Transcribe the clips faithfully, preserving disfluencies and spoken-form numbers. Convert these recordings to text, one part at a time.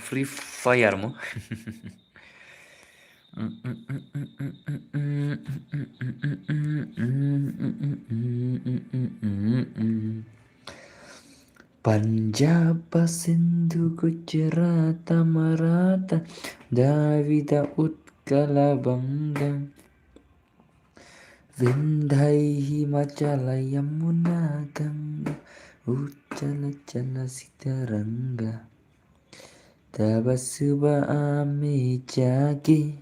Free Fire mo. Punjab, Sindhu, Gujarat, Maratha, Dravida, Utkala, Vanga, Vindhya, Himachala, Yamuna, Ganga, Uchala, Chala, Sitaranga. Tabasuba ame jage.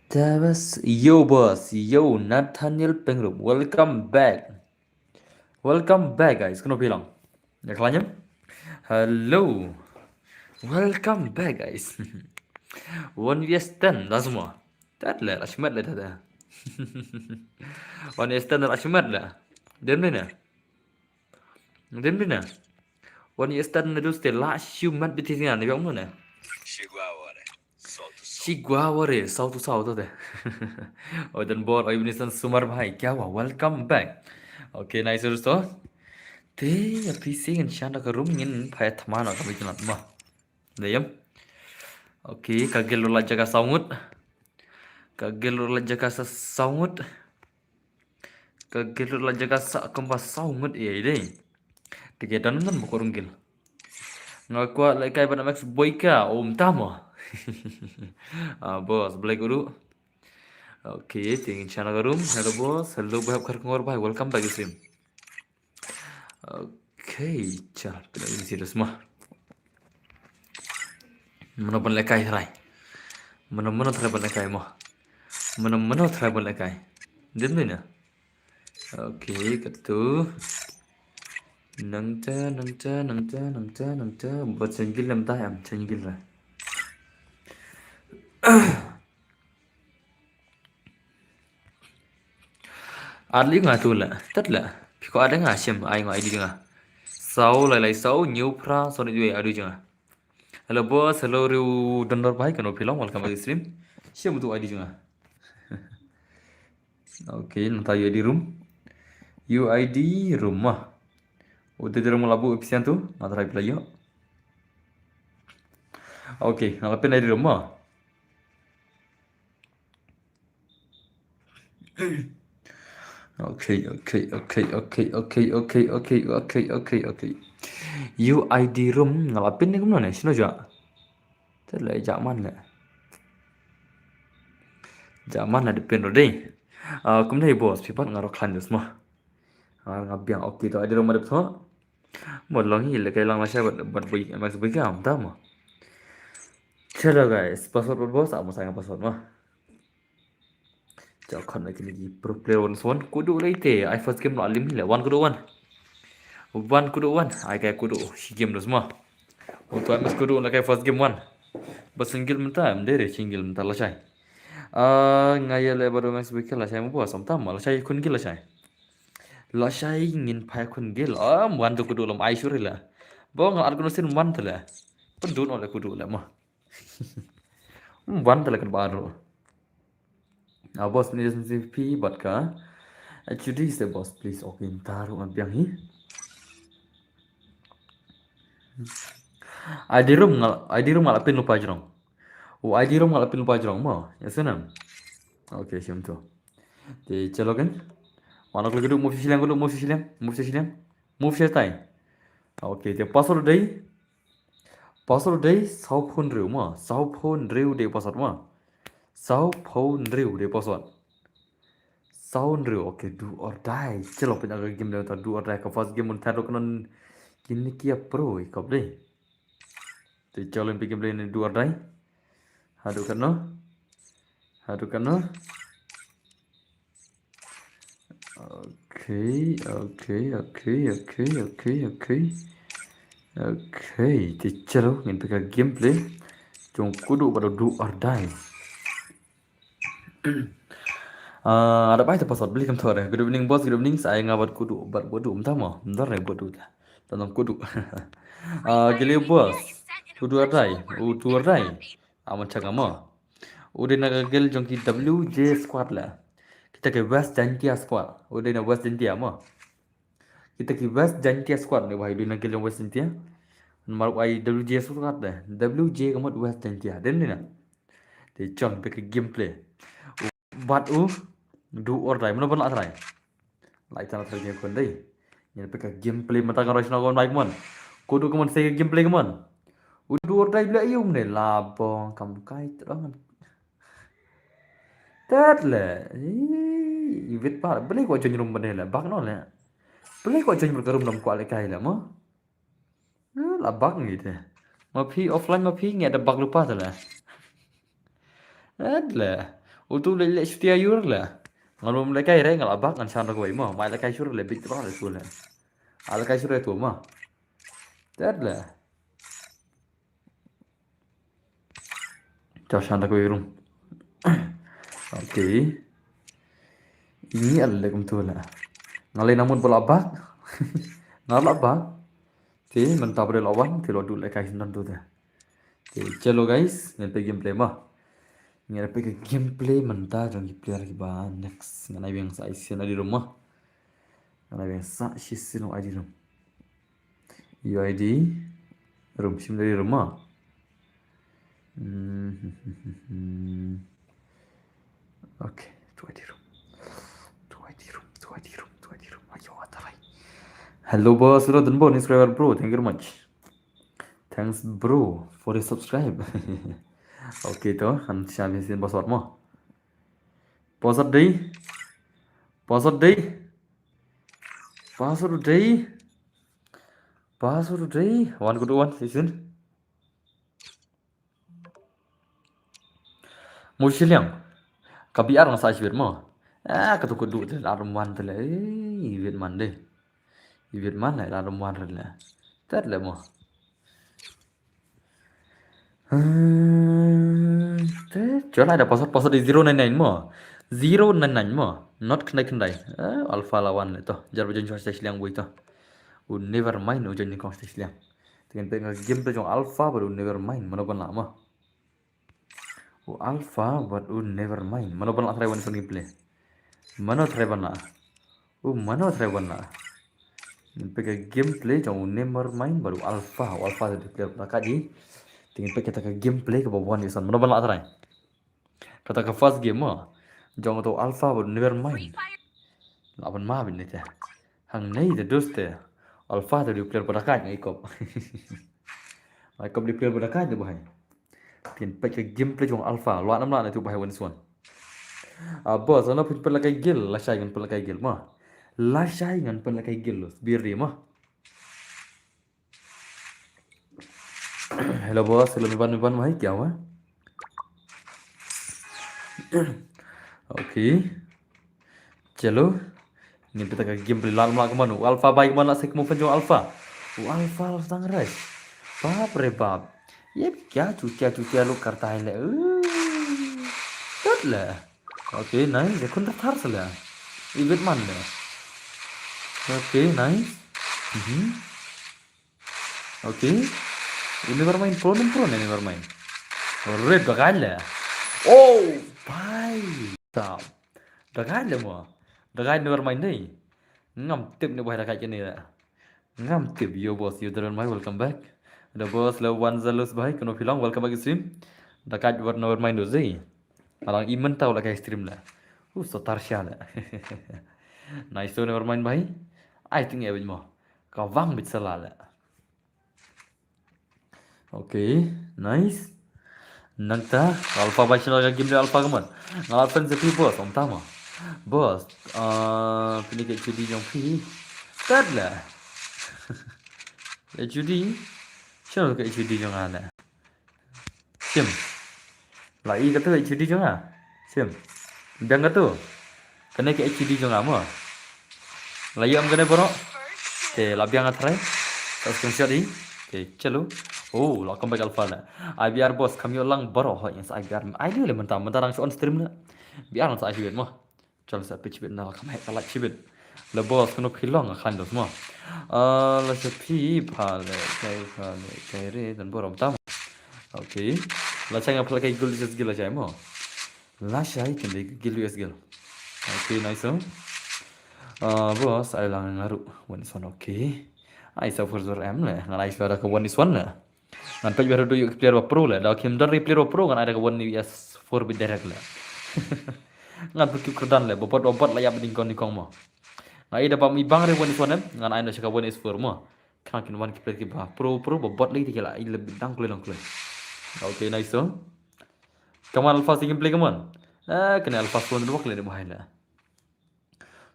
Tabas, yo boss, yo Nathaniel Pengrum, welcome back. Welcome back, guys. Kano bilang? Ya, khlaiñ em? Hello. Welcome back, guys. One Western, da semua. Tad le, la shimet le tad. One Western la shimet le. Dem ni na. Dem ni na. One Western na dus te la shimet biti sini na, biang mo na. Shigwa ware, saw to saw. Shigwa ware, saw to saw to de. Odan bor, oi bini san sumar bhai, kya hua? Welcome back. Okay, nice dosto. Te, ya phi sing in shanda ka room ngin phai thmana ka bikin lat ma. Dayam. Okay, ka gel la jaga saw ngut. Ka gel la jaga sa saw ngut. Ka gel la jaga sa kumba saw ngut ïa dei. Te ka don don ba ko rung gel. Nga kwah lehkai bad Max Boyka, um tama. Ah, boss, Blake Uru. Okay, te ngin shana ka room. Hello boss, hello boy, hap khar kongor bhai, welcome back to stream. Okay, chal, pina ini serius mah. Mano ban lehkai try. Mano mano try ban lehkai mah. Mano mano try ban lehkai. Dem ni na. Okay, katu. Nangta, nangta, nangta, nangta, nangta. Buat single lam tah em, single lah. Adli nga tu la, tat la. Piko ada nga sim, ai nga I D nga. Saw lai lai saw, new pra, saw ni dua adu janga. Hello boss, hello riu dondor bhai, kano phi long, welcome back to stream. Sim tu I D janga. Okay, nang tayo I D room. U I D room mah. Udah di room labu episan tu, matrai pelayo. Okay, nang lapin I D room mah. Okay, okay, okay, okay, okay, okay, okay, okay, okay, okay. U I D room, nga lapin ni kumno ne, sino ja. Te le jaman le. Jaman le depend ro dei. Ah, kumne boss, pipat nga ro klan dus mah. Ah, nga biang okay to, I D room ada betul. Mo long hi le kai lang la shai bad bad bui, Max Boyka, um tama. Chalo guys, password bad boss, ah, mo sa nga password mah. Chal khon lagi lagi pro player one one. Kudu lagi te. Ai first game la lim le. One kudu one. One kudu one. Ai kai kudu. Shi game dos ma. Untuk M S kudu la kai first game one. Ba single mynta, em dere single mynta la shai. Ah, nga ïa le ba do Max Boyka la shai mo ba som tam la shai khun gil la shai. La shai ngin phai khun gil. Ah, one tu kudu lam ai shuri la. Ba nga ar kuno sin one tu la. Pun dun ole kudu la ma. One tu la kan baru. Ah, boss ni S M C P bad ka. H U D se boss, please. Okay, ntar ngan biang hi. I D room ngal, I D room ngal apin lupa jrong. Oh, I D room ngal apin lupa jrong mo. Ya senam. Okay, siam tu. Te chalo kan. Mana kalau kudu move siliang, kudu move siliang, move siliang, move siliang. Okay, te password dei. Password dei saw phone riew ma. Saw phone riew dei password ma. Saw phone riew dei password. Saw phone riew, okay, do or die. Chalo pynjah ka game dei ta do or die ka first game un thado kanon kini kia pro i kop dei. Te chalo pynjah game dei ni do or die. Hadu kano. Hadu kano. Okay, okay, okay, okay, okay, okay. Okay, te chalo ngin pika gameplay. Jong kudu bad do or die. Ah, ada bai te password beli kam thore. Good evening boss, good evening. Sai nga bad kudu bad bodu mtama. Mdar ne bodu ta. Tanam kudu. Ah, gili boss. Kudu or die. Kudu or die. Aman changa ma. Udah na gel jong ki W J squad la. Kita ke West Jaintia squad. Udah na West Jaintia ma. Kita ki West Jaintia squad ni wahai, udah na gel jong West Jaintia. Namar u ai W J suk kat de. W J ka mut West Jaintia. Dei ne em? Te chong peit ka gameplay. Bad u do or die. Mano ban lah try? Lah try game khun dei. Ngi peit ka gameplay mynta ka rush na kon bai kumon. Ko do kumon sei ka gameplay kumon. U do or die bla ïa um ne la bong kam kai tdong. Tet le. Ih, i wit pa. Beli ko join room bende le. Bak no le. Beli ko join room ka room dam ko le kai le mo. Eh, la bak ngi te. Ma phi offline ma phi ngi da bak lupa te le. Eh, le. Utu le le shuti ayur le. Ngalum le kai re ngal bak ngan shan da ko mo. Mai le kai shur le bit ro le tu le. Al kai shur tu ma. Tet le. Josh han da ko room. Okay. Ini al le kum tu la. Ngalai namun bola bak. Ngal la bak. Te mynta bre lawan te lo du le kai nan tu te. Te chalo guys, ngan peit gameplay ma. Ngan peit ka gameplay mynta jong ki player ki ba next. Ngan ai biang sa ai sien ai di room ma. Ngan ai biang sa shi sien ai di room. U I D room, shim dari room ma. Hmm. Okay, tu I D room. Tu I D room, tu I D room, tu I D room. Ayo, atarai. Hello boss, hello Dunbo, new subscriber bro. Thank you very much. Thanks bro for the subscribe. Okay to, han shami sin password mo. Password dei. Password dei. Password dei. Password dei. One good one, sisin. Mo shiliang. Ka B R nga sa shibit mo. Ah, ka tu kudu te la rum wan te le. Eh, ibit man dei. Ibit man le la rum wan le. Tet le mo. Hmm, te, jola da password, password di zero nine nine mo. Zero nine nine mo. Not khyndai khyndai. Eh, alpha la wan le to. Jar ba join stage liang bui to. U never mind u join kong stage liang. Te ngan peit ka game to jong alpha bad u never mind. Mano ban lah mo. U alpha bad u never mind. Mano ban lah try wan song gameplay. Mano try ban lah. U mano try ban lah. Ngan peit ka gameplay jong u never mind bad u alpha. U alpha te player ba ka di. Te ngan peit kata ka gameplay kaba wan ïa san. Mano ban lah try. Kata ka first game mo. Jong to alpha bad u never mind. Lah ban ma bin ne te. Hangne te dus te. Alpha te di player ba ka ngai kop. Ngai kop di player ba ka de bahai. Te ngan peit ka gameplay jong alpha. Lah nam lah ne tu bahai wan swan. Ah, boss, ano phin peit la kai gil, lashai ngan peit la kai gil ma. Lashai ngan peit la kai gil los. Bir di ma. Hello boss, hello mi ban mi ban ma hai kya hua? Okay. Chalo. Ngan peit ka gameplay la nam lah kumno. U alpha bai kumno la sek mo fan jong alpha. U alpha la sang rai. Bap re bap. Ye kya chutia chutia lo karta hai le. Uh. Tet le. Okay, nice. Ye kun thar sala. Ibit man le. Okay, nice. Mhm. Okay. Never mind, pro nem pro ne, never mind. Red dagai le. Oh, bhai. Sab. Dagai le mo. Dagai never mind dei. Ngam tip ne bhai dagai kene le. Ngam tip yo boss, yo Darren mai, welcome back. The boss le one zealous bhai, kano phi long, welcome back to stream. Dagai wat never mind do zei. Alang imen tau la kai stream le. Uh, so tarsha le. Nice to never mind bhai. I think ya mo. Ka wang bit sala le. Okay, nice. Nangta, alpha ba channel ka game de alpha kaman. Nga la friends phi boss, om tama. Boss, ah, pini ke H D jong phi. Tat la. H D. Channel ke H D jong ana. Sim. La i katu H D jong nga. Sim. Biang katu. Kane ke H D jong nga mo. La i am kane bro. Te la biang athrai. Ta screenshot i. Te chalo. Oh, la come back alpha la. I B R boss kam yo lang bro ho yang sa I B R. Ai le mentang mentang rang on stream na. B R sa I B mo. Chal sa pitch bit na la kam hek ka la chibit. La boss kano phi long a khan dos mo. Ah, la sa phi pha le kai pha le kai re dan bor tam. Okay. La chang a pha le kai gul just gil la chai mo. La chai kan de gil U S gil. Okay, nice. Ah, boss ai lang ngaru. Wan son okay. Ai sa four zero M le, ngan ai sa da ka one is one le. Ngan peit ba ruh ïoh ki player ba pro le, da kim don ri player ba pro ngan ai da ka one is four bit direct le. Ngan peit ki kyrdan le, ba bot ba bot la ïap ding kon ni kong mo. Ngan ai da ba mi bang ri one is one em, ngan ai da sa ka one is four mo. Khnang kin wan ki player ki ba pro pro ba bot le ki la ai le dang kloi lang kloi. Okay, nice so. Come on, Alpha, si gameplay, come on. Ah, kane Alpha slow network le ne bahai le.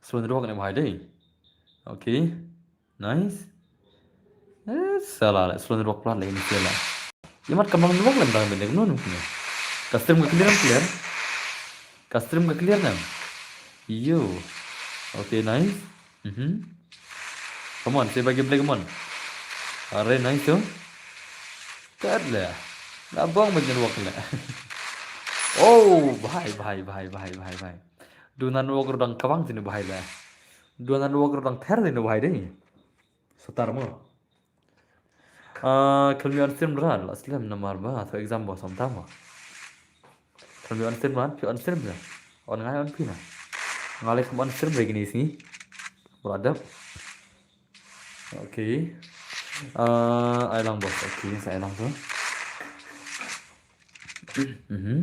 Slow network ne bahai dei. Okay. Nice. Eh, salah le, slow network plat le ini salah. Imat kamang network le dang bende nun. Ka stream ka clear, clear. Ka stream ka clear ne. Yo. Okay, nice. Mhm. Come on, say bye gameplay, come on. Are nice tu. Kat le. La bong ba network le. Oh, bhai, bhai, bhai, bhai, bhai, bhai. Duna network ruh dang kabang sini bhai le. Duna network ruh dang ther sini bhai dei. Satar mo. Ah, khlem ïoh on stream ran, la slem namar ba, to exam ba som tama. Khlem ïoh on stream ran, phi on stream ja. On ngai on phi na. Ngai le khlem on stream lagi ni sini. Wala dap. Okay. Ah, ai lang bos. Okay, sa ai lang tu. Mhm.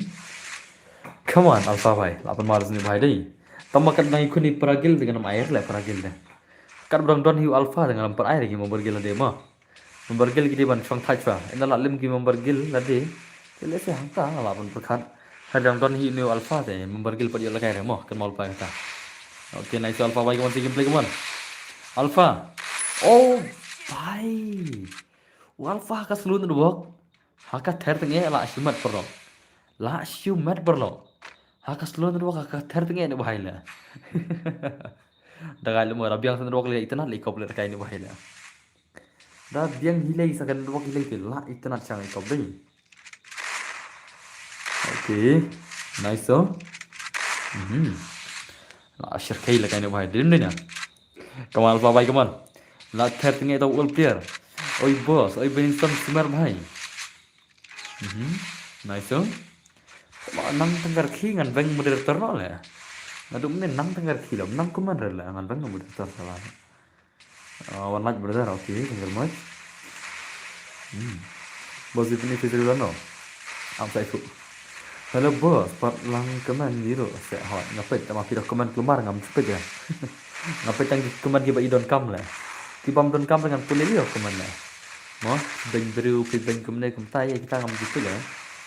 Come on, Alpha bhai. La pan mar sini bhai dei. Tama kat ngai kuni paragil dengan am air le paragil deh. Kat brang don hiu Alpha dengan am par air gi member gil deh ma. Member gil gidi ban chong thai chwa. Ina la lim gi member gil la deh. Kile se hangta la ban perkhat. Hadang don hiu new Alpha deh member gil pat yu la kai re ma. Kan mau Alpha kata. Okay, nice Alpha bhai, come on, si gameplay, come on. Alpha. Oh, bhai. U Alpha ka slow network. Ha ka ther tnge la shimet parlok. La shimet parlok. Ha ka slow network ha ka ther tnge ne bhai le. Da gai le mo rabiang slow network le itynnad le kop le kai ne bhai le. Da biang hilei sa ka network hilei te la itynnad chang i kop dei. Okay. Nice so. Mhm. La shir kai le kai ne bhai. Dim dei na. Come on, Alpha bhai, come on. La ther tnge to all player. Oi boss, oi Benson Simer bhai. Mhm. Nice so. Ma nang tengkar khi ngan beng moderator no le. Ngadum ne nang tengkar khi lo, nang comment re le ngan beng moderator sala. Ah, one like brother, okay, thank you very much. Hmm. Boss, you finish with no? Am sai ku. Hello boss, pat lang comment ni ro se hot. Ngapet tama phi comment lumar ngam sepet ya. Ngapet tang comment ki ba i don kam le. Ki bam don kam ngan pule io comment le. Mo, beng bru ki beng kumne kumtai kita ngam sepet ya.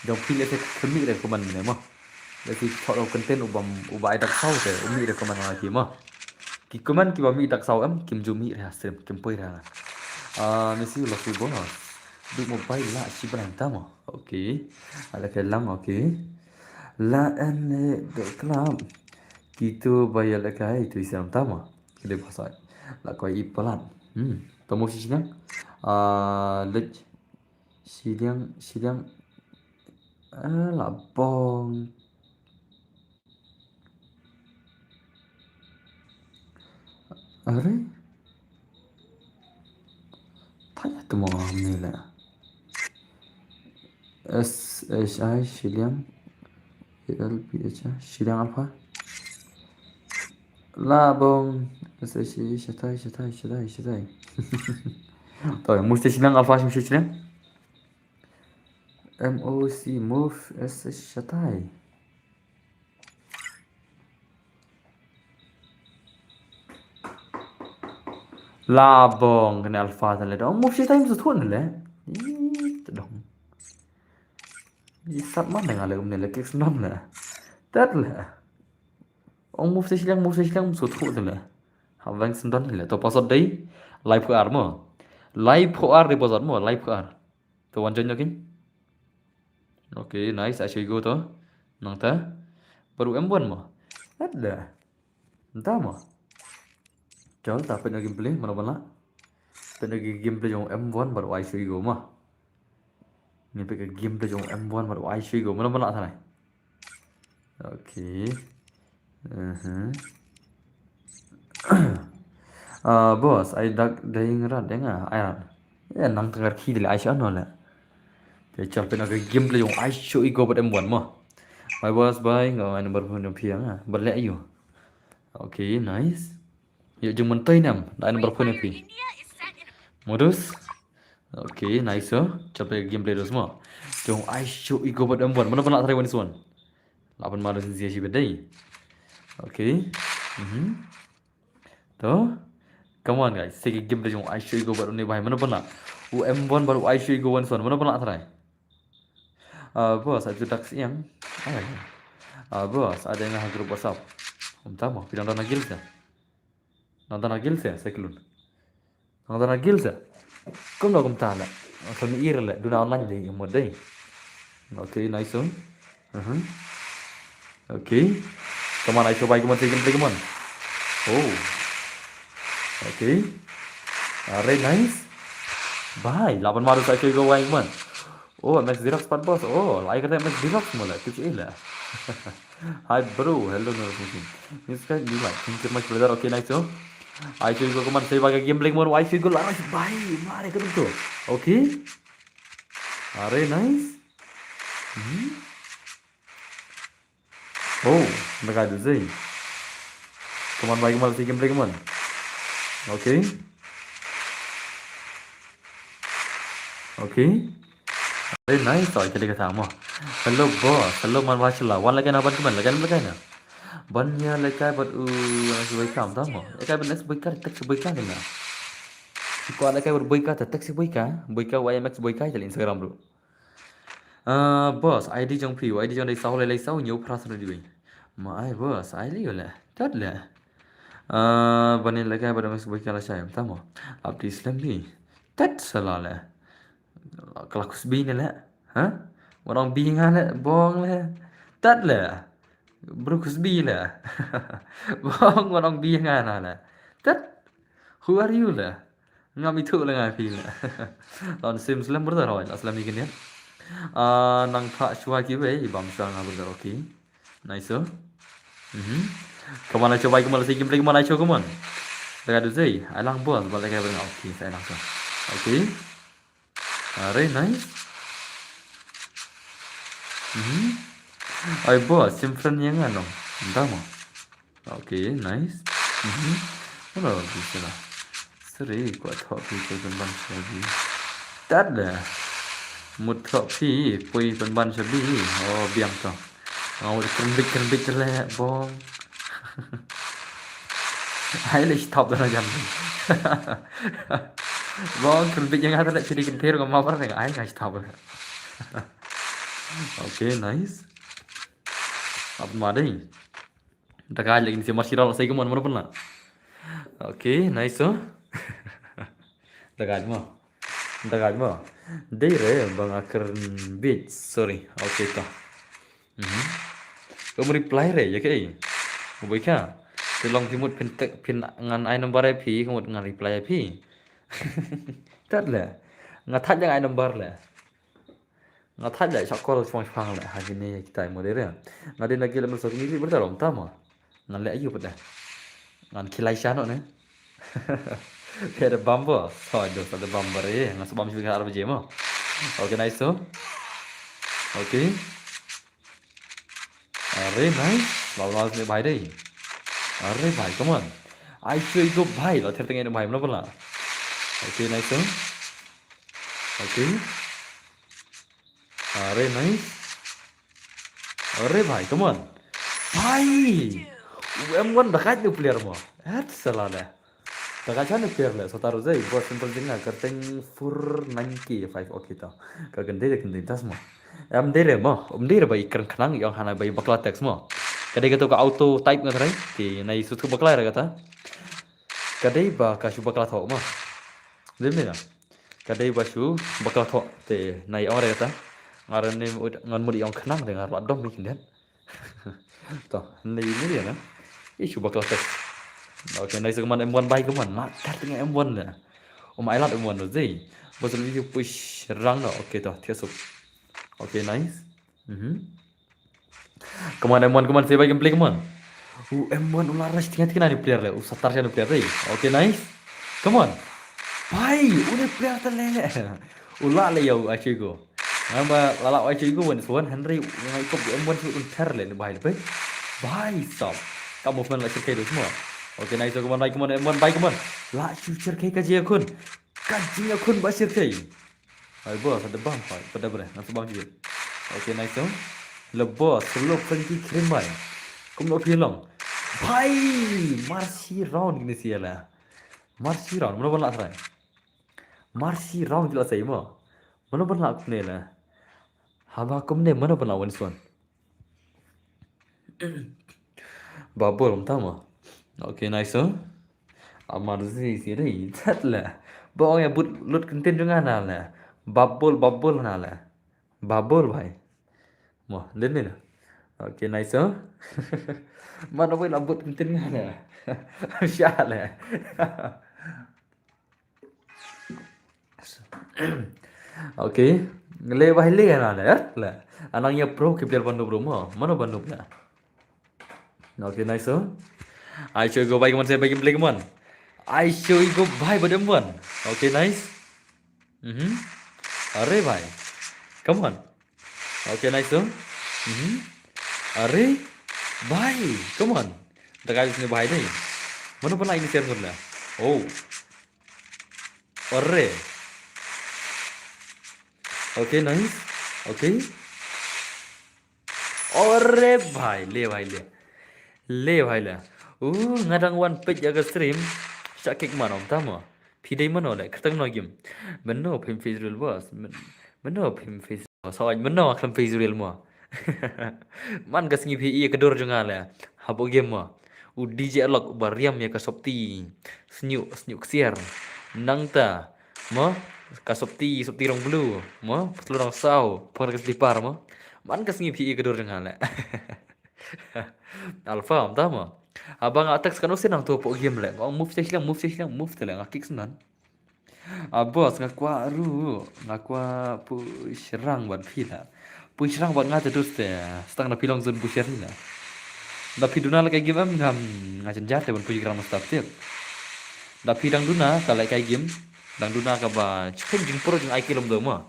Dong phi le se kemi re comment ne mo. Lei ki chot o content u bam u ba ai dak saw te u mih re comment ha ki ma. Ki comment ki ba mih dak saw em kim ju mih re ha stream kim poi re ha. Ah, mesi lo ki bonus. Big mobile la si bran ta ma. Okay. Ala ke lang okay. La en le de club. Kitu bayal le kai tu isam ta ma. Kede pasai. La koi i palat. Hmm. Tomo si sinang. Ah, lej. Shiliang, shiliang. Ah, la bong. Are? Tanya tu mo ni la. S H I shiliang. L P H I shiliang alpha. La bong. S H I shatai, shatai, shatai, shatai. Toi, musti shiliang alpha shim shiliang. M O C move S H shatai. La bong kane alpha tan le dong move shatai musu thun le. Ih, dong. Ih, sat man dang ale um ne le kicks non le. Tat le. Ong move shiliang move shiliang musu thun le. Ha vang sendon le. To pasot dei. Live ko ar mo. Live ko ar dei pasot mo. Live ko ar. To wan join jokin. Okay, nice. Ai shu go to. Nang ta. Baru M one mo. Ada. Entah mo. Chal ta pet na gameplay mana bala. Pet na gameplay jong M one baru ai shu go mo. Ni pet gameplay jong M one baru ai shu go mana bala tanai. Okay. Mhm. Ah, boss, ai dak dai ngerat dai nga ai rat. Ya nang tengkar khi dile ai sha no le. Te chal pena ke gameplay jong ai shu i go bat M one mo. Bye boss, bye. Nga ai number phone phi nga. Bat le ayu. Okay, nice. Yo jong mentoi nam, ai number phone phi. Modus. Okay, nice, oh. Chap gameplay dos mo. Jong Aisho Ego bad M one. Mano pynlah try one is one. Lah pynmado sin zia shi bedai. Okay. Mhm. To. Come on guys. Segi gameplay jong Aisho Ego bad une bhai. Mano pynlah. U M one bad u Aisho Ego one is one. Mano pynlah try. Ah, boss, atu dak siang. Ah, boss, ada nga ha group WhatsApp. Kumta mo, phi dang don ha guild sa. Dang don ha guild sa, Cyclone. Dang don ha guild sa. Kumno kumta la. Kumno ir la, duna online dei, mo dei. Okay, nice one. Mhm. Okay. Come on, Aisho bhai, come on, second play, come on. Oh. Okay. Are nice. Bhai, lah pynmado Aisho Ego bhai, come on. Oh, M X Xerox pat boss. Oh, lai kata M X Xerox mo la. Tu che la. Hi bro, hello no. This guy you like. Thank you much brother. Okay, nice, oh. Aisho Ego, come on, save ka gameplay mo. Aisho Ego la nice bhai. Mare ka tu. Okay. Are nice. Hmm. Oh, naga du zei. Come on, bhai, come on, si gameplay, come on. Okay. Okay. Very nice, oh, kali ka tamo. Hello, boss. Hello, man, wachla. Wan lagay na ban, come on, lagay na, lagay na. Ban ya lagay bat u, ano si boy kam tamo. Lagay ban next boy ka, text boy ka na. Si ko lagay bat boy ka, text boy ka, boy ka, Y M X boy ka, jali Instagram bro. Ah, boss, I D jong phi, I D jong dei saw lai lai saw, ñiew phra sno di wei. Ma ai, boss, ai lai le, tat le. Ah, bani le kai bada mas boy kala shai, tamo. Abdi slem bi. Tat sala le. Kala kus bi ne le. Ha? Warong bi nga le, bong le. Tat le. Bru kus bi le. Bong warong bi nga na le. Tat. Who are you le? Ngam ithuh leh nga phi leh. Lon sim slem brother hoi, la slem ikin ya. Ah, nang phah shwa kiwei, bam shwa nga brother, okay. Nice, oh. Mhm. Come on, Aisho bhai, come on, let's say gameplay, come on, Aisho, come on. Lagay du zei, ai lang boss, bal lagay bring, okay, sa ai lang sa. Okay. Are, nice. Mhm. Ai boss, sim friend yang ano. Entah mo. Okay, nice. Mhm. Hello, bisa lah. Sri, ko thoh phi poi pynban shabi. Tat da. Mut thoh phi poi pynban shabi. Oh, biang to. Oh, kyrmbit kyrmbit le bong. Ai le stop da jam. Bong kyrmbit yang ada le chiri kynthir ngam mar ne ai ngai stop. Okay, nice. Apa ma dei? Dagai lagi ni si Marshall sai kemon mana pernah. Okay, nice, oh. Dagai mo. Dagai mo. Dei re bang akar beach, sorry. Okay to. Mhm. Kamu reply re ya ke? Boy ka. Te long phi mut phin tek phin ngan ai number ai phi, kamu ngan reply ai phi. Tat le. Nga thad jang ai number le. Nga thad jai shah call shong shong le ha kine kita mo dei re. Nga dei na gila mel so kini ri berta rom tama. Ngan le ayu pede. Ngan kilai shano ne. Pede bambo. So do sa de bambo re. Nga so bam shibin arba jemo. Okay, nice so. Okay. Are nice. Law law ne bhai dei. Are bhai, come on. Ai shu go bhai. Lo ther tengah bhai mlo pala. Okay, nice so. Okay. Are nice. Are bhai, come on. Bhai. U M one dakat ni player mo. At salala. Dakat chan ni player le. Sotar jai. Bos simple jing na. Kerteng four nine K five. Okay to. Ka gende de gende tas mo. Em dere mo. Em dere bai kren khnang yong hana bai bakla text mo. Kadai ka to ka auto type nga trai. Ti nai sut ka bakla ra kata. Kadai ba ka shu bakla tho mo. Dei me na. Kadai ba shu bakla tho te nai ong re kata. Ngar ne ngan mut ong khnang de ngar la dom mi kindian. To, nai ni dia na. I shu bakla tho. Okay, nai se kemon M one bai kemon. Ma kat ngai M one le. Om ai lat M one do zei. Bos video push rang no. Okay to, thiasuk. Okay, nice. Mhm. Come on, M one, come on, save by gameplay, come on. U M one u la rush tinga tinga ni player le, u satar ni player le. Okay, nice. Come on. Bhai, u ni player ta le. U la le ya u Achigo. Ngam ba la la Achigo one one Henry ngai kop M one shu un ter le ni bhai le bhai. Bhai sab. Ka movement la shirkai do semua. Okay, nice, come on, bhai, come on, M one, bhai, come on. La shu shirkai ka je kun. Ka jingïakhun ba shyrkhei. Hai boss, ada bam, hai, pada bre, nang sa bam jibit. Okay, nice, oh. Le boss, solo Frankie Krim bai. Kumno phi long? Bhai, Mercy round kine sien la. Mercy round, mano ban lah try? Mercy round ki la sei mo. Mano ban lah kumne la. Haba kumne, mano ban lah win swan. Babul, tama. Okay, nice, oh. Amar zi si dei, tat la. Ba ong ïa but lut kyntien jong nga na la. Babul, babul na la. Babul bhai. Mo, den ni na. Okay, nice, oh. Mano bai la but kyntien nga na. Sha la. Okay. Le bhai le na le, eh? Le. Anang ïa pro ki player ban dup ruh mo. Mano ban dup la. Okay, nice, oh. Ai show go bhai, come on, say bhai, game play, come on. Ai show go bhai, badem one. Okay, nice. Mhm. Are bhai. Come on. Okay, nice, oh. Mhm. Are bhai. Come on. The guy is bhai dei. Mano pernah ini share ngut la. Oh. Ore. Okay, nice. Okay. Ore bhai, le bhai le. Le bhai le. Uh, nga dang wan peit ïa ka stream. Sha kick mano, tama. Phi dei mano le, kyrteng no game. Mano phim face real boss. Men-, mano phim face. Sawai mano khlem face real mo. Man ka sngi phi ïa ka dur jong nga le. Hapoh game mo. U D J Alok uba riam ïa ka sopti. Sniu, sniu ksiar. Nangta. Mo, ka sopti, sopti rong blue. Mo, patlun rong saw. Pon ka slipper mo. Man ka sngi phi ïa ka dur jong nga le. Alpha, tama. Haba nga text kano sien nangto hapoh game le. Nga move sha shiliang, move sha shiliang, move te le. Nga kick snan. Ah, boss, nga kwah ruh, nga kwah push rank bad phi la. Push rank bad nga te dus te, stang da phi long zone pusher hi la. Da phi duna la kai game em ngam, nga jynjar te ban push Grandmaster tip. Da phi dang duna ka la kai game, dang duna kaba chikhen jingpro jing ai kilom do ma.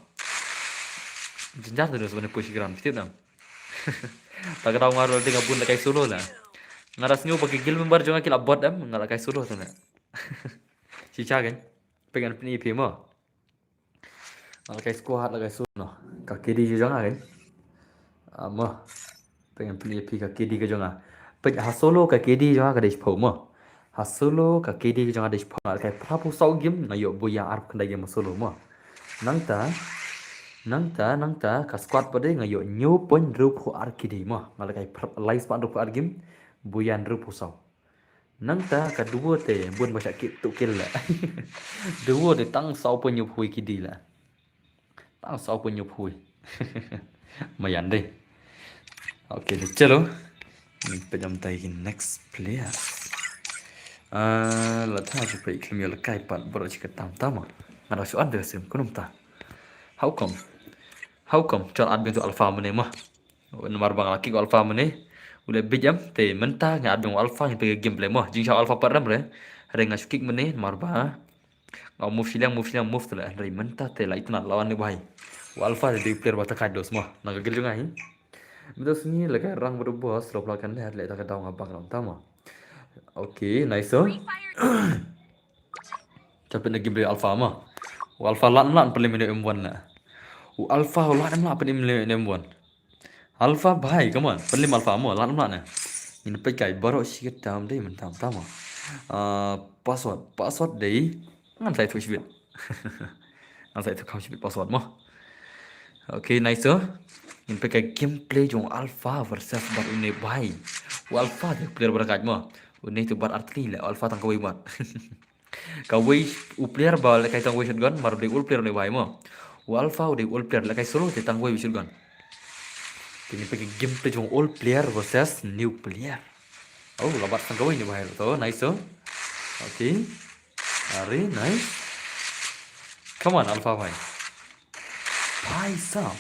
Jynjar te dus ban push Grand, tip nam. Ta ka daw nga ruh la dei nga bun la kai solo la. Nga da sngew ba ki guild member jong nga ki la bot em, nga la kai solo te na. Chicha kan. Peit ngan pyni ïa phi mo. La kai squad, la kai solo. Ka K D jong nga kan. Ah, mo. Peit ngan pyni ïa phi ka K D ka jong nga. Peit ha solo ka K D jong nga ka dei shiphew mo. Ha solo ka K D ka jong nga dei shiphew, nga la kai phraphew saw game, nga ïoh buya arphew khyndai game ha solo mo. Nangta, nangta, nangta ka squad pat de nga ïoh hynñiew point hynriewphew ar K D mo. Nga la kai phrap lai spah hynriewphew ar game, buya hynriewphew saw. Nangta ka duo te bun ba shah kit tu kill la. Duo te tang saw point hynñiewphew K D la. Tang saw point hynñiewphew. Mayan dei. Okay, de chalo. Peit ïa mynta ki next player. Ah, la tha ju peit khlem ïoh la kai pat baroh shi katta, tama. Nga da shu at de sim kumno mynta. How come? How come? Chon at biang tu Alpha mynne ma. Namar ba nga la kick u Alpha mynne. U leh bit em, te mynta nga at biang u Alpha, ngin peit ka gameplay mo. Jingshaw Alpha pat rem re. Hynrei nga shu kick mynne namar ba nga move shiliang, move shiliang, move te leh. Hynrei mynta te la itynnad, la wan ne bhai. U Alpha te dei u player ba tyngkai dos mo. Na ka guild jong nga hi. Mynta sngi la ka rang bad u boss, la pla kan leh, leh ta ka daw nga bang ram, tama. Okay, nice, oh. Chapin na gameplay Alpha ma. U Alpha lad em lad pynlem ïa u M one la. U Alpha u lad em lad pynlem ïa u M one. Alpha bhai, come on. Pynlem Alpha mo, lad em lad na. Ngin peit kai baroh shi katta dei mynta, tama. Ah, password, password dei. Ngan sa ïathuh shibit. Ngan sa ïathuh kham shibit password mo. Okay, nice, oh. Ngin peit ka gameplay jong Alpha versus bad une bhai. U Alpha te player ba da kait mo. Une te bat artylli le, Alpha tang kawei bat. Kawei u player ba lehkai tang wei shotgun, namar u dei old player une bhai mo. U Alpha u dei old player, lehkai solo te tang wei shotgun. Te ngin peit ka gameplay jong old player versus new player. Oh, la bat tang kawei une bhai to, nice, oh. Okay. Are, nice. Come on, Alpha bhai. Bhai sahab.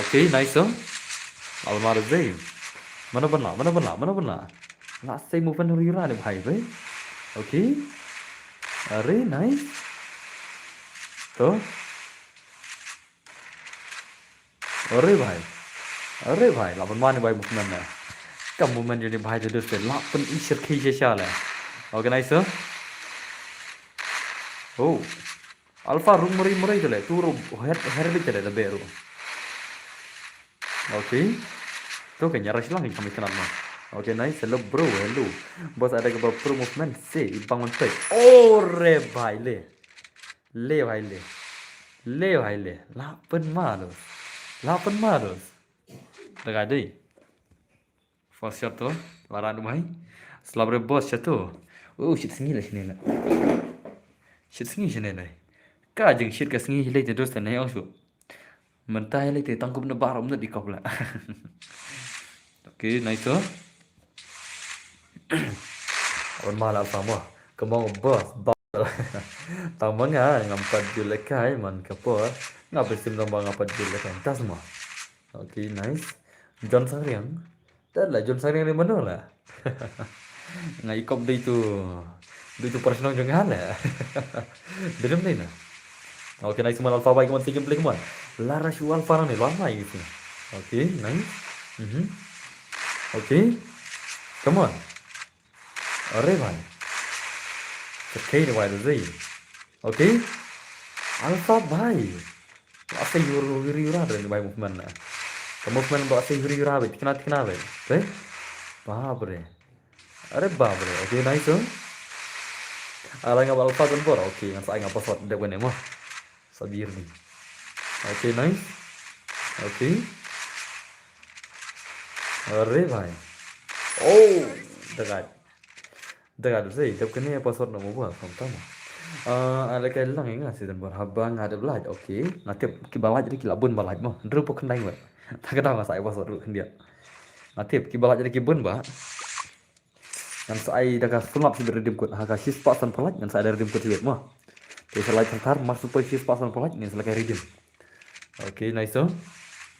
Okay, nice, oh. Almar Zay. Mano ban lah, mano ban lah, mano ban lah. Lah sei movement huri ra ne bhai, bhai. Okay. Are, nice. To. Are bhai. Are bhai, lah ban man ne bhai movement na. Ka movement jong ne bhai te dus te lah pyn-i shyrkhei sha sha la. Okay, nice, oh. Oh. Alpha rung mari mari tale tu ru her her bi tale da be ru. Okay. Tu kan nyara silang kan ikhlas ma. Okay, nice. Hello bro, hello. Boss, ada kaba pro movement se ibang man pe. Oh re bhai le. Le bhai le. Le bhai le. Lapan malus. Lapan malus. Daga dei. First shot tu, laran mai. Slab re boss shot tu. Oh, shit sngi la sini la. Shit sngi sini la. Ka jing shit ka sngi hilai te dos te nai ong shu. Mynta hilai te tang kup na bar um na di kop la. Okay, nice tu. Awan mala sama. Kemong boss. Tang ma nga ngam pat jul lekai man ka por. Nga besim tang ba nga pat jul lekai tas ma. Okay, nice. John Sangriang. Dah lah John Sangriang ni mana lah. Nga ikop dei tu. Dei tu personal jong nga lah. Belum dei na. Okay, nice man Alpha bai, come on, second play, come on. Lara shu Alpha ni lama gitu. Okay, nice. Mhm. Okay. Come on. Are bhai. Okay ni bhai tu. Okay. Alpha bhai. Ba sei yur yur yur ada ni bhai movement na. Ka movement ba sei yur yur bhai. Tikna tikna bhai. Okay. Babre. Are babre. Okay, nice. Ala nga Alpha gun bor. Okay, ngan sa nga password dek bene mo. Sabir ni. Okay, nice. Okay. Are bhai. Oh, dekat. Daga dep sei, dep kane password na mobile phone tama. Ah, ala kai lang nga season bar haba nga dep light, okay. Nga tip ki ba light ki la bun ba light mo. Dru po khyndai mo. Ta ka dang sa ai password ru khyndiat. Nga tip ki ba light ki bun ba. Ngan sa ai da ka sulap si redeem code. Ha ka sis pa san pa light ngan sa ai da redeem code si mo. Te sa light thar mar super sis pa san pa light ngan sa la kai redeem. Okay, nice so.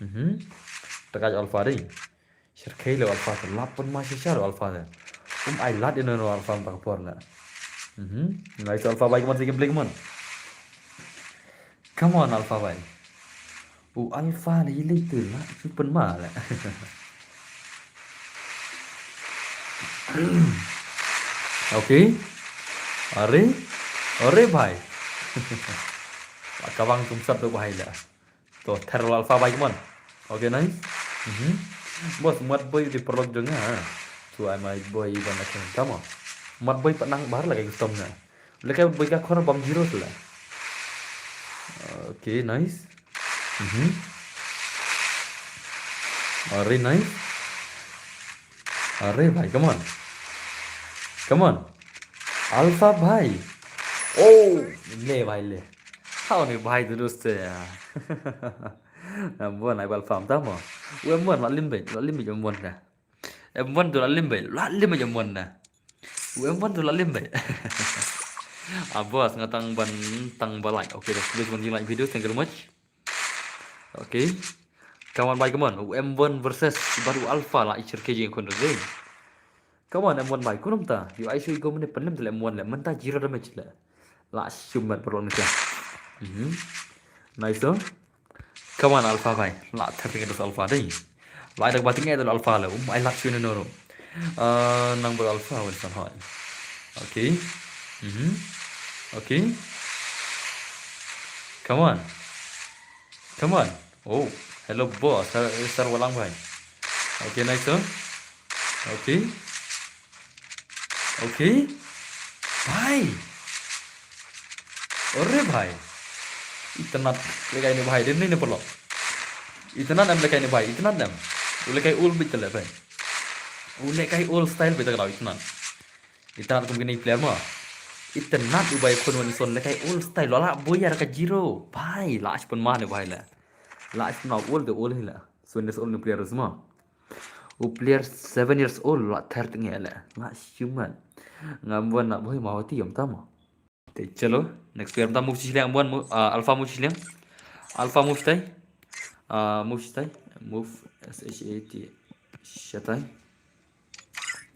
Mhm. Ta ka Alpha dei. Shirkhei lo Alpha te, lap pun ma shisha lo Alpha te. Um ai lad ino no Alpha ta ka por la. Mhm. Nice Alpha bai, come on, second play, come on. Come on Alpha bai. U Alpha le hilei tu la, su pun ma la. Okay. Are. Are bhai. Ka bang tum sat tu bhai la. To, ther la Alpha bai, come on. Okay, nice. Mhm. Boss, mat boy di perlok jong nga. Tu ai mai boy ban akan tama. Mat boy pat nang bar la kai custom nga. Lekai boy ka khon bam zero sila. Okay, nice. Mhm. Are nice. Are bhai, come on. Come on. Alpha bhai. Oh, le bhai le. Hau ni bhai tu dost ya. Em one ai bal farm tama. U em one la lim bej, la lim bej em one da. Em one tu la lim bej, la lim bej em one da. U em one tu la lim bej. Ah, boss, nga tang ban, tang ba like. Okay, please ban like video. Thank you very much. Okay. Come on bhai, come on. U em one versus bad u Alpha la i shirkhei jingkhun dei. Come on, em one bhai, kumno mynta? Yu ai shu i go mynne pynlem te le em one le, mynta zero damage le. La shum mat parlok ni kya. Mhm. Nice, oh. Come on, Alpha bhai. La thar tinge dos Alpha dei. La dak ba tinge dos Alpha le. Um, ai lak shu ne noro. Uh, number Alpha, Wilson Hall. Okay. Mhm. Okay. Come on. Come on. Oh, hello boss. Sir, sir walang bhai. Okay, nice, sir. Okay. Okay. Bhai. Ore bhai. Itanat lekai ni bhai. Din ni ni polo. Itanat em lekai ni bhai. Itanat em. U lekai ul bit tele bhai. U lekai ul style bit tele itanat. Itanat kum kini player mo. Itanat u bai khun wan son lekai ul style. Lala boyar ka zero. Bhai. La ashpun ma ni bhai la. La ashpun ma ul de ul hi la. Seven years old ni player mo. U player seven years old la third nge la. Nga shuman. Ngam wan na boy ma hoti yom tama. Te chalo. Next player ta move shiliang, one move, uh, Alpha move shiliang. Alpha move tai. Uh, move tai. Move S H A T. Shatai.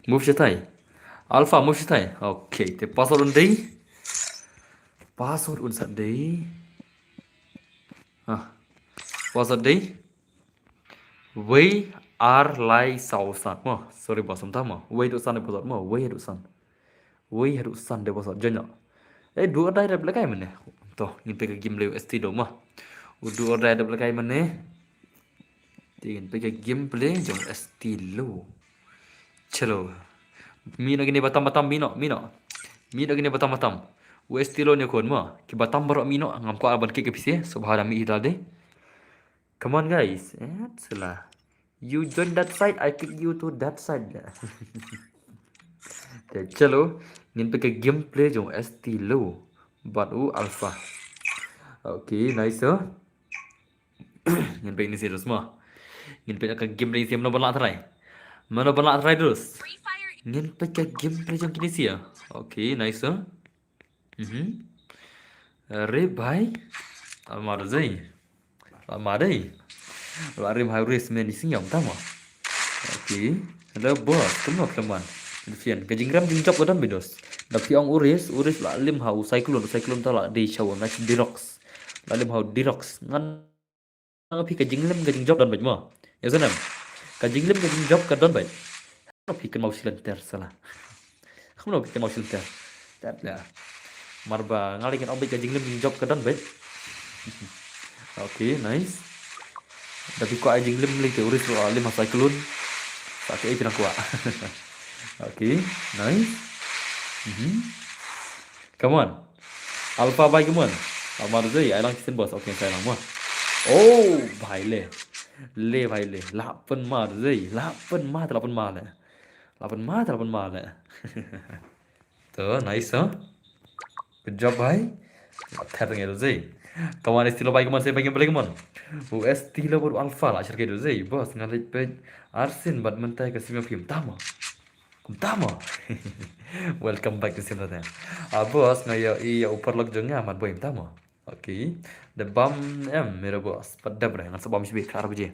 Move shatai. Alpha move shatai. Okay, te password un dei. Password un sat dei. Ah. Password dei. Wei ar lai saw san mo. Sorry boss, um ta mo. Wei du san de password mo. Wei du san. Wei du san de password. Join no. Eh, du dai rep lekai mene. To, ngin peit ka gameplay u Estilo mo. U do or die dep lehkai mynne. Te ngin peit ka gameplay jong u Estilo. Chalo. Mih noh kine batam batam, mih noh, mih noh. Mih noh kine batam batam. U Estilo ne khun mo. Ki batam baroh mih noh, ngam kwah ban kick ka phi seh, sngewbha da mih hi da lade. Come on guys. Eh, sala. You join that side, I kick you to that side. Te chalo, ngin peit ka gameplay jong u Estilo bad u Alpha. Okay, nice, oh. Ngin peit kine seh dus mo. Ngin peit ka gameplay seh, mano ban lah try. Mano ban lah try dus. Ngin peit ka gameplay jong kine seh. Okay, nice, oh. Mhm. Re bhai. Amar zai. Amar dei. La rim ha u Riz mynne sngewthuh mo. Okay. Hello boss, kumno khlem wan? Fian, ka jingrem jingjop ka don beit dos. Da phi ong u Riz, u Riz la lim ha u Cyclone, u Cyclone ta la dei shaw na Dirox. La lim ha u Dirox. Ngan nga phi ka jinglim ka jingjop don beit mo. Ya sanem. Ka jinglim ka jingjop ka don beit. Nga phi kynmaw shilynter sala. Kumno phi kynmaw shilynter. Tat la. Mar ba nga leh kan ong beit ka jinglim jingjop ka don beit. Okay, nice. Da phi kwah ai jinglim lei te u Riz ruh lim ha Cyclone. Sa kaei phi nang kwah. Okay, nice. Mhm. Come on. Alpha bhai, come on. Amar zai, ai lang shisien boss. Okay, sa ai lang mo. Oh, bhai le. Le bhai le. La pynmar zai. La pynmar, la pynmar le. La pynmar, la pynmar le. To, nice, huh? Good job, bhai. Ter ngai zai. Come on, Estilo bhai, come on, sa bhai, game play, come on. U Estilo bad u Alpha la shirkai zai. Boss, nga leit peit arsien bad mynta ka sim ïa phim tama. Kumta mo. Welcome back to Simrata. Ah, boss, nga ïohi ïa u paralok jong nga, Mat Boi, mynta mo. Okay. Da bam em, mira boss. Pat dep re, ngan sa bam shibit khatar baje.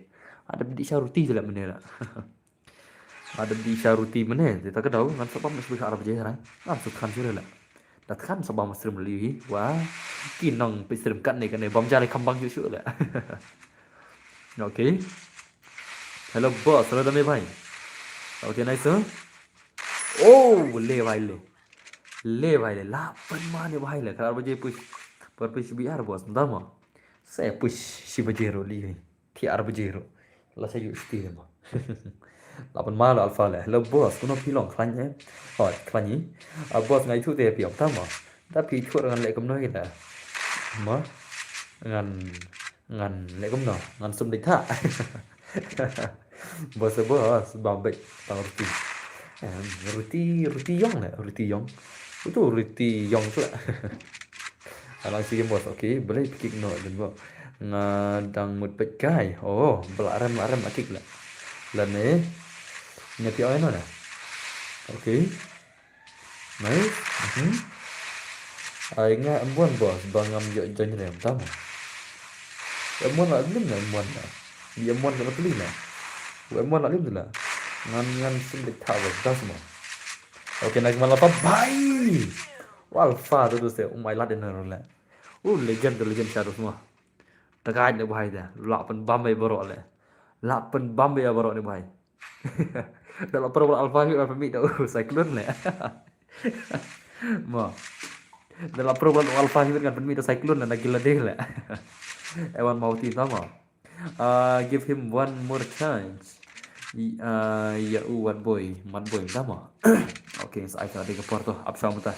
Ada bdi sha ruti tu leh mynne la. Ada bdi sha ruti mynne, te ta ka daw, ngan sa bam shibit khatar baje, rai. Ngan sa than shuh la. Da than sa bam stream lei hi. Wa. Ki nong peit stream katne katne, bam jale kham bang shuh shuh la. Okay. Hello boss, hello da me bhai. Okay, nice, huh? Oh, le bhai le. Le bhai le, la pynmar ne bhai le. Khatar baje push. Par push B R boss, da mo. Sa push shi baje ruh lei. Ti ar baje ruh. La sa yu sti mo. La pynmar le Alpha le. Hello boss, kumno phi long, khlaiñ eh? Oh, khlaiñ hi. Ah, boss, nga ithuh te phi ong tama. Da phi ithuh ngan leh kumno hi da. Mo. Ngan Ngan leh kumno, ngan sum dei tha. Boss, boss, bam beit tang ruti. Em, ruti, ruti yong le, ruti yong. Utu ruti yong tu la. Alang si game boss, okay, balei phi kick noh den bo. Nga dang mut peit kai. Oh, ba la rem, la rem la kick la. Lane. Nya phi oi no na. Okay. Nice. Mhm. Ai nga em wan boss ba ngam ïoh join rem tama. Em wan la lim na em wan na. Di em wan ka pli na. Em wan la lim tu la. Ngan ngan sim dei tha ba das mo. Okay, nice man la pa bye. Wal fa tu tu se umai la den na la. U legend tu legend shadow semua. Tagait ne bhai da. La pynbam ïa baroh le. La pynbam ïa baroh ne bhai. Da la pro Alpha Hit ngan pynmih da u Cyclone le. Mo. Da la pro Alpha Hit ngan pynmih da Cyclone na gila deh le. Ewan mau ti tama. Uh, give him one more chance. I- Uh, ya u Mat Boi, Mat Boi tama. Okay, sa ai ka dei ka por to, ap sa muta.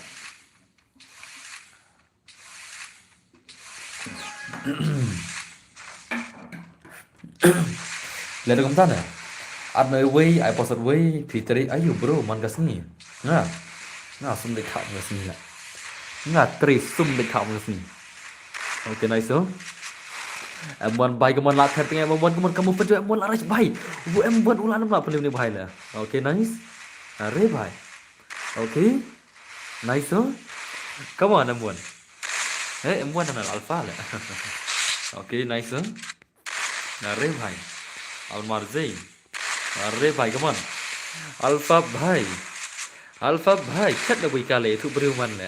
Lada kumta ne. At noi wei, ai posat wei, Peter, ayu bro, man ka sngi. Nga. Nga sum dei kha man ka sngi la. Nga tri sum dei kha man ka sngi. Okay, nice, so. M one bai ka man la khat tengah, M one ka man ka mu pajak, M one la rai bai. Bu M one u la nam la pelim ni bai la. Okay, nice. Are bai. Okay. Nice, huh? Come on, M one. Eh, M one na Alpha le. Okay, nice, huh? Na re bhai. Al Marzei. Na re bhai, come on. Alpha bhai. Alpha bhai, chat da bui kale tu beriu man le.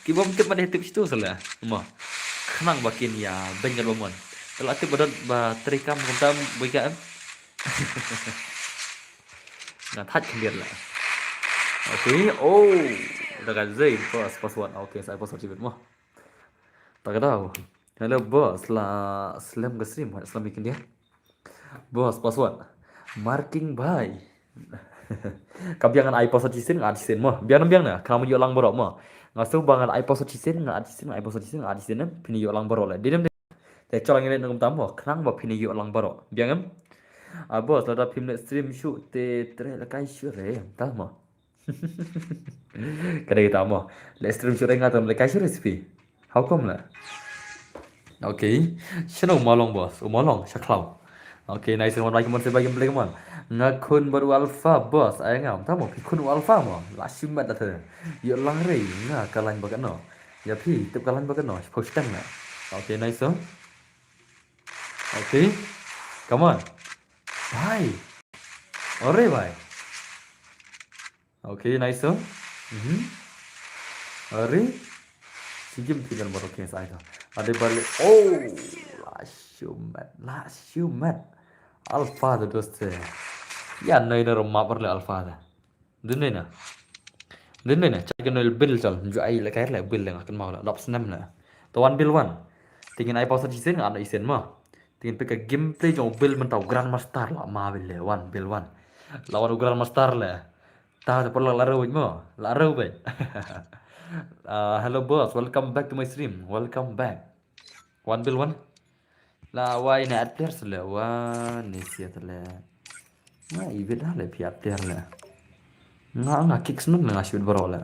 Ki bom tip man tip situ sala. Ma. Khnang ba kin ya, ben ngat ba mon. Telah tip ba dot ba trei kam kumta bui ka em. Nga thait khyndiat la. Okay, oh. Daga zei, boss, password. Okay, sa ai password shibit mo. Ta ka daw. Hello, boss, la slem ka stream, ha slem ikin dia. Boss, password. Marking by. Ka biang ngan ai password shisien, nga ai shisien mo. Biang biang na, khnang ïoh lang baroh mo. Nga sngew ba ngan ai password shisien, nga ai shisien, nga ai password shisien, nga ai shisien, phin ïoh lang baroh le. Dei ne em? Te chol ngi ne nang tam mo, khnang ba phin ïoh lang baroh. Biang em? Ah, boss, lada phim leh stream shuh te trei lehkai shuh re, ta mo. Ka dei ta mo. Leh stream shuh re nga tam lehkai shuh re spi. How come la? Okay. Shano u Malong, boss? U Malong sha khlaw. Okay, nice one. Like mon se ba game play mon. Nga khun bad u Alpha, boss. Ai ngam ta mo. Phi khun u Alpha mo. La shimet da te. Ïoh lang re nga ka line ba kano. Ïa phi tip ka line ba kano. Post na. Okay, nice one. Okay. Come on. Bhai. Ore bhai. Okay, nice one. Mhm. Ore. Sijim tigan baru ke sai to. Ada balik. Oh. La shimet. La shimet. Alpha tu doste. Ya noi na rumah perle Alpha ta. Dun dei na. Dun dei na. Chai ka noi bill chal. Ju ai lehkai leh bill leh nga kynmaw leh. Lop snem leh. To wan bill wan. Te ngin ai password shisien nga ai shisien mo. Te ngin peit ka gameplay jong u bill mynta u Grandmaster la ma bill leh. Wan bill wan. La wan u Grandmaster leh. Ta te por la la rau mo. La rau beit. Ah, hello boss, welcome back to my stream. Welcome back. Wan bill wan. La wai ne add player sele, wan ne sia tele. Nga ibit da le phi add player le. Nga, nga kick snun nga shoot bro le.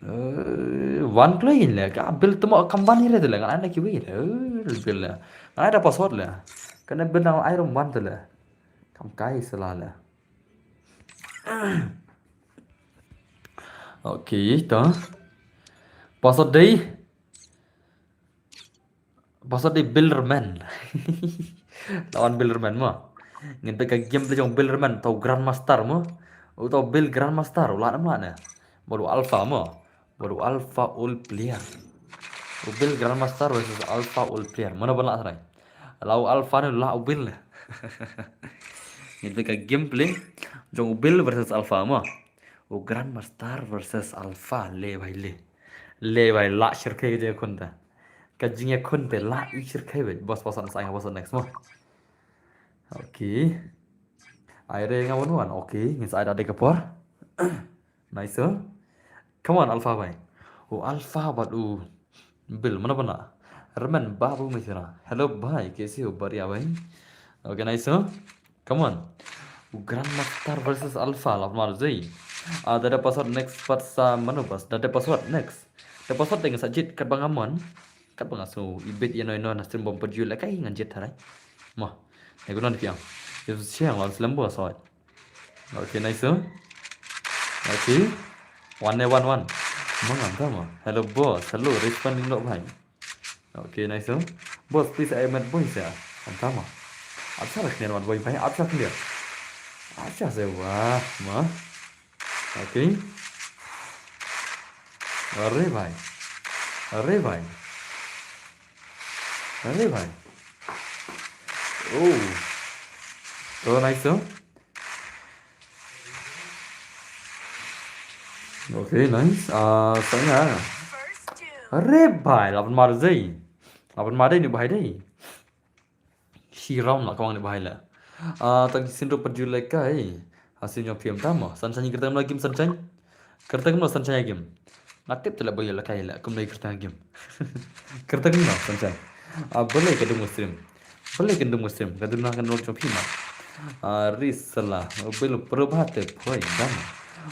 Eh, wan play le ka bill temo kam ban ire tele nga ana kiwi le. Eh, bill le. Nga ada password le. Kana bill na ai rum wan tele. Kam kai sela le. Okay, to. Password dei. Password dei Billerman. Lawan Billerman mo. Ngin peit ka gameplay jong Billerman, tau Grandmaster mo. U tau Bill Grandmaster, u la nam la ne. Baru Alpha mo. Baru Alpha All Player. U Bill Grandmaster versus Alpha All Player. Mana ban la trai. Lau Alpha ne la u Bill. Ngin peit ka gameplay jong u Bill versus Alpha mo. U Grandmaster versus Alpha, le bhai le. Le bhai la shirkhei ka jingïakhun te. Ka jingïakhun te la i shirkhei bhai. Boss, boss, sa nga boss next mo. Okay. Ai re nga wan wan. Okay, ngin sa ai da dei ka por. Nice. Come on, Alpha bhai. U Alpha bad u Bill, mana bana? Remen babu mithra. Hello bhai, kaise ho? Badhia bhai. Okay, nice. Come on. U Grandmaster versus Alpha, lap mar zei. Ah, dada password next pat sa manu bas. Dada password next. Dada password deng sa jit kat bang amon. Kat bang asu ibit ya noi non stream bom perju le kai ngan jit tharai. Mo. Ya guna ni piang. Ya siang wan slem bo soi. Okay, nice. Okay. One ne one one. Mangam tama. Hello boss. Hello, responding lo bhai. Okay, nice. Boss, please, I met boy sa. Am tama. Acha raknen wan boy bhai. Acha clear. Acha se wah ma. Okay. Are bhai. Are bhai. Are bhai. Oh. Oh, nice. Okay, nice. Ah, sanga. Are bhai, lapan mar zei. Lapan mar dei ni bhai dei. Shi round la kawang ni bhai la. Ah, tak jisin rupa julai kai. Hasil nyong piam tama. Sunshine kyrteng no game Sunshine. Kyrteng no Sunshine game. Nga tip tele boy la kai la kum dei kyrteng game. Kyrteng no Sunshine. Ah, boleh ka dung stream. Boleh ka dung stream. Ka dung na ka nok jong phi ma. Ah, ris salah. Bel probha te poi dama.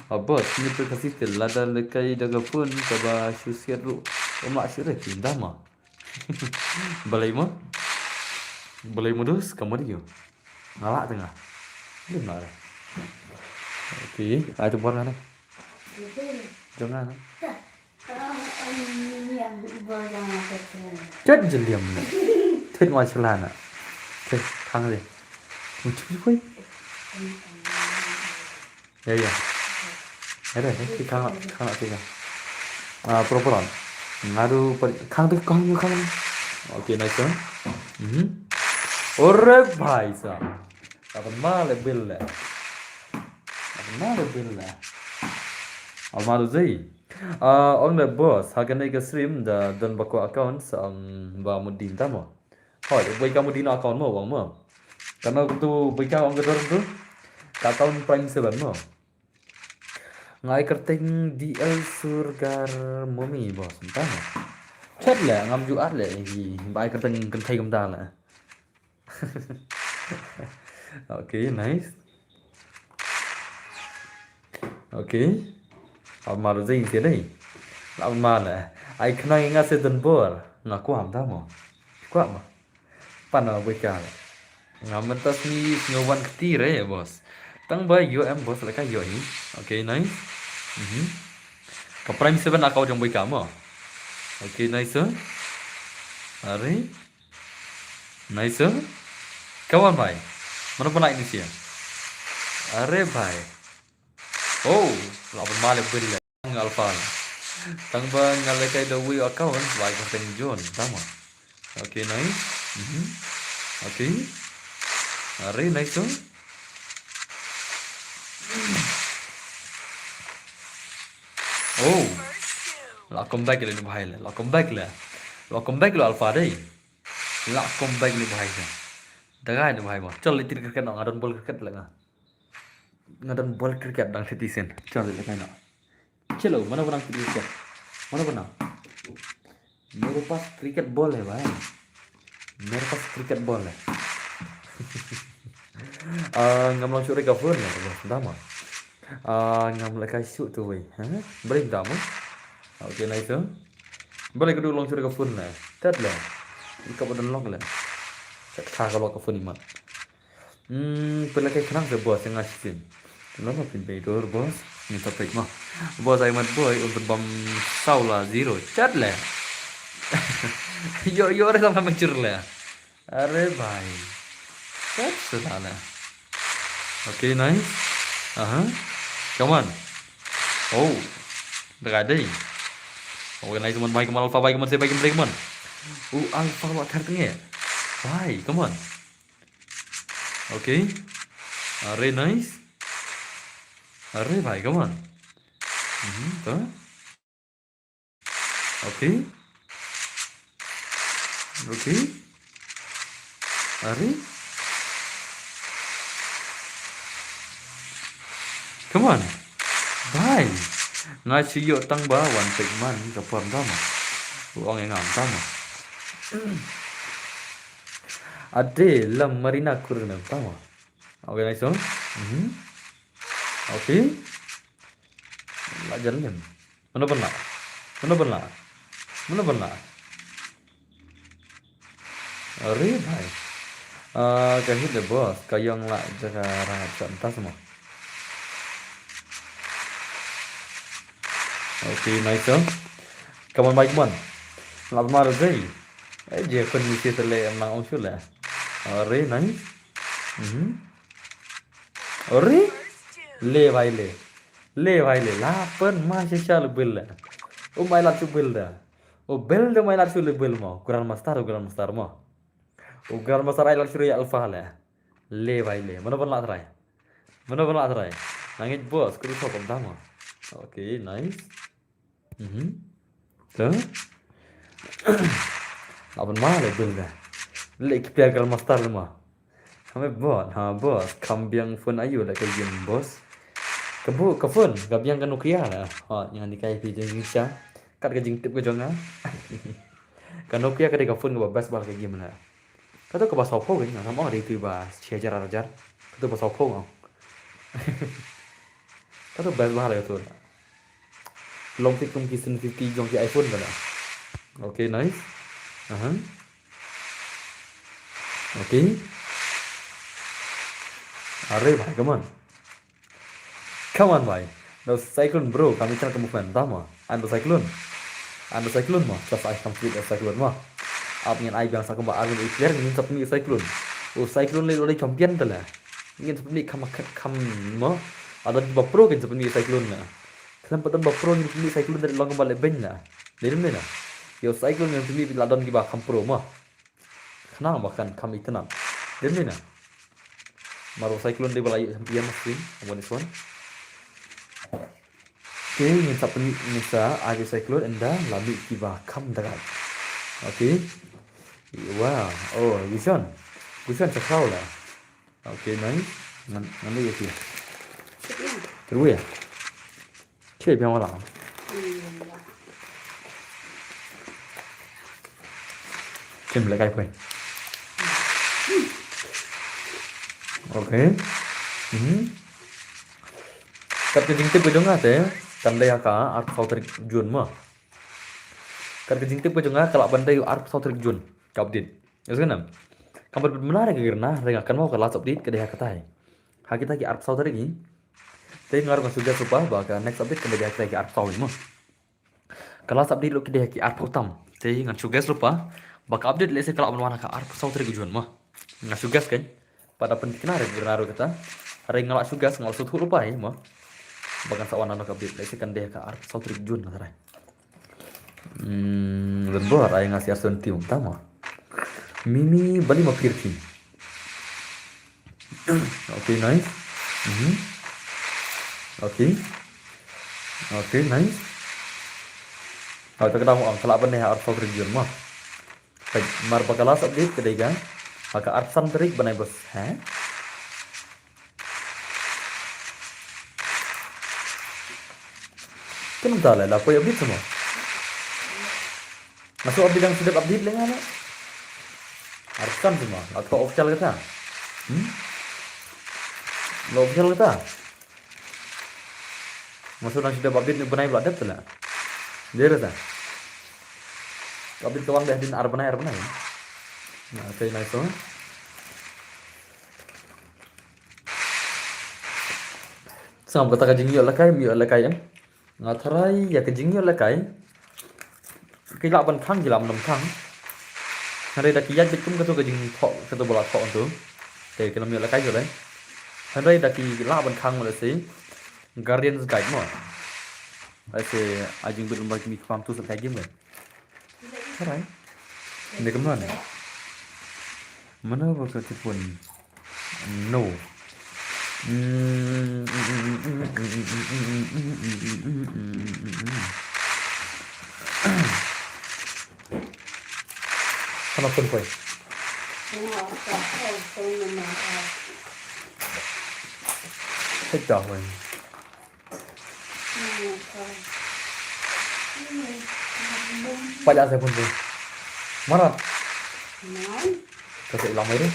Ah, boss ni per kasi te lada lekai daga pun ka ba shusiat ru. Ema shire ki dama. Balai mo? Balai mo dus kamu dia. Ngalak tengah. Belum nak ada. Okay, ada tu buat mana? Jangan. Chat jeliam ni. Chat masalah nak. Chat kang deh. Muncul koi. Ya, ya. Ada, eh, kang, kang, kang. Ah, pro, pro. Ngadu, khang tu, khang tu, khang. Okay, nice one. Mhm. Ore bhai sa. Apa male bill le? Apa male bill le? Almaro Zei. Ah, ong le boss, ha kane ka stream da don ba ko account sa ong ba Mudin tamo. Hoi, bai ka Mudin account mo, ong mo. Kana tu bai ka ong ka dor tu. Ka account Prime seven mo. Ngai kerteng D L Surgar Mumi boss, tamo. Chat le, ngam ju at le, hi, bai kerteng kentai kem da le. Okay, nice. Okay. Amar zing sini. Lam mana? Ai kena ingat sedun bor. Nga kwah dah mo. Kwah mo. Pana bika. Nga mentas ni ngawan ktir eh, boss. Tang ba yo em boss leka yo ni. Okay, nice. Mhm. Ka Prime seven account jong bika mo. Okay, nice. Are. Nice. Come on, bhai. Mana pernah ini sih? Are, bhai. Oh, lawan male beri le. Alpha. Tang ba nga lekai da wi account, bai ka teng John, tama. Okay, nice. Mhm. Okay. Are, nice. Oh. La come back le ni bhai le. La come back le. La come back le Alpha dei. La come back le bhai le. Dagai le bhai mo. Chal le tir cricket no, nga don bol cricket le nga. Nga don bol cricket dang thiti sen. Chal le kai no. Chalo, mana bana cricket? Mana bana? मेरे पास क्रिकेट बॉल है भाई. मेरे पास क्रिकेट बॉल है. Ah, ngam long shuh ka phone ne, bos, dama. Ah, ngam lekai shuh tu wei. Ha? Balik dama. Okay, nice. Balik ka du long shuh ka phone ne. Tet le. Ika badan long le. Chat ka ka long ka phone imat. Hmm, pynlehkai khnang sa bos nga shisien. Lo ma pynbei dur bos. Ni topik ma. Bos ai mat boy un pynbam saw la zero. Chat le. Yo, yo re sama mature le. Are bhai. Chat sa le. Okay, nice. Aha. Come on. Oh. Dagai dei. Okay, nice man, bhai, come on, Alpha, bhai, come on, say bhai, come on, bhai, come on. Uh, Alpha, what happened here? Bhai, come on. Okay. Are nice. Are bhai, come on. Mhm, to. Okay. Okay. Are. Come on. Bhai. Nga shu ïoh tang ba wan pek man ka por tama. U ong ïa ngam tama. Ade lam Marina Kurnem tama. Okay, nice one. Mhm. Okay. La jan lem. Mano ban lah? Mano ban lah? Mano ban lah? Are bhai. Ah, ka hit the boss, ka yong la jaka rahat sa tas mo. Okay, nice, sir. Come on, bhai, come on. Lah mar zai. Eh, je kun misi tele em nang ong shu le. Are, nice. Mhm. Are? Le bhai le. Le bhai le. La pen ma shisha le bil le. U mai la chu bil da. U bil da mai la chu le bil mo. Grandmaster, u grandmaster mo. U grandmaster ai la chu ya Alpha le. Le bhai le. Mano ban la try? Mano ban la try? Nangit boss, kudu thok om tang mo. Okay, nice. Mhm. Te? Aban ma le bil da. Le ki player grandmaster le ma. Kame bot, ha boss, kam biang phone ayu le ka game boss. Ka bu, ka phone, ka biang ka Nokia le. Ha, yang di kai pi jing jing sha. Kat ka jingtip ka jong nga. Ka Nokia ka dei ka phone ka ba best ba ka game le. Ka to ka ba saw pho ka jing, kam ong dei tu ba shi hajar ar hajar. Ka to ba saw pho nga. Ka to best ba le ka to. Long tik kum ki seven fifty jong ki iPhone ka na. Okay, nice. Aha. Okay. Are bhai, come on. Come on bhai. No cyclone bro, kami channel kamu fan tama. Ando cyclone. Ando cyclone mo. Just I complete a cyclone mo. Ap ngin ai biang sa kumba arun i player ngin sap ni cyclone. O cyclone le lo le champion tala. Ngin sap ni kam kam mo. Ada ba pro ngin sap ni cyclone na. Khlem pat don ba pro ngin pynmih cyclone da long ba le beiñ na. Dei dem dei na. Ïa u cyclone ngin pynmih la don kiba kham pro mo. Khnang ba kan kham itynnad. Dei dem dei na. Mar u cyclone dei ba la ïoh champion na screen. One is one. Okay, ngin sa pynmih, ngin sa ai ki cyclone ynda la mih kiba kham da gai. Okay. Wow. Oh, Gusion. Gusion sa khraw la. Okay, nice. Ngan, ngan leh ïa ki. Terus ya. Che biang wala. Chim leh kai poi. Okay. Mhm. Kat ka jingtip ka jong nga te kan dei ha ka arphew saw tarik Jun mo. Kat ka jingtip ka jong nga ka lah ban dei arphew saw tarik Jun ka update. Ïa sngewbha. Kam pat bit mena re ka girna re nga kan mo ka last update ka dei ha katai. Ha kita ki arphew saw tarik hi. Te nga ruh nga shu guess lypa ba ka next update kan dei ha kita ki arphew saw hi mo. Ka last update ruh ki dei ha ki arphew tam. Te ngan shu guess lypa ba ka update lehse ka lah ban wan ha ka arphew saw tarik Jun mo. Nga shu guess kan. Pat da pynthikna re ka ruh kata. Hynrei nga lah shu guess, nga lah shu thuh lypa hi mo. Ba kan sa wan na ka update lehse kan dei ha ka arphew saw tarik Jun nga tharai. Hmm, lynbor ai nga siar senti um tama. Mimi bali ma pirti. Okay, nice. Mhm. Okay. Okay, nice. Hau ta ka dang ong ka lah ban dei ha arphew saw tarik Jun mo. Peit, mar ba ka last update ka dei ka ha ka arphew san tarik bnai bas, ha? Te mynta la la poi update sa mo. Nga shu update dang shu dep update leh nga la. Arphew san sa mo. La thoh official kata. Hmm? La official kata. Nga shu dang shu dep update ne bnai ba la dep te la. Dei re ta. Ka update ka wan dei hadien ar bnai, ar bnai. Na, okay, nice one. Sngap kata ka jingïoh lehkai, ym ïoh lehkai em. Nga tharai ïa ka jingïoh lehkai. Ki lah ban khang, ki lah ban ym khang. Hynrei da ki ïaid beit kum kato ka jingthoh, kato ba la thoh tu. Te ki ym ïoh lehkai jolai. Hynrei da ki lah ban khang mo lehse Guardian's Guide mo. Lehse ai jingbit lem bad ki mi kpam tu sa lehkai game kan. Tharai. Ni kumno ni? Mano ba ka tipun? No. Kana pun poi. Hei dah poi. Pajak saya pun poi. Marat. Kasi ilang mai deh.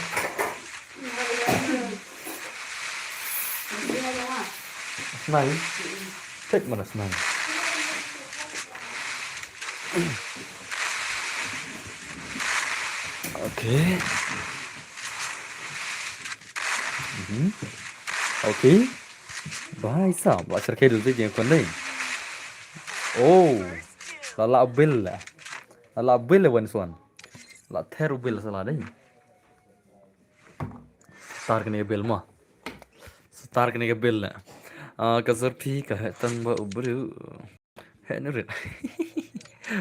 Snai. Cek mana snai. Okay. Mhm. Okay. Bhai sahab, la syrkhei dul te jingkhuan dei. Oh. La la bill la. La la bill la wan swan. La ther u bill sa la dei. Star kane ka bill mo. Star kane ka bill la. Ah, ka syrpi ka heh tang ba u briew. Heh nu rit.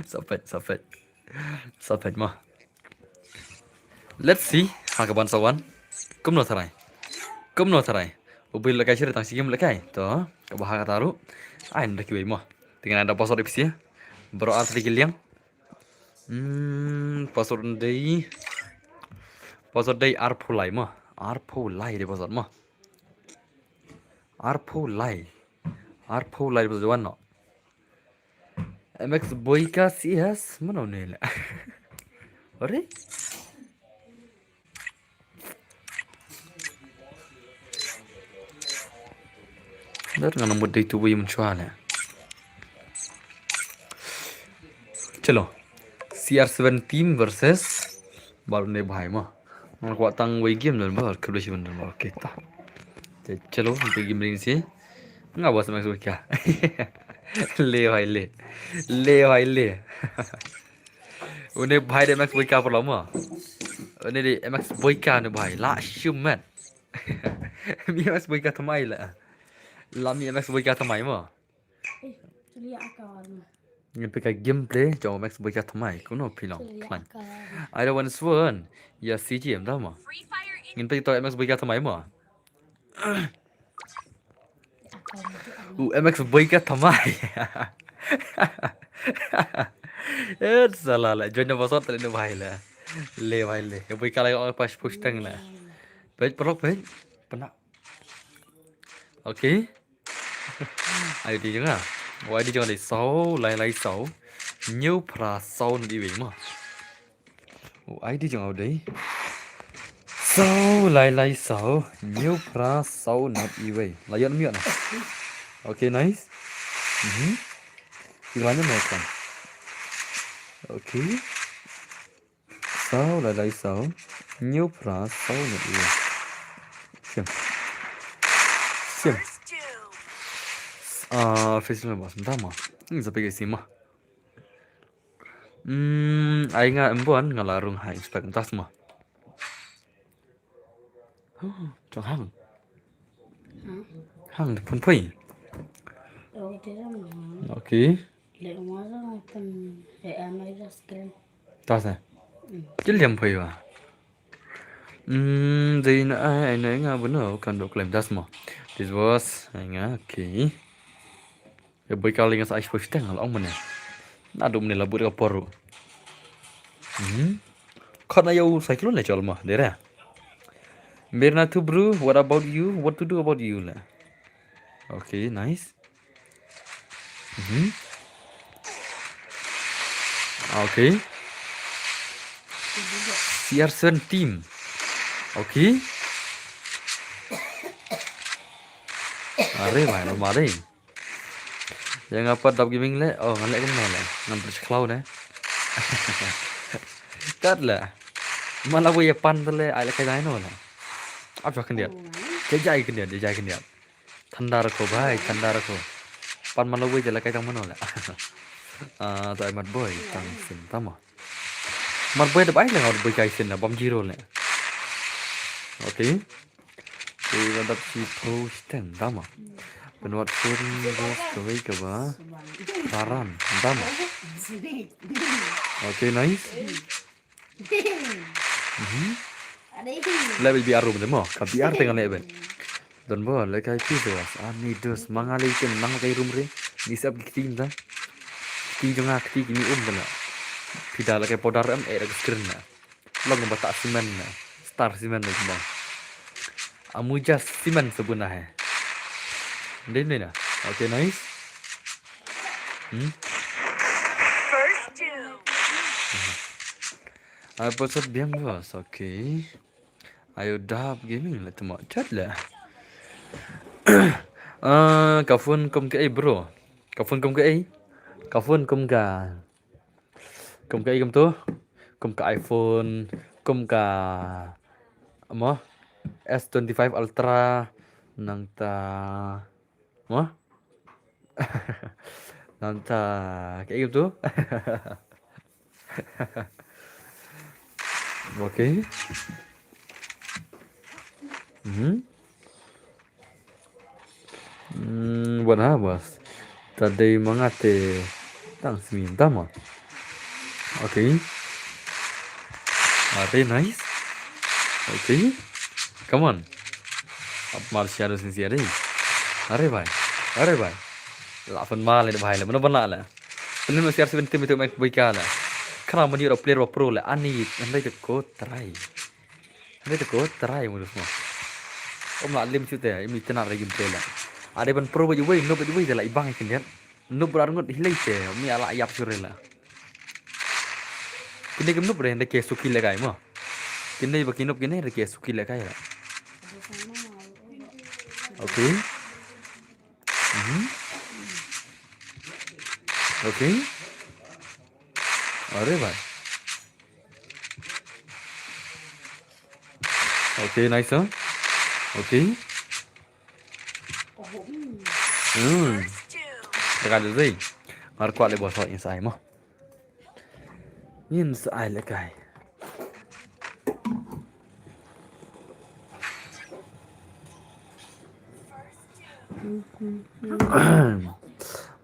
Sa peit, sa peit. Sa peit mo. Let's see ha ka ban sa wan. Kumno tharai. Kumno tharai. U briew lehkai shi re tang shi kim lehkai. To, ka ba ha kata ruh. Ai nda kiwei mo. Te ngan ai da password ipsi. Baroh ar tylli ki liang. Hmm, password dei. Password dei arphew lai mo. Arphew lai dei password mo. Arphew lai. Arphew lai password wan noh. M X Boyka C S, mano ne la. Ore? Dar nga namut dei tu bui mun chwa la. Chalo. C R seven team versus Baru ne bhai mo. Nga kwah tang wei game don ba, kebel shi ban don ba. Okay ta. Te chalo, te game ring si. Nga bas M X Boyka. Le bhai le. Le bhai le. Une bhai de M X Boyka pula mo. Une de M X Boyka ne bhai. La shumet. Mi M X Boyka thamai la. La mi M X Boyka thamai mo. Ngin peit ka gameplay jong M X Boyka thamai. Kumno phi long khlaiñ. Ai da wan swan. Ïa C G M da mo. Ngin peit to M X Boyka thamai mo. U M X boi ka thamai. Et sala la join na bosot le no bhai la. Le bhai le. Boi ka la pas push tang la. Peit prok peit. Pena. Okay. Ai di jong nga. Wai di jong nga dei saw lai lai saw. Hynñiew phra saw nod iwei ma. U ai di jong nga dei. Saw lai lai saw. Hynñiew phra saw nod iwei. La ïoh ym ïoh na. Okay, nice. Mhm. Ki la ïoh na kan. Okay. Saw lai lai saw. Hynñiew phra saw nod iwei. Shim. Shim. Ah, face ma bas. Dama. Ini sa pegi sima. Hmm, ai nga em buan nga la rung ha inspect tas ma. Huh, chong hang. Hang de phun phui. Okay. Tas eh. Kil jam phui wa. Hmm, dei na ai ai na nga buno kan do claim tas ma. This was ai nga okay. Ya boi kali nga sa ice push tang la ong mane. Na dum ne la bur ka poru. Hmm. Khot na yau cyclone le chol ma dera. Mirna tu bro, what about you? What to do about you la? Okay, nice. Mhm. Okay. C R seven team. Okay. Are mai lo mare. Yang apa dap gaming le? Oh, ngan le kumno le. Ngan terus klau ne. Kat le. Mana bu ya pan le ai le kai dai no le. Apa kendiat? Dia jai kendiat, dia jai kendiat. Thandar ko bhai, thandar ko. Pan mana bu ya le kai tang mano le. Ah, tai mat boy, tang sin tama. Mat boy da bai le ngan boy kai sin na bam jiro le. Okay. Te la dap si post ten dama. Penwat pun bos kawei kaba. Paran dama. Okay, nice. Mhm. Lebe B R room demo. Ka B R tengah lebe. Don bo le kai pi dos. Ani dos mangali ken nang kai room re. Ni sap ki kti da. Kti jonga kti kini um da. Pida le kai powder em eh da screen na. Long ba ta simen na. Star simen na kumba. Amuja simen sebuna he. Ndin ni na. Okay, nice. Hmm. Ai posot biang bos. Okay. Ayo dap gaming la temo chat la. Ah, ka phone kum ka ei bro. Ka phone kum ka ei. Ka phone kum ka Kum ka ei kum tu. Kum ka iPhone. Kum ka mo S twenty-five Ultra. Nangta mo. Nangta ka ei kum tu. Okay. Mhm. Hmm, buat ha bos. Tadi mangate tang simi tama. Okay. Are nice. Okay. Come on. Ap mar siar sin siar. Are bhai. Are bhai. La fan mal le bhai le. Mana bana le. Penin siar seven team itu mek boika le. Kana mani ro player wa pro le. Ani andai te ko try. Hynrei te ko try mo dus mo. Om la lim chute imi tena re game play la. Ade ban pro ba juwei, noob ba juwei te la ibang ikin dia. Noob rar ngut hilai te mi ala yap sure la. Kine kim noob re hynrei ke suki le kai mo. Kine ba ki noob kine re ke suki le kai la. Okay. Mhm. Okay. Are bhai. Okay, nice, huh? Okay. Hmm. Dekat tu sih. Ngar kuat le bos in sai mo. In sai le kai.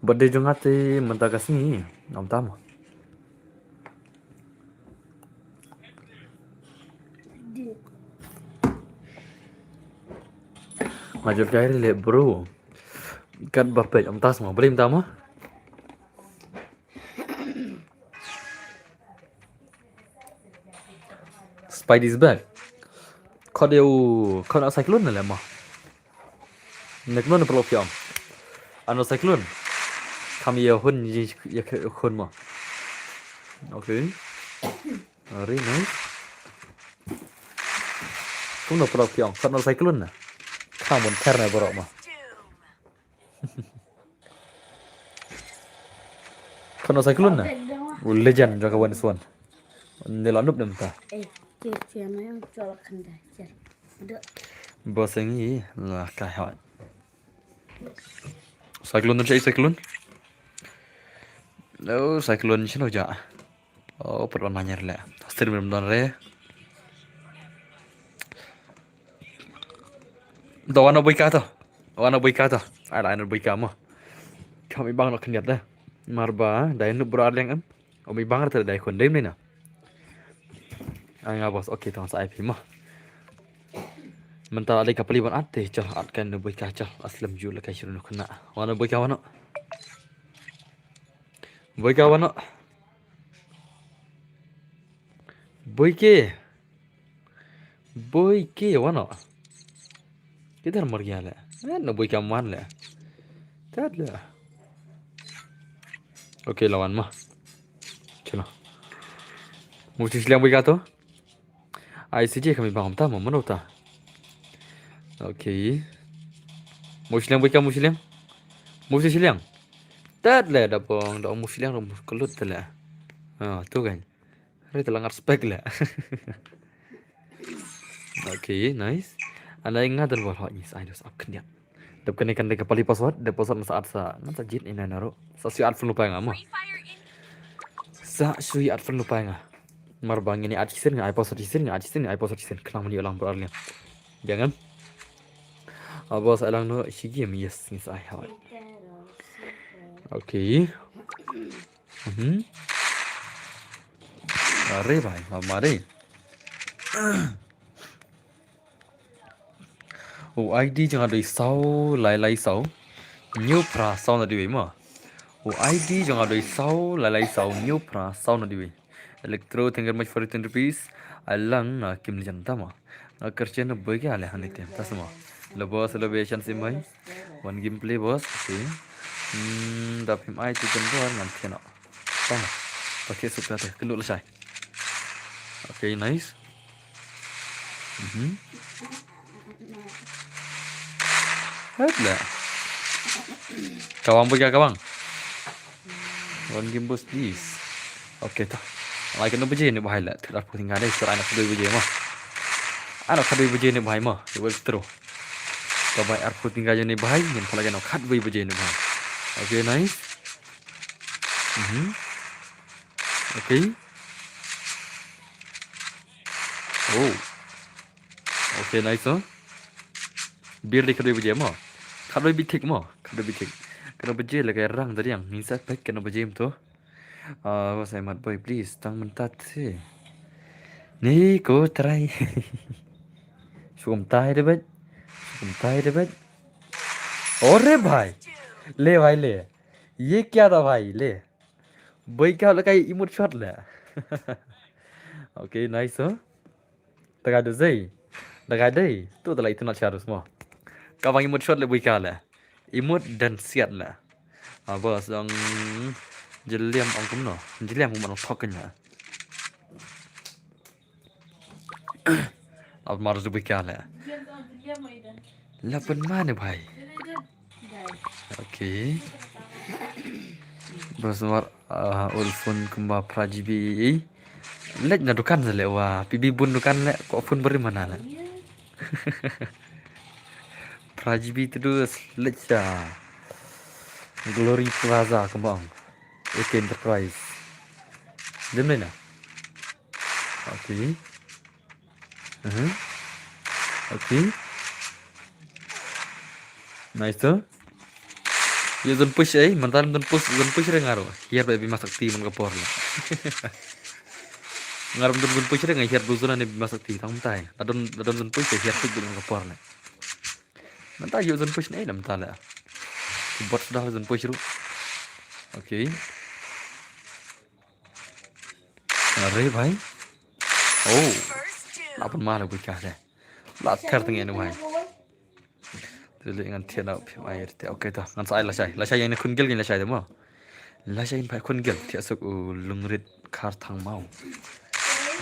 Birthday jong nga te mynta ka sngi, ngam tam. Nga jot kai le bro. Kat bar peit, ym tas mo, beli mynta mo. Spidey's back. Khot ïa u, khot na Cyclone na le mo. Nek non perlu piang. Ano Cyclone. Kam ïa hun, ïa hun mo. Okay. Very nice. Kumno perlu piang, khot na Cyclone na. Kam un ter na borok mo. Khot na Cyclone na. U legend jong ka one is one. Nila nup nem ta. Eh, tir tir na yang colok kanda. Tir. Duk. Boseng i la ka hot. Cyclone tu cai Cyclone. Oh, Cyclone sino ja. Oh, perlu nanya le. Stream belum don re. To, wan ïa u Boika to. Wan ïa u Boika to. Ai la, ai ïa u Boika mo. Kam i bang noh khyndiat da. Mar ba dei nup bro Arliang em. Ym i bang te dei khun dei ne na. Ai nga boss, okay, to sa ai phi mo. Mynta la dei ka pali ban at te, chal at kan ïa u Boika, chal. Aslem ju la kai shuh noh khynnah. Wan ïa u Boika wan noh. Boika wan noh. Boike. Boike wan noh. Kidhar mar gaya le. Eh, na Boika man le. Tad le. Okay, la wan mo. Chalo. Musti shiliang Boika to. Ai sije kami bang ta mo, mano ta. Okay. Musti shiliang Boika, musti shiliang. Musti shiliang. Tad le da bong, da musti shiliang, da musti kelut le. Ah, tu kan. Re telang respect le. Okay, nice. Ana nga dan wal hot ni, ai dos ak khyndiat. Dep kane kan dei ka pali password, dep password masa at sa, ngan sa jit ina naro. Sa sui at phone lupa nga mo. Sa sui at phone lupa nga. Mar ba ngini at shisien nga ai password shisien, nga at shisien nga ai password shisien. Khnang mani ulang bro Arliang. Jangan. Abo sa lang no shigi em, yes, ngin sa ai hot. Okay. Mhm. Mari bhai, ma-, mari. U I D jong nga dei saw lai lai saw hynñiew phra saw na diwei mo. U I D jong nga dei saw lai lai saw hynñiew phra saw na diwei. Electro, thank you very much for the ten rupees. Ai lang na kim lijan ta mo. Na kerchen na boi ka le hani tem ta mo. Lo boss, lo be chan sim bhai. One gameplay boss. Okay. Hmm, da phim ai tu jan bor ngan kena. Tama. Pakai sup dah tu. Kenduk leshai. Okay, nice. Mhm. Hep lah. Kawang bagi kawang. One game boost please. Okay ta. Lai kena baje ni bahai lah. Ter arphew tyngka dei. Ter anak kedua baje mah. Anak kedua baje ni bahai mah. Dia boleh terus. Ka bai arphew tyngka je ni bahai. Ngin pala kena khat bai baje ni bahai. Okay, nice. Mhm. Okay. Oh. Okay, nice, oh. Bir di khat bai baje mo. Khat bai bit thik mo. Khat bai bit thik. Kano baje la ka rang dari yang. Ngin sa pek kano baje mo to. Ah, was ai mat boy, please. Tang mynta te. Ni ko try. Sukum tai de bet. Sukum tai de bet. Ore bhai. Le bhai le. Ye kya tha bhai le. Bhai ka la kai emote shot le. Okay, nice, huh? Takai de zei. Takai dei. Tu talai tu na charus mo. Ka bang emote shot le bhai ka le. Imut dan siat la. Aba sdang jylliem ong kumno. Jylliem kumno thok kynja. Ap mar zu bika la. La pun mane bhai. Okay. Bos mar, ah, ul phone kumba phra G B. Leit na dukan sa leh wa, P B bun dukan leh, ko phone beri mana leh. Phra G B tu dus leit sa Glory Plaza kembang. A K Enterprise. Dem leh na. Okay. Mhm. Okay. Nice tu. Ïa zone push eh, mynta zone push, zone push re nga ruh. Hiar ba Bima Sakti man ka por la. Nga ruh zone push re nga hiar blue zone ne Bima Sakti tang mynta eh. La don, la don zone push eh hiar pick man ka por la. Mynta ïa zone push ne la mynta la. Ki bot suda la zun push ruh. Okay. Are bhai. Oh. La pynmah la bui ka te. La ther teng ïa u bhai. Te leh ngan thiah na phi mai te. Okay to. Ngan sa ai lashai. Lashai ïa ine Khun Gill ngin lashai te mo. Lashai ïa ine Khun Gill. Thiah suk u Lungrit Kharthangmaw.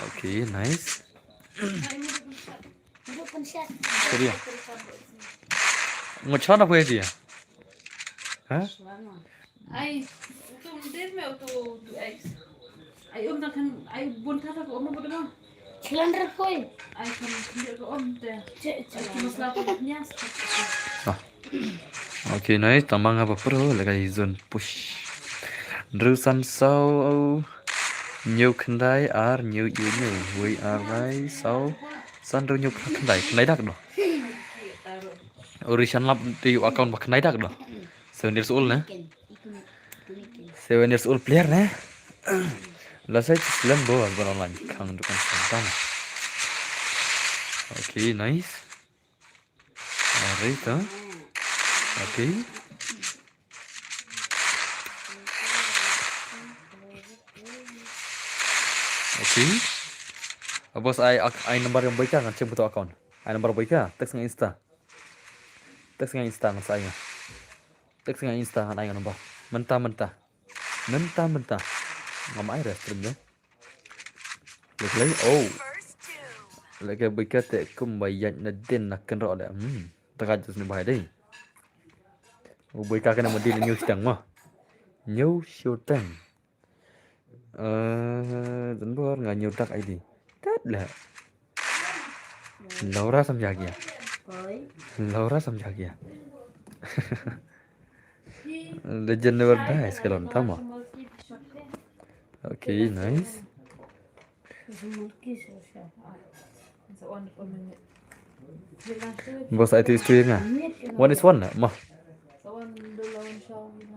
Okay, nice. Sorry. Ngo chana pwe dia. Ha? Ai, tu dia me tu tu ai. Ai um ta kan ai bun ta ta ko um ko da. Cylinder koi. Ai kan dia ko um te. Ai ko masla ko nias. Ah. Okay, nice. Tang ma nga ba pro la kai zone push. Hynriew san saw hynñiew khyndai ar hynñiew hynñiew hynñiew. Wei ar lai saw san hynriew hynñiew khyndai. Khyndai dak doh. Uri shan lap te ïa u account ba khyndai dak doh. Seven years old ne? Seven years old player ne? Lashai slem bo ban online khang dukan santana. Okay, nice. Alright, huh? Okay. Okay. Abos ai ak-, ai number ïa u Boika ngan check betul account. Ai number Boika, text nga Insta. Text nga Insta ngan sa ai nga. Text nga Insta ngan ai nga number. Mynta mynta. Mynta mynta. Ngam ai restream de. Leh leh oh. Leh ka Boika te kumba ïaid na din na kynroh de. Hmm. Te ka jus ni bhai dei. U Boika kane ma din hynñiew shiteng ma. Hynñiew shiteng. Eh, dan bor nga hynñiew dak ai di. Tat leh. Laura sam jagia. Laura sam jagia. Legend never dies, kalon tama. Okay, nice. Bos, ai tu history nga. One is one lah, mah.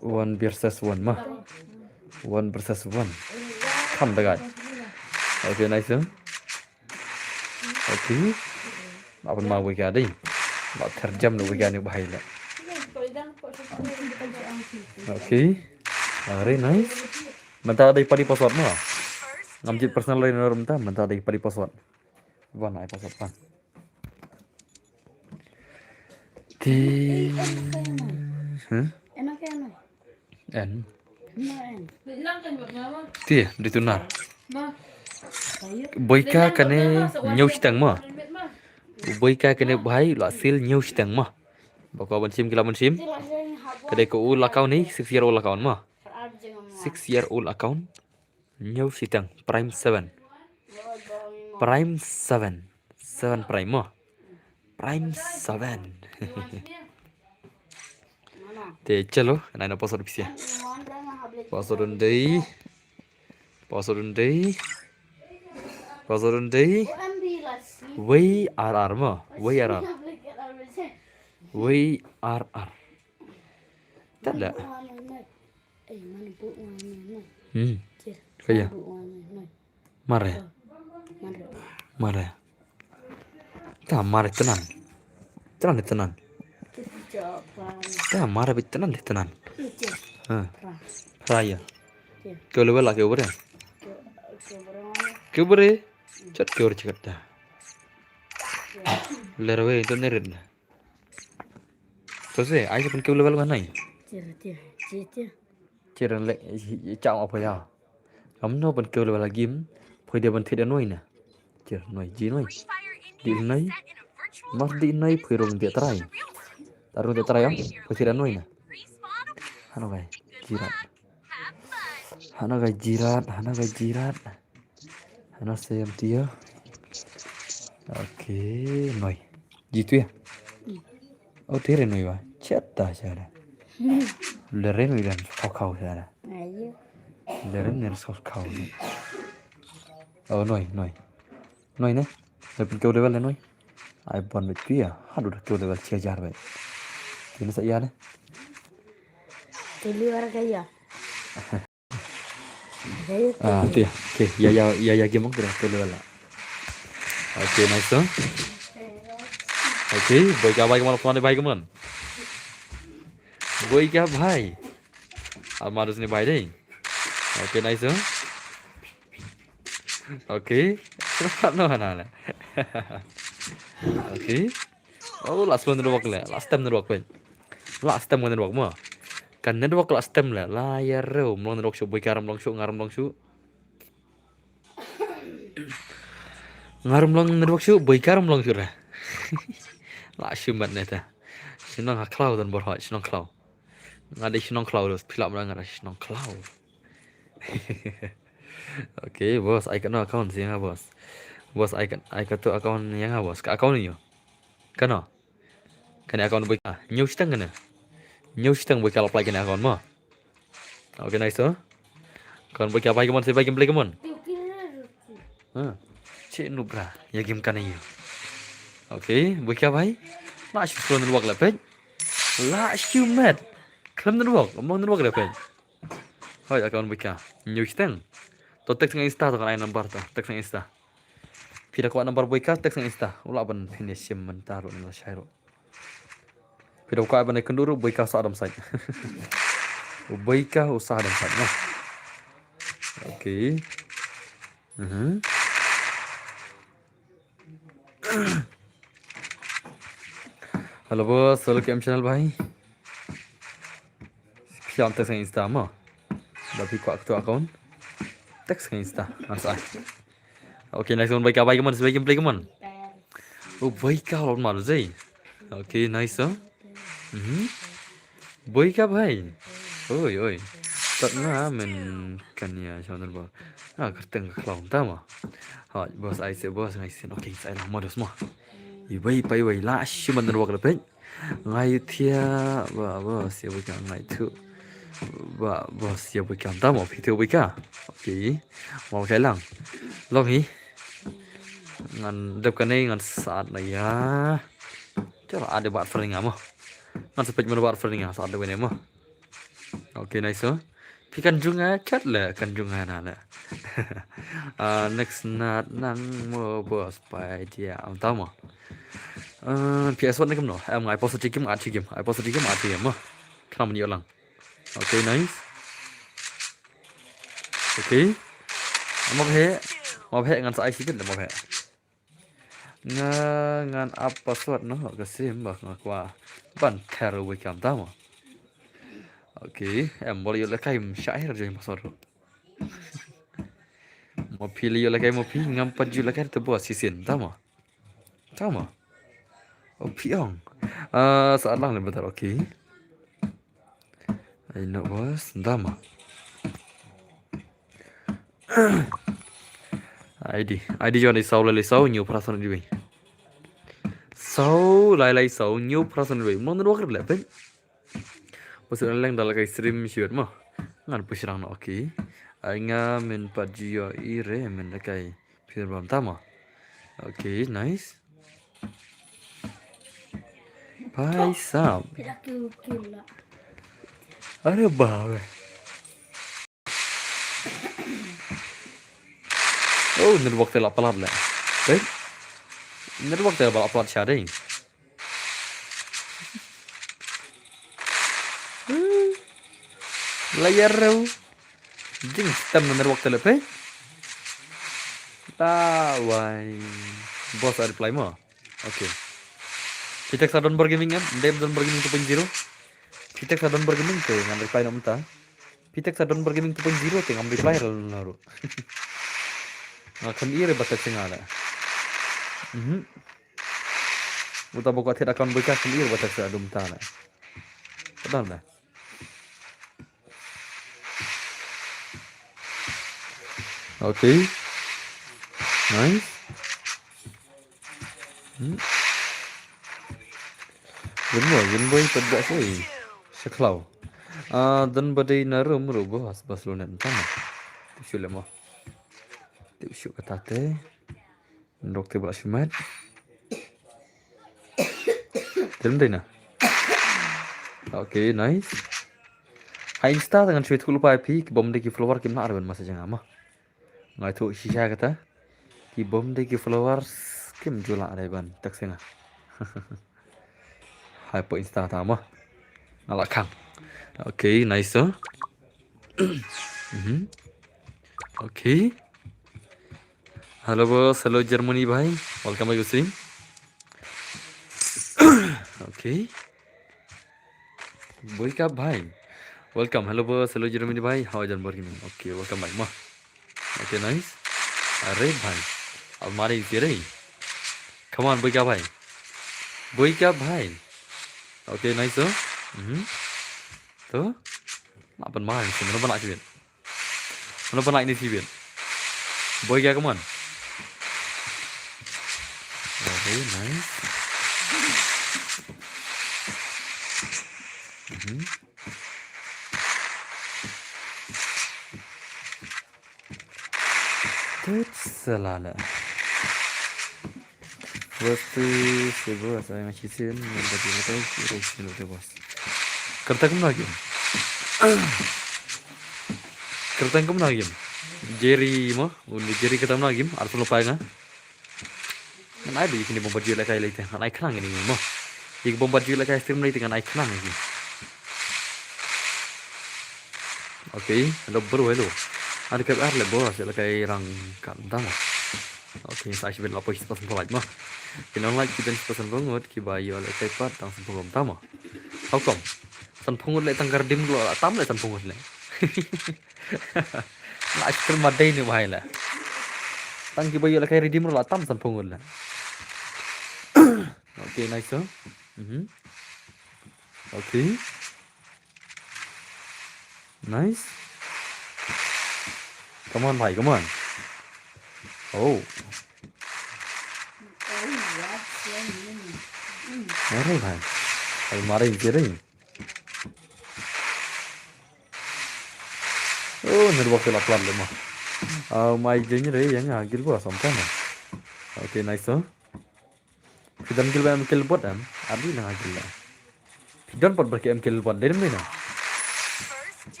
One versus one, mah. One versus one. Come the guy. Okay, nice, eh? Okay. Apa ma wika dei. Ba terjam lu wika ni bahai lah. Okay. Very nice. Mynta dei pali password mo. Ngam jied personal dei nor mynta, mynta dei pali password. Wan ai password pan. Ti. Huh? En. Ti, di tunar. Boika kane hynñiew shiteng mo. Boika kane bhai la sil hynñiew shiteng mo. Ba ko ban shim ki la ban shim. Ka dei ka u la account ni, six year old account mo. Six year old account. Hynñiew shiteng, prime seven. Prime seven. Seven prime mo. Prime seven. Te chalo, nai na password pisa. Password un dei. Password un dei. Password un dei. Wei R R mo. Wei R R. Wei R R. Tada. Hmm. Kaya. Mare. Mare. Ta mare tenan. Tenan de tenan. Ta mare bit tenan de tenan. Ha. Raya. Kau level lah kau bere. Kau bere. Chat kau bere chat ta. Lerwe itu nerit na. To se, ai pun kau level kan nai. Tir tir tir tir. Tir lek chau apa ya. Kam no pun kau level game. Poi dia pun tidak noi na. Tir noi ji noi. Di noi. Mar di noi poi rong dia try. Tarung dia try am. Poi tidak noi na. Hano kai. Jirat. Hano kai jirat. Hano kai jirat. Hano sem tia. Okay, noi. Ji tu ya. Oh, tere noi ba. Chata chara. Lere noi dan khau khau chara. Ayo. Lere ner khau khau. Oh, noi, noi. Noi ne. Noi pun kau level noi. Ai bon bet kuya. Hadu da kau level chia jar bet. Kini sa iya ne. Kau level kaya. Ah, tia. Okay, ya ya ya ya game kira kau level lah. Okay, nice. Okay, boy ka bai kaman, phone bai kaman. Boi ka bhai. Alma dus ni bhai dei. Okay, nice, huh? Okay. No, no, no, no. Okay. Oh, la slow network le. La stem network peit. La stem network mo. Kan network la stem le. La ïa rew. Mlong network shu, boi ka ram long shu, nga ram long shu. Nga ram long network shu, boi ka ram long shu re. La shu mat ne ta. Shnong ha khlaw don bor hoi, shnong khlaw. Nga dei shnong khlaw dus, phi lah mrang nga dei shnong khlaw. Okay, boss, ai kano account ïa nga, boss. Boss, ai kan, ai kato account ïa nga, boss. Ka account ïa. Kano? Kane account boi ka. New shiteng kane. New shiteng boi ka la apply kane account mo. Okay, nice to. Account boi ka bai ka mon, se bai game play ka mon. Ha. Che nubra, ïa game kane ïa. Okay, boi ka bai. La shu slow network la peit. La shu met. Khlem network, mong network la peit. Hoi, account boi ka. New shiteng. To text nga Insta to kan ai number to. Text nga Insta. Phi da kwah number boi ka, text nga Insta. U lah ban phin ïa shim mynta ruh ne la shai ruh. Phi da kwah ban ai kynduh ruh boi ka sa adam sait. Boi ka u sa adam sait, no. Okay. Mhm. Hello boss, hello K M channel bhai. Phi ïa text nga Insta mo. Da phi kwah kato account. Text nga Insta. Ngan sa ai. Okay, nice one, boi ka bai ka mon, boi ka play ka mon. Oh, boi ka lot mal zai. Okay, nice, oh. Mhm. Boi ka bai. Oi, oi. Tat na men kan ïa channel ba. Ah, kerteng ka khlaw ta mo. Ha, boss ai se boss ngai sin. Okay, sai lang modus mo. I bai pai bai la shu man network la peit. Ngai thia ba ba sia boi ka ngai thu. Ba ba sia boi ka ta mo phi thu boi ka. Okay. Mo kai lang. Long hi. Ngan dep kane ngan sat na ïa. Chara ade bat fring mo. Ngan sepet mo bat fring sat de mo. Okay, nice, oh. Phi kan jung nga kat le, kan jung nga na le. Ah, next nat nang mo boss pai dia am ta mo. Ah, P S one ni kumno? Em ngai post game at game. Ai post game at game mo. Kena muni lang. Okay, nice. Okay. Mo he. Mo he ngan sa ai sikit le mo he. Nga ngan ap password noh ka sim ba nga kwah ban ther wei kam ta mo. Okay, em bol ïoh lehkai, em sha akhir join password. Mo phi leh ïoh lehkai mo phi, ngam pat ju lehkai te bo sisin ta mo. Ta mo. Oh phi ong. Ah, sa lang le bentar, okay. Ai no bos, ta mo. I D, I D jong i saw lai lai saw, new person di wei. Saw lai lai saw, new person di wei. Mo network le pen. Bos leng da lehkai stream shiwet mo. Ngan push rang no, okay. Ai nga men pat ju ïoh i re men lehkai. Phi bam ta mo. Okay, nice. Bhai sahab. Are babe. Oh, network te la palat le. Dei. Network te la palat sha dei. La ïa rew. Jing stem na network te le phi. Ta wai. Bos a reply mo. Okay. Phi text ha Don Bar Gaming em? Dem Don Bar Gaming two point zero. Phi text ha Don Bar Gaming te ngan reply na mynta. Phi text ha Don Bar Gaming two point zero te ngam reply ra na ru. Nga khlem i re ba text nga le. Mhm. Uta ba kwah thied account boi ka khlem i re ba text ha dum ta le. Ka don le. Okay. Nice. Hmm. Gin mo, gin boi pat da soi. Sha khlaw. Ah, don ba dei na room ru bos, bos lu net tang. Tip shu le mo. Tip shu kata te. Ndok te ba shu met. Tem dei na. Okay, nice. Ha Insta te ngan shu ïathuh lypa ïa phi, ki bym dei ki follower kim lah re ban message ïa nga mo. Nga ïathuh shisha kata. Ki bym dei ki followers kim ju lah re ban text ïa nga. Hai po Insta ta mo. Nga la khang. Okay, nice, sir. Mhm. Okay. Hello, boss. Hello, Germany, bhai. Welcome back to stream. Okay. Boyka, bhai. Welcome. Hello, boss. Hello, Germany, bhai. How are you, Germany? Okay, welcome back, ma. Okay, nice. Are, bhai. Almari isi re. Come on, Boyka, bhai. Boyka, bhai. Okay, nice, sir. Mhm. To. Lah ban mai, sir. Mano ban lah shibit? Mano ban lah ini shibit? Boyka, come on. Okay, nice. Mhm. Tut, salah lah. Bos tu, si bos, saya masih sin, yang tadi betul, si bos, si bos. Kyrteng kumno game? Kyrteng kumno game? Jerry mo, undi Jerry kyrteng kumno game? Arphew lo pai nga. Ngan ai ba ïa kine bym pat ju lehkai lei te, ngan ai khnang ïa kine mo. Ïa ki bym pat ju lehkai stream lei te ngan ai khnang ïa ki. Okay, hello bro, hello. Ada kep ar le bro, sa lehkai rang kat tama. Okay, sa shibit la poi spot spot like mo. Ki nang like ki ben spot spot ngut ki ba ïa lehkai pat tang spot tama. How come? San phew ngut le tang ka redeem ruh la tam le san phew ngut le. La ice cream ma dei ni bhai le. Tang ki ba ïoh la kai redeem ruh la tam san phew ngut le. Okay, nice, sir. Mhm. Okay. Nice. Come on, bhai, come on. Oh. Mare, bhai. Bhai, mare, ïa ki ring. Oh, network te la plat le mo. Ah, mai jeng re yang ha gil bot sam tama. Okay, nice, sir. Phi don gil ba em kill bot em? Adi na ha gil la. Phi don bot ba ki em kill bot, dei dem dei na.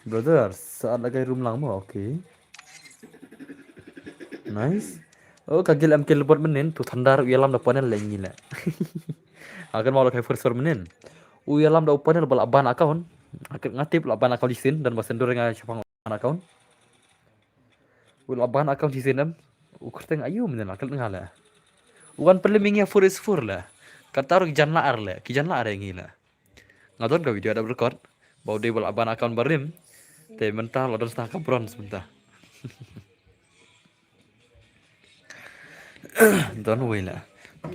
Brother, sa lehkai room lang mo, okay. Nice. Oh, ka gil em kill bot mynnin, to thunder u ïalam da panel le ngi le. Akan mau lehkai first floor mynnin. U ïalam da u panel ba la ban account. Akan nga tip la ban account shisien, don ba sendor nga shaphang ban account. U la ban account shisien em. U kyrteng aïu mynnin la kyrteng nga le. U wan pynlem ïa ngi four is four le. Kata ruh ki jan la ar le, ki jan la ar ïa ngi le. Nga don ka video da record. Ba u dei ba la ban account barim. Te mynta la don sna ka bronze mynta. Don wei le.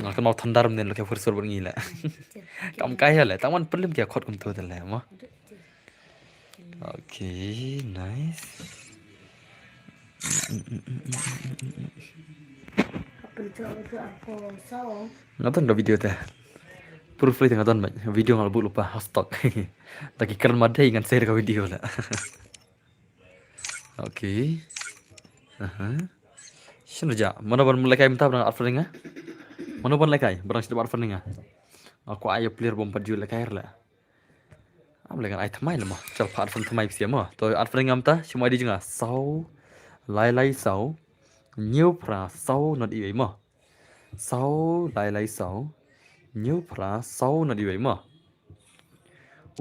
Nga kan mau thunder mynnin lehkai first floor bad ngi le. Kam kai le, tang wan pynlem ki khot kumto te le mo. Okay, nice. Nga don ka video te. Proof te nga don bad video nga la buh lypa ha stock. Ta ki kren ma dei ngan share ka video la. Okay. Aha. Shano ja? Mano ban lehkai mynta ba dang arphew nga? Mano ban lehkai ba dang shit ba arphew nga? Nga kwah ïa player bym pat ju lehkai la. Am le ngan ai thymmai le mo. Chal pat arphew thymmai pisa mo. To arphew nga mynta, shim I D jong nga. Saw lai lai saw. Hynñiew phra saw not iwei mo. Saw lai lai saw. Hynñiew phra saw not iwei mo.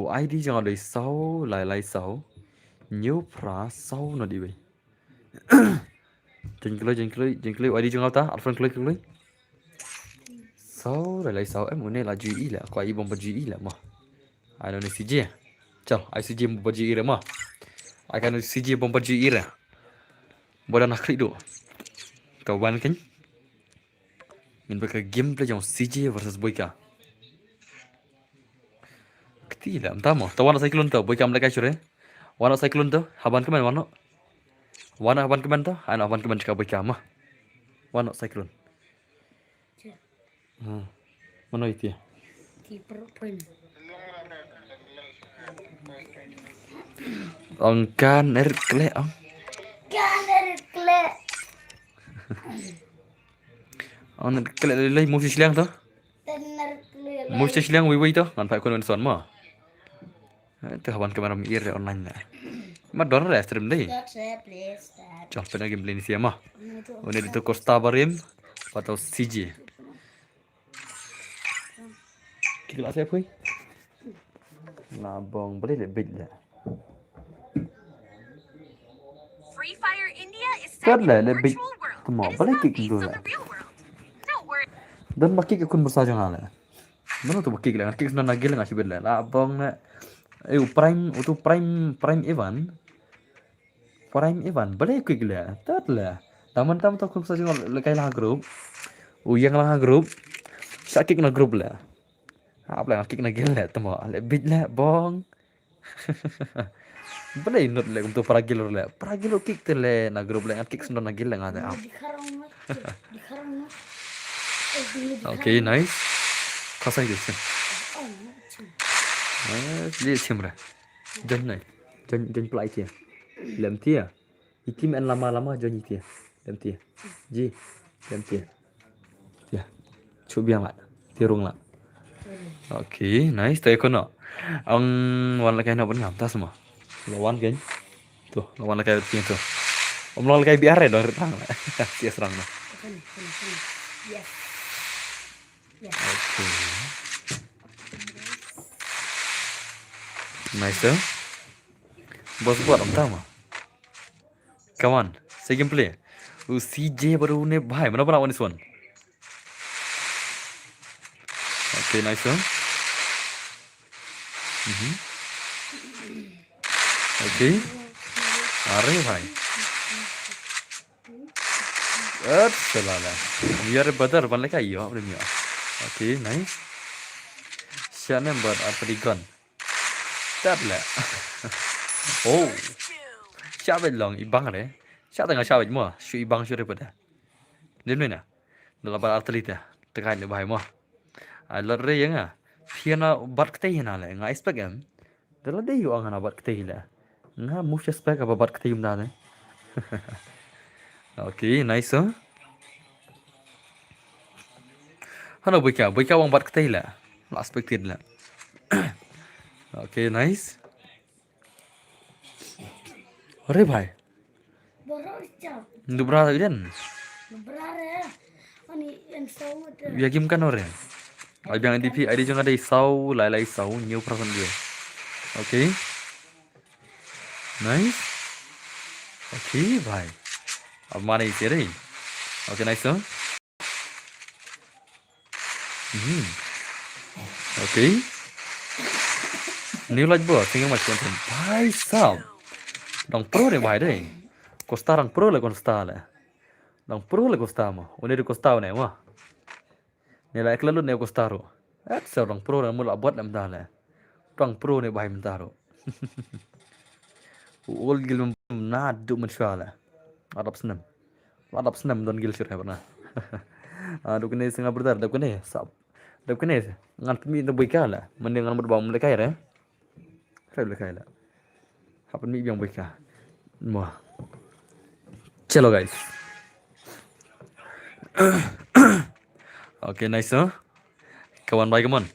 U I D jong nga dei saw lai lai saw. Hynñiew phra saw not iwei. Jong kloi, jong kloi, jong kloi, U I D jong nga ta, arphew kloi kloi. Saw lai lai saw em, une la ju i le, kwah i bym pat ju i le mo. Ai no ne C J. Chal, ai C J bym pat ju i re mo. Ai ka no C J bym pat ju i re. Boda na khri do. Ka wan kan. Ngin ba ka gameplay jong C J versus Boyka. Kti la mynta mo. Ta wan cyclone ta, Boyka am lehkai shuh re. Wan cyclone ta, haban kmen wan no. Wan haban kmen ta, ai no haban kmen ka Boyka mo. Wan cyclone. Hmm. Mano iti? Ti perut pun. Ong kan erit kle ong. Kan erit kle. Ong erit kle lei lei musi shiliang to. Ten erit kle lei. Musi shiliang wei wei to. Ngan pai kun son mo. Eh, te haban kamera mi ir online na. Ma don re stream dei. Chal pena game play ni siama. Une dito Costa barim. Patau C J. Ki la se phui. La bong, balei leh bit leh. Free Fire India is set in a virtual world. It is not based on the real world. Don't worry. Don ba kick ïa khun bsa jong nga leh. Mano uto ba kick leh, nga kick sdang na gel nga shibit leh. La bong leh. Eh, u Prime, uto Prime, Prime Evan. Prime Evan, balei kick leh. Tat leh. Taman tam to khun bsa jong nga leh kai la group. U ïeng la group. Sha kick na group leh. Hap leh nga kick na gel leh, tamo leh bit leh bong. Balei not leh kumto para gel leh. Para gel kick te leh na group leh ngat kick sdang na gel leh nga te ap. Okay, nice. Khasai de sim. Eh, de sim re. Jan nai. Jan, jan play tia. Lem tia. Ikim en lama lama jon itia. Dem tia. Ji. Dem tia. Ya. Chu biang la. Tirung la. Okay, nice. Te kono. Ang wan la kai no ban ngam ta sama. Lo wan ken. Tu, lo wan la kai tia tu. Om lo la kai biar re dong retang la. Tia serang no. Yes. Okay. Nice tu. Bos buat om tama. Come on, second play. U C J baru ne bhai, mana bana one is one. Okay, nice one. Mhm. Okay. Are bhai. At selala. Yare badar ban leka yo, apa dia? Okay, nice. Shanem bad apa di gun. Tat leh. Oh. Shabet long i bang re. Sha tanga shabet mo. Shu i bang shu re pada. Dim ni na. Dala bar artali ta. Tekai le bahai mo. Ai lot re yang ah. Phiana bat kete hina le. Nga expect em. Dala de yu ang na bat kete hila. Nga mu expect apa bat kete yum da ne. Okay, nice, huh? Hano boika, boika wang bat kete hila. Last expected la. Okay, nice. Are bhai. Dubra ta jen. Dubra re. Ani en saw. Ya game kan ore. Ai biang D P, ai di jong ada saw, lai lai saw, new person dia. Okay. Nice. Okay, bhai. Ab mana isi re. Okay, nice, huh? Hmm. Okay. New light bro, thank you much for the bhai sab. Dang pro ne bhai dei. Costa dang pro le Costa le. Dang pro le Costa mo. Une de Costa une mo. Ne la ekla lut ne Costa ro. Et sa dang pro ne mula buat le mda le. Dang pro ne bhai mda ro. U ol gil mem na du men shwa le. Adap snem. Adap snem don gil shur hebat na. Ah, duk ne singa brother, duk ne sap. Duk ne ngan tmi duk boika le. Mending ngan mut bam le kai re. Re le kai le. Hapan mi biang boika. Mo. Chalo guys. Okay, nice, huh? Kawan bhai, come on.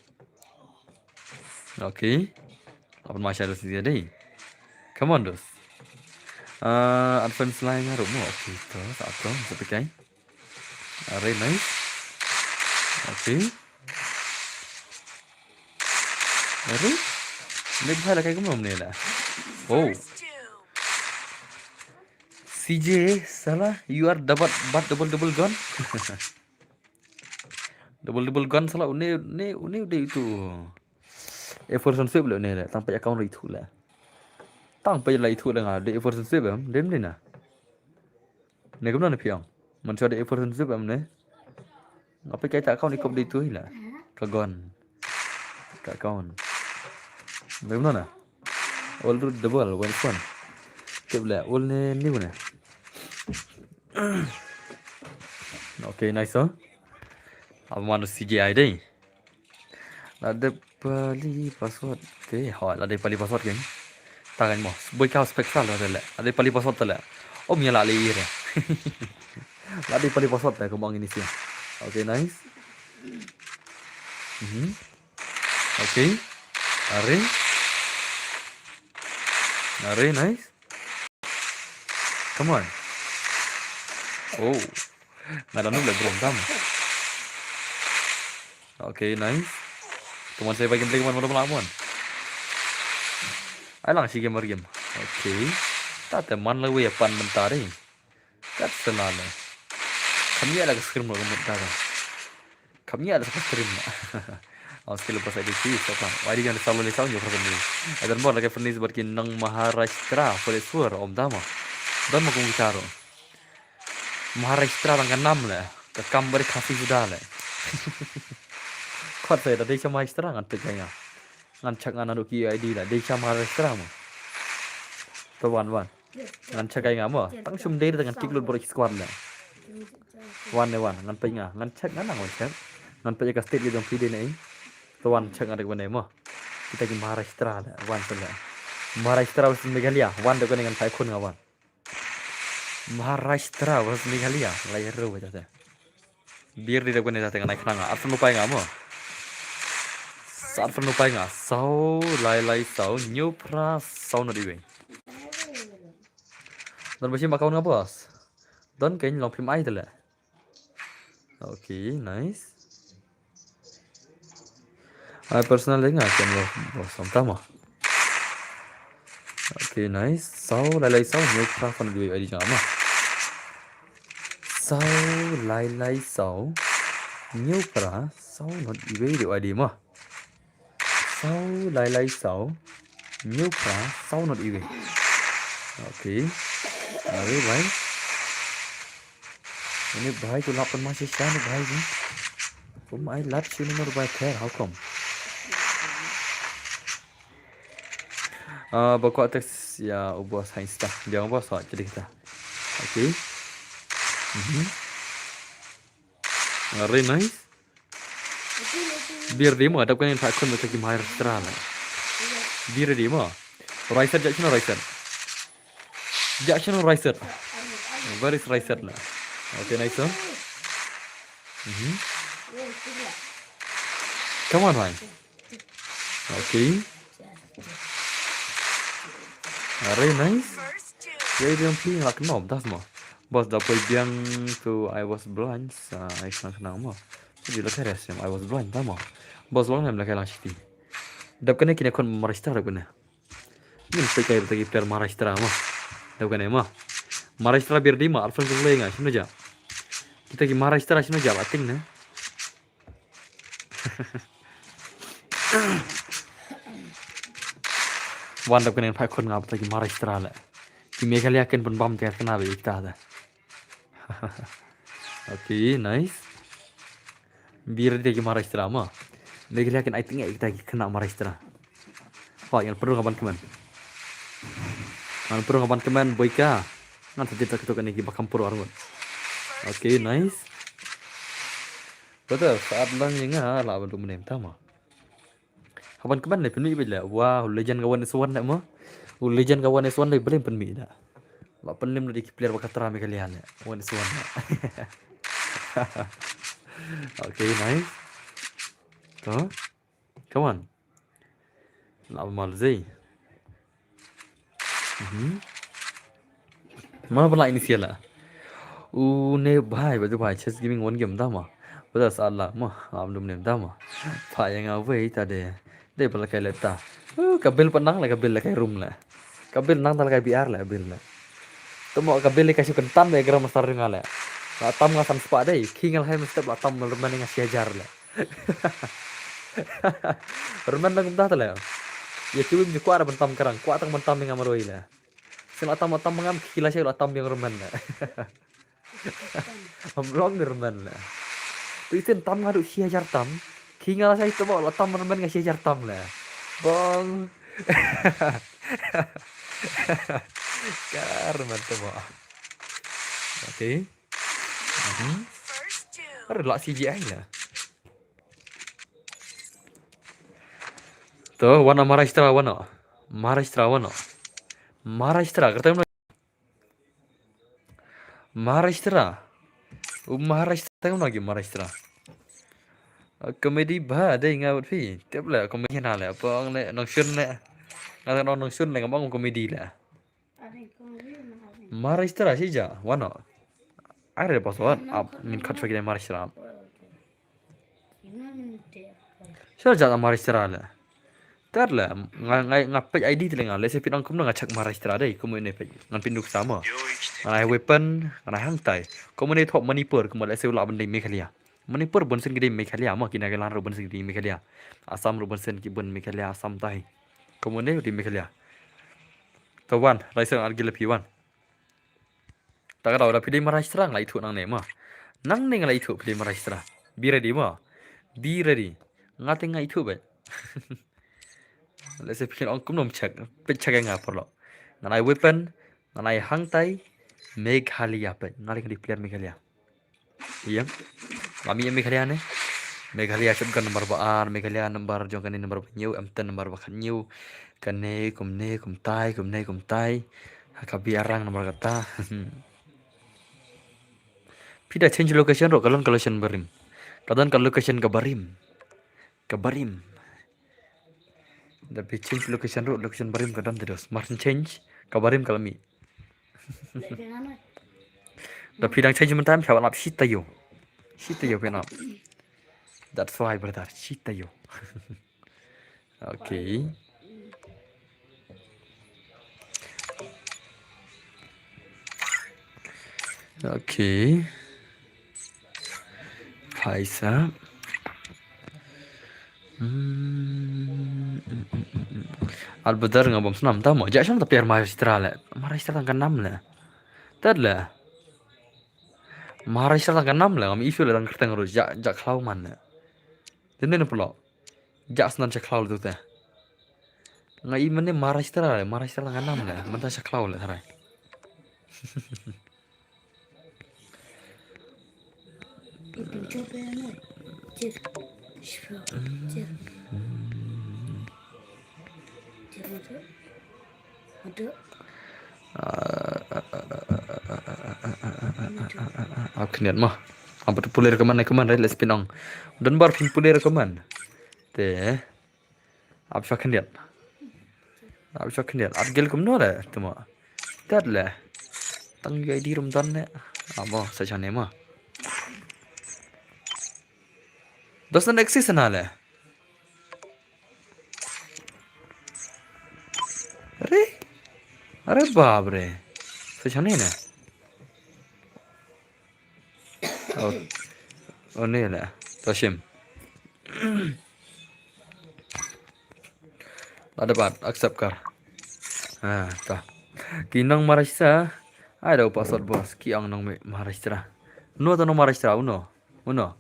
Okay. Apa masih ada sini tadi? Come on, dos. Ah, advance line ngaruh mo. Okay, to, satu, satu kai. Are, nice. Okay. Are? Ni bhai la kai kumno ne la. Oh. C J, salah, you are dapat bat double double gun. Double double gun salah, une, une, une udah itu. Everson Swift le une le, tang pa account itu le. Tang pa la itu le nga, de Everson Swift em, dem de na. Ne kumno ne piang. Man sha de Everson Swift em ne. Apa kai ta account ikop de itu le. Ka gun. Ka account. Dem no na. All root double, one phone. Tip le, all ne new ne. Okay, nice, huh? Apa manu C G I dei. La de pali password. Okay, ho, la de pali password ke. Tangan mo. Boy ka spek sal la de le. La de pali password le. Om ya la le ire. La de pali password le kemang ini sih. Okay, nice. Mhm. Okay. Are. Are, nice. Come on. Oh. Nga da nuk le bro tam. Okay, nice. Come on, saya bagi play, come on, come on, come on. Ai lang shi game ar game. Okay. Ta te man la wei pan mynta dei. Kat sela le. Kam ïa la ka screen lo ka mut da. Kam ïa la ka screen la. Aw skill pas ai di si so kan. Wai di jan salo le saw nyo kan ni. Adan bor la ka furnace bad ki nang Maharashtra for the sure om dama. Don ma kung taro. Maharashtra dang ka nam le. Ka kam bari Khasi suda le. Kot sai da dei sha Maharashtra ngan peit nga. Ngan check ngan adu ki I D la. Dei sha Maharashtra mo. To wan wan. Ngan check ai nga mo. Tang shum dei da ngan kik lut bor squad le. Wan ne wan. Ngan peit nga. Ngan check ngan ngan check. Ngan peit ka state ki jong phi dei ne. To wan check nga dei wan ne mo. Kita ki Maharashtra le. Wan sele. Maharashtra versus Meghalaya. Wan dei ko ne ngan phai khun nga wan. Maharashtra versus Meghalaya. Lai ru ba jate. Bir di dep kane jate ngan ai khnang nga. Arphew nu pai nga mo. Arphew nu pai nga. Saw lai lai saw. Hynñiew phra saw not iwei. Don ba shim account nga boss. Don kein long phim ai tele. Okay, nice. Ai personal dei nga ken lo lo som tama. Okay, nice. Saw lai lai saw hynñiew phra saw not iwei I D jong nga ma. Saw lai lai saw hynñiew phra saw not iwei dei I D ma. Saw lai lai saw hynñiew phra saw not iwei. Okay. Are bhai. Ini bhai tu lapan masih shan bhai ni. Kum ai lat sini nur bhai kher how come? Ah, ba kwah text ïa u boss ha Insta. Biang u boss ha jadi kita. Okay. Mhm. Are nice. Bir di mo, dap kane phai khun ba ki Maharashtra la. Bir di mo. Raiset jak shino Raiset. Jak shino Raiset. Where is Raiset la? Okay, nice one. Mhm. Come on, bhai. Okay. Are nice. Wei diang phi ngak nom das mo. Boss da poi biang tu I was blind sa ai khang khang mo. Jadi la kare sem I was blind da mo. Boss long nem la kare lang shiti. Dap kane kine khun Maharashtra dap kane. Ngin peit kai kita ki player Maharashtra mo. Dap kane mo. Maharashtra bir di mo arphew tu le nga shino ja. Kita ki Maharashtra shino ja la ting ne. Wan dap kane phai khun nga ba ta ki Maharashtra le. Ki Meghalaya ken pynbam te kane ba ikta da. Okay, nice. Bir te ki Maharashtra ma. Meghalaya ken ai tinge ikta ki kane Maharashtra. Pha, ngan pynrung ka ban kmen. Ngan pynrung ka ban kmen, boy ka. Ngan sa tip ta kitu kane ki ba kam pynrung arngut. Okay, nice. Brother, saat lang ïa nga la ban tu mnem tama. Haban kmen le pynmih bit le. Wow, legend ka one is one le mo. U legend ka one is one le blim pynmih da. La pynlim le di ki player ba ka tra Meghalaya le. One is one le. Okay, nice. To. Come on. La mal zei. Mhm. Ma bala ini siala. U ne bhai, baju bhai, chess gaming one game dama. Bada sala ma, am dum nem dama. Pha yang away ta de. De bala kai leta. Uh, ka bil panang la ka bil la kai room la. Ka bil nang ta la kai B R la bil la. Tamo ka bil ka shu kentan be gram star nga la. La tam nga san spa de, king al hai mesti la tam remen nga siajar la. Remen dang kumta tale. Ya kiwim ji kwah da ban tam karang, kwah tang ban tam nga marwei le. Sing la tam tam ngam kila sha la tam yang remen le. Am long remen le. Tu itin tam nga du shi hajar tam. Ki nga la sha itu la tam remen nga shi hajar tam le. Bong. Ka remen tu mo. Okay. Mhm. Ada lah C G I le. To, wana Maharashtra wana. Maharashtra wana. Maharashtra, kata mana? Maharashtra. U Maharashtra mana lagi Maharashtra? Uh, comedy ba dei nga wat phi. Tip le comedy na le apa ang le nongshun le. Nga nongshun le ngam comedy le. Maharashtra shi ja, wano. Are pas wan ap min khat fagile Maharashtra. Shi ja Maharashtra le. Tad la, nga, nga, nga peit I D te la nga, lehse phi ong kumno nga check Maharashtra dei, kumno ne peit, ngan peit nuk sama. Ngan ai weapon, ngan ai hangtai. Kumno ne thok Manipur, kumno lehse u lah ban dei Meghalaya. Manipur bun sien ki dei Meghalaya, mo ki Nagaland ruh bun sien ki dei Meghalaya. Assam ruh bun sien ki bun Meghalaya, Assam tai. Kumno ne dei Meghalaya. To wan, rai seng argil phi wan. Ta ka daw da phi dei Maharashtra nga la ithuh nangne mo. Nangne nga la ithuh phi dei Maharashtra. Be ready mo. Be ready. Nga te nga ithuh bad. Lehse phi ong kumno ym check. Peit check ïa nga paralok. Ngan ai weapon. Ngan ai hangtai. Meghalaya peit. Nga leh nga dei player Meghalaya. Ïa. Nga mih ïa Meghalaya ne. Meghalaya shotgun number ba ar, Meghalaya number jong kane number ba hynñiew, M ten number ba khathynñiew. Kane kumne kumtai, kumne kumtai. Ha ka biarang number kata. Phi da change location ruh, ka don ka location barim. Ka don ka location ka barim. Ka barim. Da phi change location ruh, location barim ka don te dos. Mar change, ka barim ka la mih. Da phi dang change mynta, phi hap ban ap shi taïew. Shi taïew phi hap ban ap. That's why, brother, shi taïew. Okay. Okay. Phaisa. Hmm. Ar badar nga bam snam ta mo. Ja sham ta per Maharashtra le. Maharashtra tang ka nam le. Tad le. Maharashtra tang ka nam le. Ngam issue le tang kyrteng ruh. Ja, ja khlaw man le. Dei ne plo. Ja snan sha khlaw le tu te. Nga i mane Maharashtra le, Maharashtra la nga nam le, mynta sha khlaw le tharai. Ap khyndiat mo. Ap tu pule recommend, recommend, right? Let's pin ong. Don bar phin pule recommend. Te. Ap sha khyndiat. Ap sha khyndiat. Ap gel kumno le, tu mo. Tat le. Tang yu I D rum don ne. Amo, sa chane mo. Doesn't exist na le. Are? Are bap re. Sa chane ne. Oh. Oh, ne le. Toshim. Ada bat, accept kar. Ha, ta. Ki nong Maharashtra. Ai da u password boss. Ki ong nong me-, Maharashtra. Uno to nong Maharashtra, uno. Uno.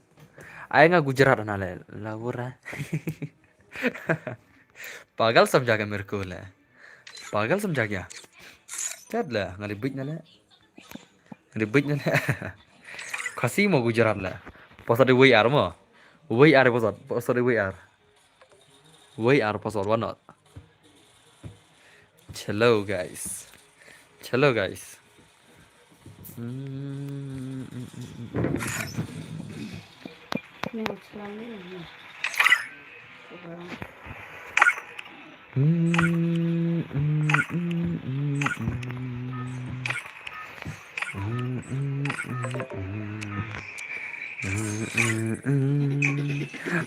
Ai nga Gujarat na le. Laura. Pagal samjha kya mere ko le. Pagal samjha kya. Chat le, nga le bit na le. Nga le bit na le. Khasi mo Gujarat le. Password wei ar mo. Wei ar password. Password wei ar. Wei ar password one not. Hello guys. Hello guys.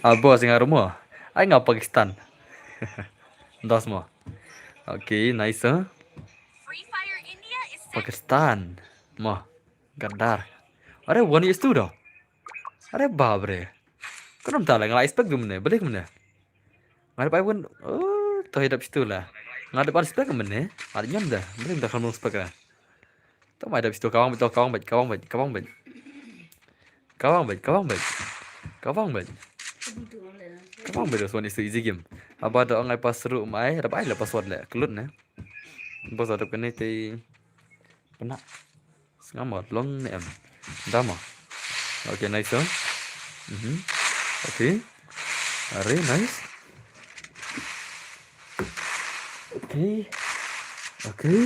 Abo singa rumo. Ai nga Pakistan. Dos mo. Okay, nice, huh? Pakistan. Mo. Gaddar. Are, one is two do. Are, bap re. Kano mta le, nga la expect dum ne, balik mne. Nga dep ai wan, oh, to hidap situ la. Nga dep ai spek mne. Nga dep nyam da. Balik mta kano spek la. To mai dap situ kawang bet, to kawang bet, kawang bet, kawang bet. Kawang bet, kawang bet. Kawang bet. Kawang bet, this one is easy game. Aba da ong ai pass through mai, da bai la password le, kelut ne. Bos adap kene te. Pena. Sngam long ne em. Dama. Okay, nice, huh? Mhm. Okay. Are, nice. Okay. Okay.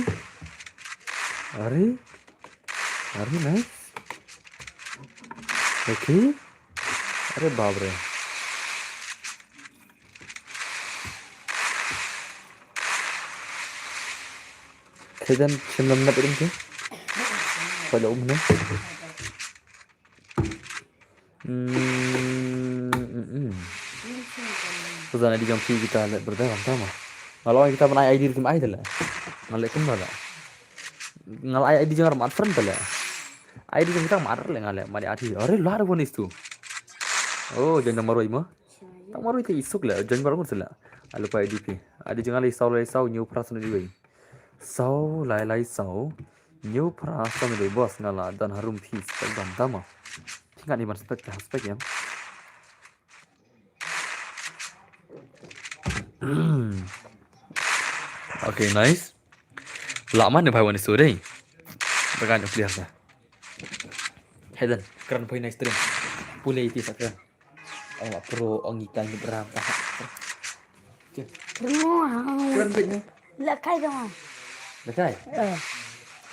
Are. Are, nice. Okay. Are, bap re. Kaidan chim lam nap rim ke? Pada um ne? Hmm, hmm, hmm. Zan I D jong phi kita le berdaya bang tama. Nga la ong kita ban ai I D ruh kim ai te le. Nga le kumno le. Nga la ai I D jong nga ruh mat friend te le. I D jong kita mat le nga le mat I D. Are la da one is two. Oh, jong dang marwei mo. Dang marwei te isuk le jong barngut le. Alu pa I D phi. I D jong nga le saw le saw hynñiew phra san wei. Saw lai lai saw hynñiew phra san wei boss nga la don harum phi spek bang tama. Phi ngan i ban spek te ha spek ïa. Okay, nice. Lah man ne bhai wan isu dei. Bagan clear na. Hedan, kran bhai nice stream. Pule iti sa kran. Ong lah pro, ong ikan ni beram ta. Kran bhai ni. Lah kai dong. Lah kai? Eh.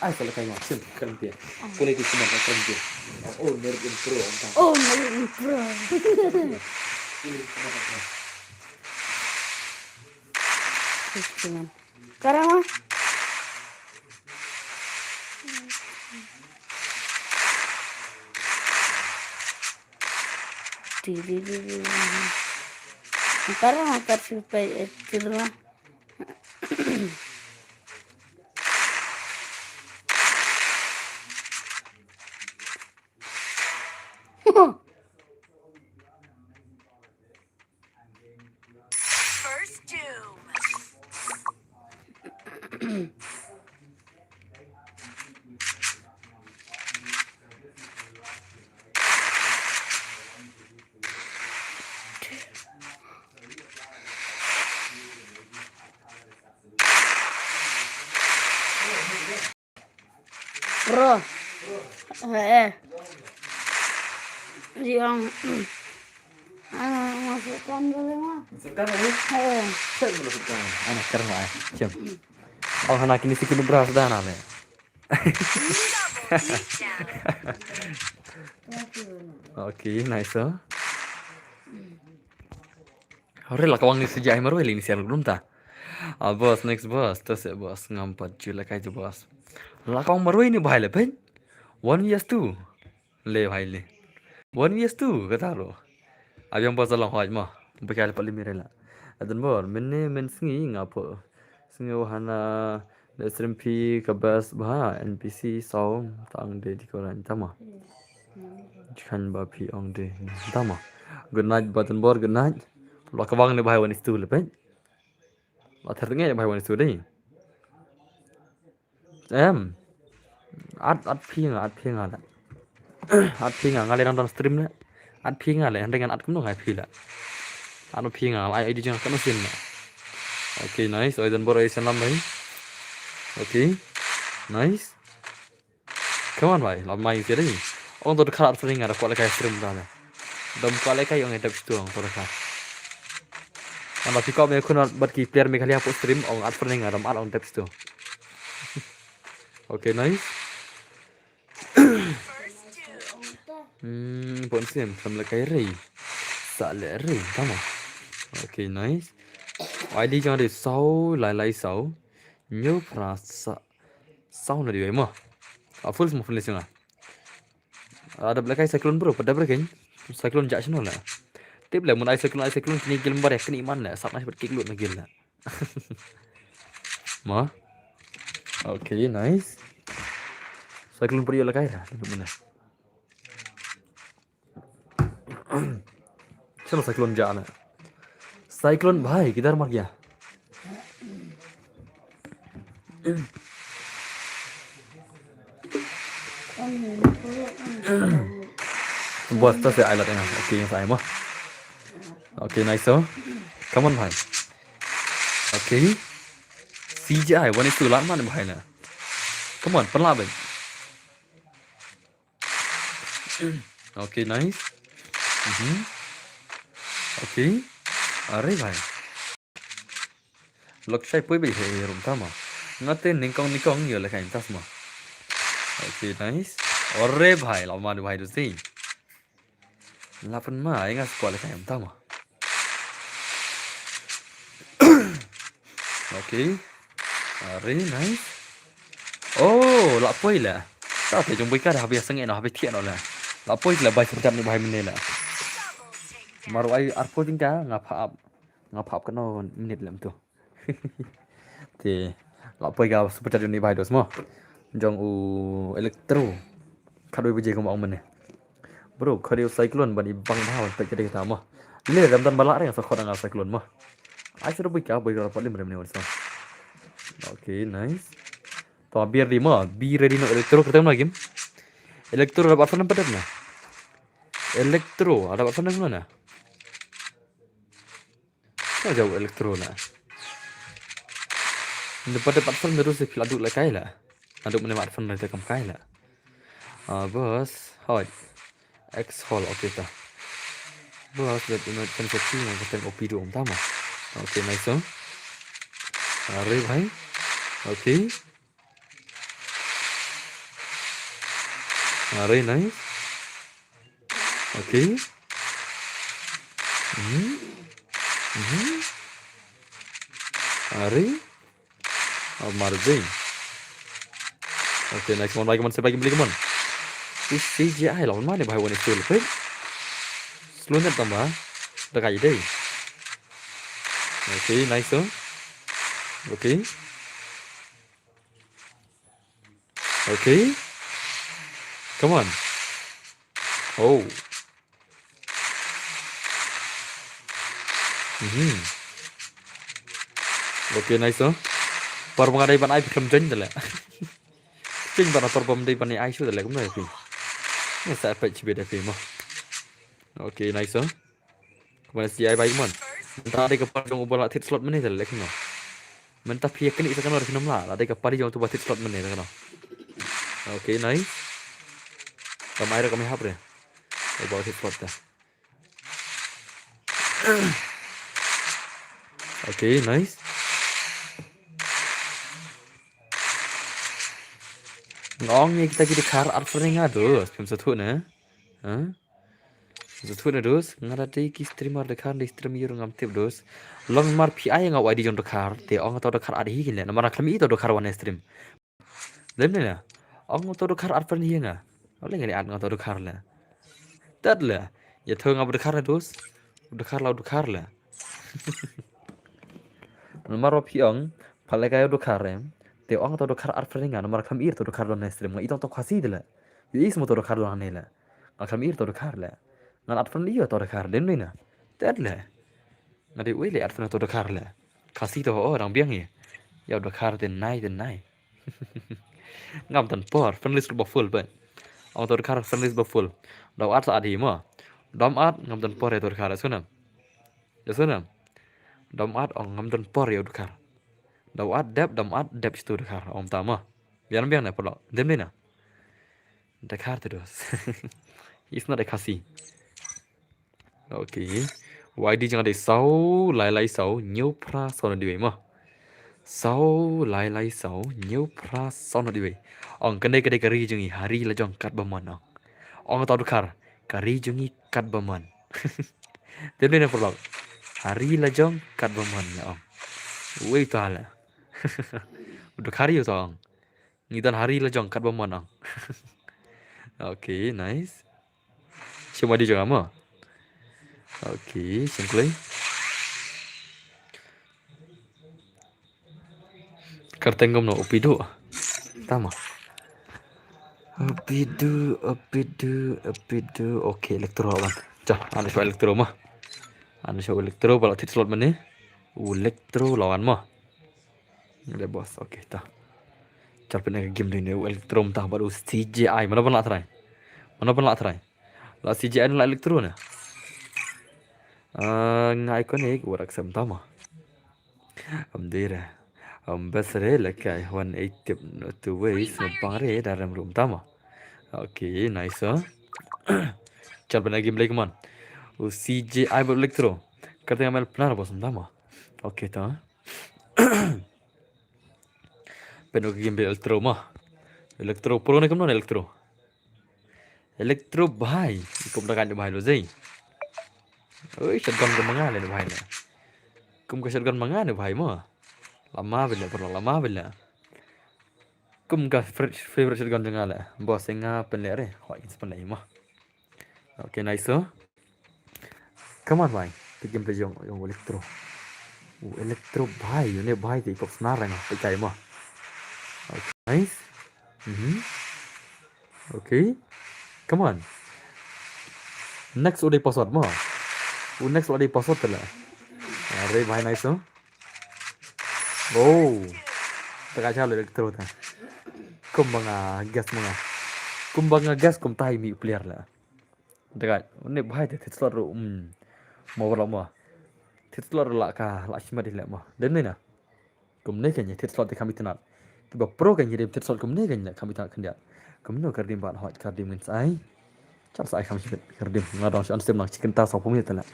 Ai, sa lah kai ma. Sim, kran pia. Pule iti siman, kran pia. Oh, neruk in pro, ong ta. Oh, neruk in pro. Pule iti siman, kran. Iti siman. Karang ah. Di, di, di, di. Karang ah, kar sipai, eh, kirma. First doom. Bro. Eh. Di ong. Ano, masukkan dulu mah. Masukkan dulu? Eh. Cek dulu masukkan. Ano, kerma eh. Cem. Oh, hana kini sikit beras dah nane. Okay, nice oh. Hore la kawang ni sejai marwei li ni siar grum ta. Ah, boss, next boss, to se boss, ngam pat ju la kai ju boss. La kawang marwei ni bhai le pen. One vs two. Le bhai le. One vs two kata lo. Abiang boss la hoj ma. Bekai le pali mire la. Adan bor, mene men sngi nga po. Sngi hana. Nesrim phi ka best bha N P C song tang de di koran tama. Jikan ba phi ong de tama. Good night button board, good night. Lo ka bang ne bhai wan istu le pen. Lo ther nge bhai wan istu de. Em. At at phi nga at phi nga la. At phi nga nga le dang don stream le. At phi nga le hande ngan at kumno ngai phi la. At phi nga la ai di jang kano sin la. Okay, nice. Oi dan bor ai salam bhai. Okay. Nice. Come on bhai, la mai ke dei. Ong to khat at phi nga da ko le kai stream da le. Dom ko le kai ong dep stu ong to khat. Amba phi ko me khun bat ki player me khali hapo stream ong at phi nga dom at ong dep stu. Okay, nice. Hmm, pon sim, sam le kai rei. Sa le rei, tama. Okay, nice. Ai di jang de sau, lai lai sau. Nyu pra sa, sau na di mo. A full mo full singa. Ada black eye cyclone bro, pada berken. Cyclone jak sino la. Tip le mun ai cyclone, ai cyclone kini gil mbar ya kini man le. Sap na hebat kick lu na gil la. Ma. Okay, nice. Cyclone puri la kai ra. Mana? Chalo cyclone ja na. Cyclone bhai, kidhar mar gaya? Boss, to se ai lat ena. Okay, yang sa ai mo. Okay, nice so. Come on bhai. Okay. C J I, one is two lat man bhai na. Come on, pynlah bhai. Okay, nice. Mhm. Okay. Are bhai. Lok shai pui bhai he rum tama. Ngate ningkong ningkong yo le kain tas ma. Okay, nice. Are bhai, la ma du bhai du si. Lapan ma, ai nga squad le kai em tama. Okay. Are, nice. Oh, la poi la. Ta te jong boi ka da habis sengit no, habis thiah no la. La poi la bai serjam ni bai mene la. Maru ai arpo jingka nga pha ap. Nga phah katno minit lem tu. Te la poi ka super chat uni bai dos mo. Jong u Electro. Khatwei baje kumba ong mynne. Bro, khatwei u Cyclone ban i bang bha ban peit ka dei kata mo. Leh dam tan ba lah re nga sa khot nga Cyclone mo. Ai sa bui ka bui ka pat lim rem ne. Okay, nice. To, be ready mo. Be ready no Electro, kata mo game. Electro dapat phone padat na. Electro, ada phone na. Ka jaw Electro na. Nda pat pat phone terus phi la duk la kai la. Aduk mane mat phone na te kam kai la. Ah, boss, hoi. X hall, okay ta. Boss, let me finish a team and then O P do um tama. Okay, nice one. Are bhai. Okay. Are nice. Okay. Mhm. Mhm. Are. Oh, mar ding. Okay, nice one. Bye, come on, say bye, bye, come on. This C G I lah, mana bhai one is still, right? Slow net tambah. Dah kaji deh. Okay, nice one. Okay. Okay. Come on. Oh. Mhm. Okay, nice, oh. Por ba nga dei ban ai phi khlem join da leh. Phi ban por ba nga dei ban ai shu da leh kumno ïa phi. Nga sa peit shibit ïa phi mo. Okay, nice, oh. Kumno si ai bai kumno. Mynta dei ka par jong uba la thied slot mynne da leh kumno. Mynta phi ïa kane sa kano da phi nym lah. La dei ka par jong uba thied slot mynne da kano. Okay, nice. Kam ai re kam ai hap re. Uba thied slot da. Okay, nice. Nga ong ïa kita ki dkhar ar pyrnga dos, phim sngewthuh ne? Ha? Phim sngewthuh ne dos, nga da dei ki streamer dkhar, dei stream ïa ngam tip dos. Long mar phi ai nga u I D jong dkhar, te ong to dkhar ar hi kin le, namar khlem i to dkhar wan stream. Lem ne la. Ong to dkhar ar pyrnga hi nga. Ole nga li at nga to dkhar le. Tat le. Ïa tho nga ba dkhar ne dos. Dkhar la dkhar le. Namar phi ong, pha le ka ïa dkhar em. Te ong to dkhar ar pyrnga nga, namar khlem i to dkhar don ne stream. Nga i tong to Khasi de le. Ïa i smu to dkhar don ne le. Nga khlem i to dkhar le. Nga at pyrnga ïa to dkhar lem ne na. Tat le. Nga dei ui le at pyrnga to dkhar le. Khasi to o dang biang ïa. Ïa dkhar te nai te nai. Ngam tan por, friend list ba full ba. Ong to dkhar friend list ba full. Daw at sa at hi mo. Dom at ngam tan por ïa to dkhar, ïa sngewna. Ïa sngewna. Dom at ong ngam tan por ïa to dkhar. Daw at dep, dom at dep ïa to dkhar. Ong ta mo. Biang biang na polo. Dem ni na. Dkhar te dos. He's not a Khasi. Okay. Y D jong nga dei saw lai lai saw hynñiew phra saw na diwei mo. Saw lai lai saw hynñiew phra saw na diwei. Ong kane ka dei ka ri jong ngi ha ri la jong katba mon ong. Ong to dkhar ka ri jong ngi katba mon. Te ne na pyrlok. Ha ri la jong katba mon ïa ong. Wei to la. Dkhar ïa to ong. Ngi don ha ri la jong katba mon ong. Okay, nice. Shim I D jong nga mo. Okay, shim kloi. Kyrteng kumno, Upidu. Tama. Upidu, Upidu, Upidu. Okay, Electro wan. Cha, ane shu Electro mo. Ane shu Electro, ba la thied slot mynne. U Electro la wan mo. Ngi dei boss, okay, ta. Chal pyneh ka game dei ne u Electro mynta bad u C J I. Mano ban lah try? Mano ban lah try? La C J I ne la Electro ne? Ah, nga iconic, wat accept mynta mo. Am dei re. Am best re la kai one eight tip no two ways, no bang re da rem room mynta mo. Okay, nice, oh. Chal pyneh game lei kman. U C J I bad Electro. Kata nga mel pynah boss mynta mo. Okay, ta. Pyneh game Electro mo. Electro Pro ne kumno Electro? Electro bhai. Kum da kan bhai lo zei. Oi, shotgun ka manga le bhai le. Kum ka shotgun manga ne bhai mo. Lama bela, bro, lama bela. Kum ka fr-, favorite shotgun jong nga le. Boss nga pynleh re. Hoi, kin pynleh mo. Okay, nice, oh. Come on, bhai. Kita game jong, jong Electro. U Electro bhai, une bhai te i pop snar rang, peit kai mo. Okay, nice. Mhm. Okay. Come on. Next u dei password mo. U next u dei password te la. Are bhai, nice mo. Oh. Te ka cha le Electro ta. Kumba nga guess mo nga. Kumba nga guess kumta i mih player la. Te ka, une bhai te thied slot ruh, um, mo ba la mo. Thied slot ruh la ka, la shimet ïa leh mo. Dei ne na. Kumne kein ïa thied slot te kham itynnad. Kiba pro kein ïa thied slot kumne kein ïa kham itynnad khyndiat. Kumno ka rim bad hot ka rim ngin sa ai. Chal sa ai kham shibit ka rim. Nga dang shu on stream nang shi kynta sawphew minit te la.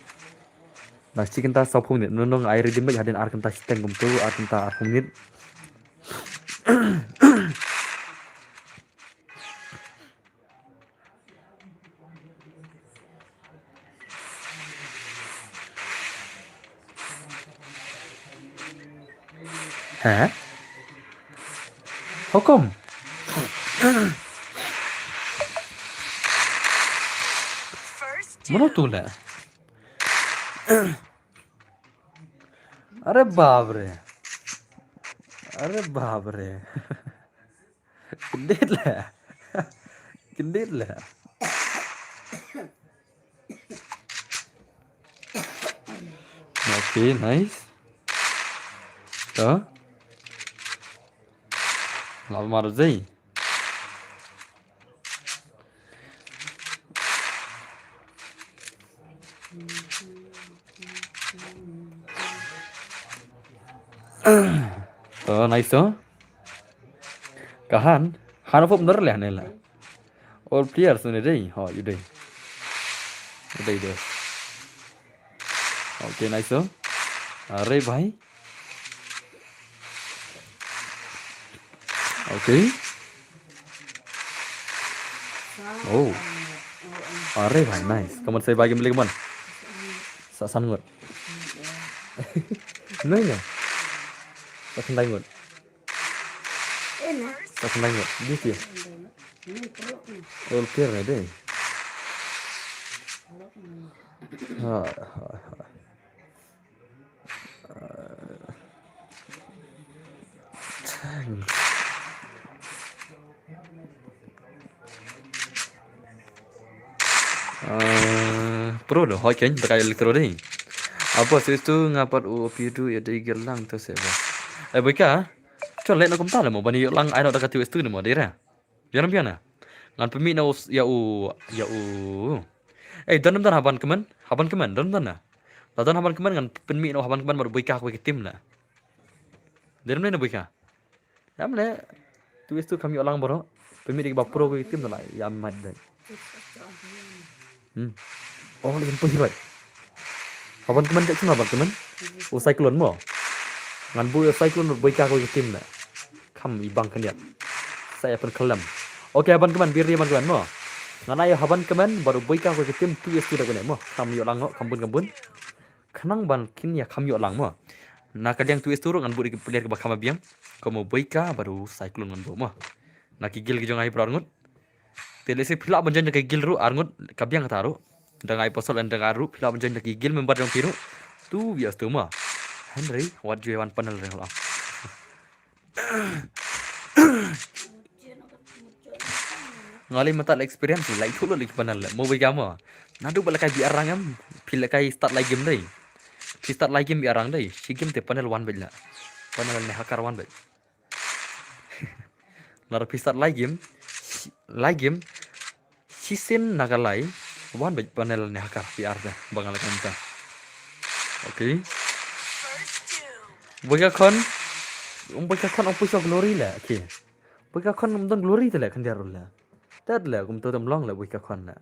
Nang shi kynta sawphew minit. Nang nang ai redeem bad hadien ar kynta shiteng kumto, ar kynta arphew minit. Hah? Hukum? Mano tu la? Are bap re. Are bap re. Kyndit la. Kyndit la. Okay, nice. To. Lamar zai. To, nice to. Ka han, han pop ner leh ne la. All players ne dei, ho, yu dei. Yu dei dei. Okay, nice to. Are bhai. Okay. Oh. Are bhai, nice. Kaman sai bagi beli kaman. Sa san ngut. Nai na. Sa san ngut. Sa san ngut. Di ti. All clear na dei. Ha, ha, ha. Thanks. Ah, pro do, hoi keng, baka Electro dei. Apa sis tu ngapat u opi tu ya dei gelang tu seba. Eh, bika. Chon leh na kumta le mo, bani yuk lang ai no da ka tu sis tu ni mo, dei ra. Biang biang na. Ngan pynmih na u s-, ya u, ya u. Eh, don don haban kmen, haban kmen, don don na. La don haban kmen ngan pynmih na u haban kmen mar buika ko ki tim na. Dei don na buika. Yam le. Tu sis tu kam ïoh lang bro. Pynmih dei ba pro ko ki tim na la. Yam mat dei. Hmm. Oh, leh pynhiroi. Haban kmen ka sngap haban kmen. U Cyclone mo. Ngan buh u Cyclone buh buika ko ki tim na. Kham i bang khyndiat. Sa ïa pynkhlem. Okay, haban kmen, biri haban kmen mo. Ngan ai haban kmen bad u buika ko ki tim tu sis tu da kane mo. Kham ïoh lang mo, kham bun kham bun. Khnang ban kin ïa kham ïoh lang mo. Na ka liang tu sis tu ruh ngan buh da ki player kiba kham biang. Kum u buika bad u Cyclone ngan buh mo. Na ki guild ki jong nga hi bro arngut. Te lehse phi lah ban join da ka guild ruh arngut ka biang kata ruh. Da nga i pasal da nga ruh phi lah ban join da ki guild member jong phi ruh. Tu bias tu ma. Henry, wat ju wan panel re lah. Nga leh mynta la experience la ithuh lut la ki panel la mo bika ma. Naduh ba la kai bi arang em. Phi la kai start lai game dei. Phi start lai game bi arang dei. Shi game te panel wan bad la. Panel ne hacker wan bad. Nar phi start lai game, shi-, lai game, shisien na ka lai, wan bad panel ne hacker P R te, ba nga la kynta. Okay. Buika khon, um buika khon um puso glory la, okay. Buika khon um don glory te la khyndiat ruh la. Tat la, kum to tam long la buika khon la.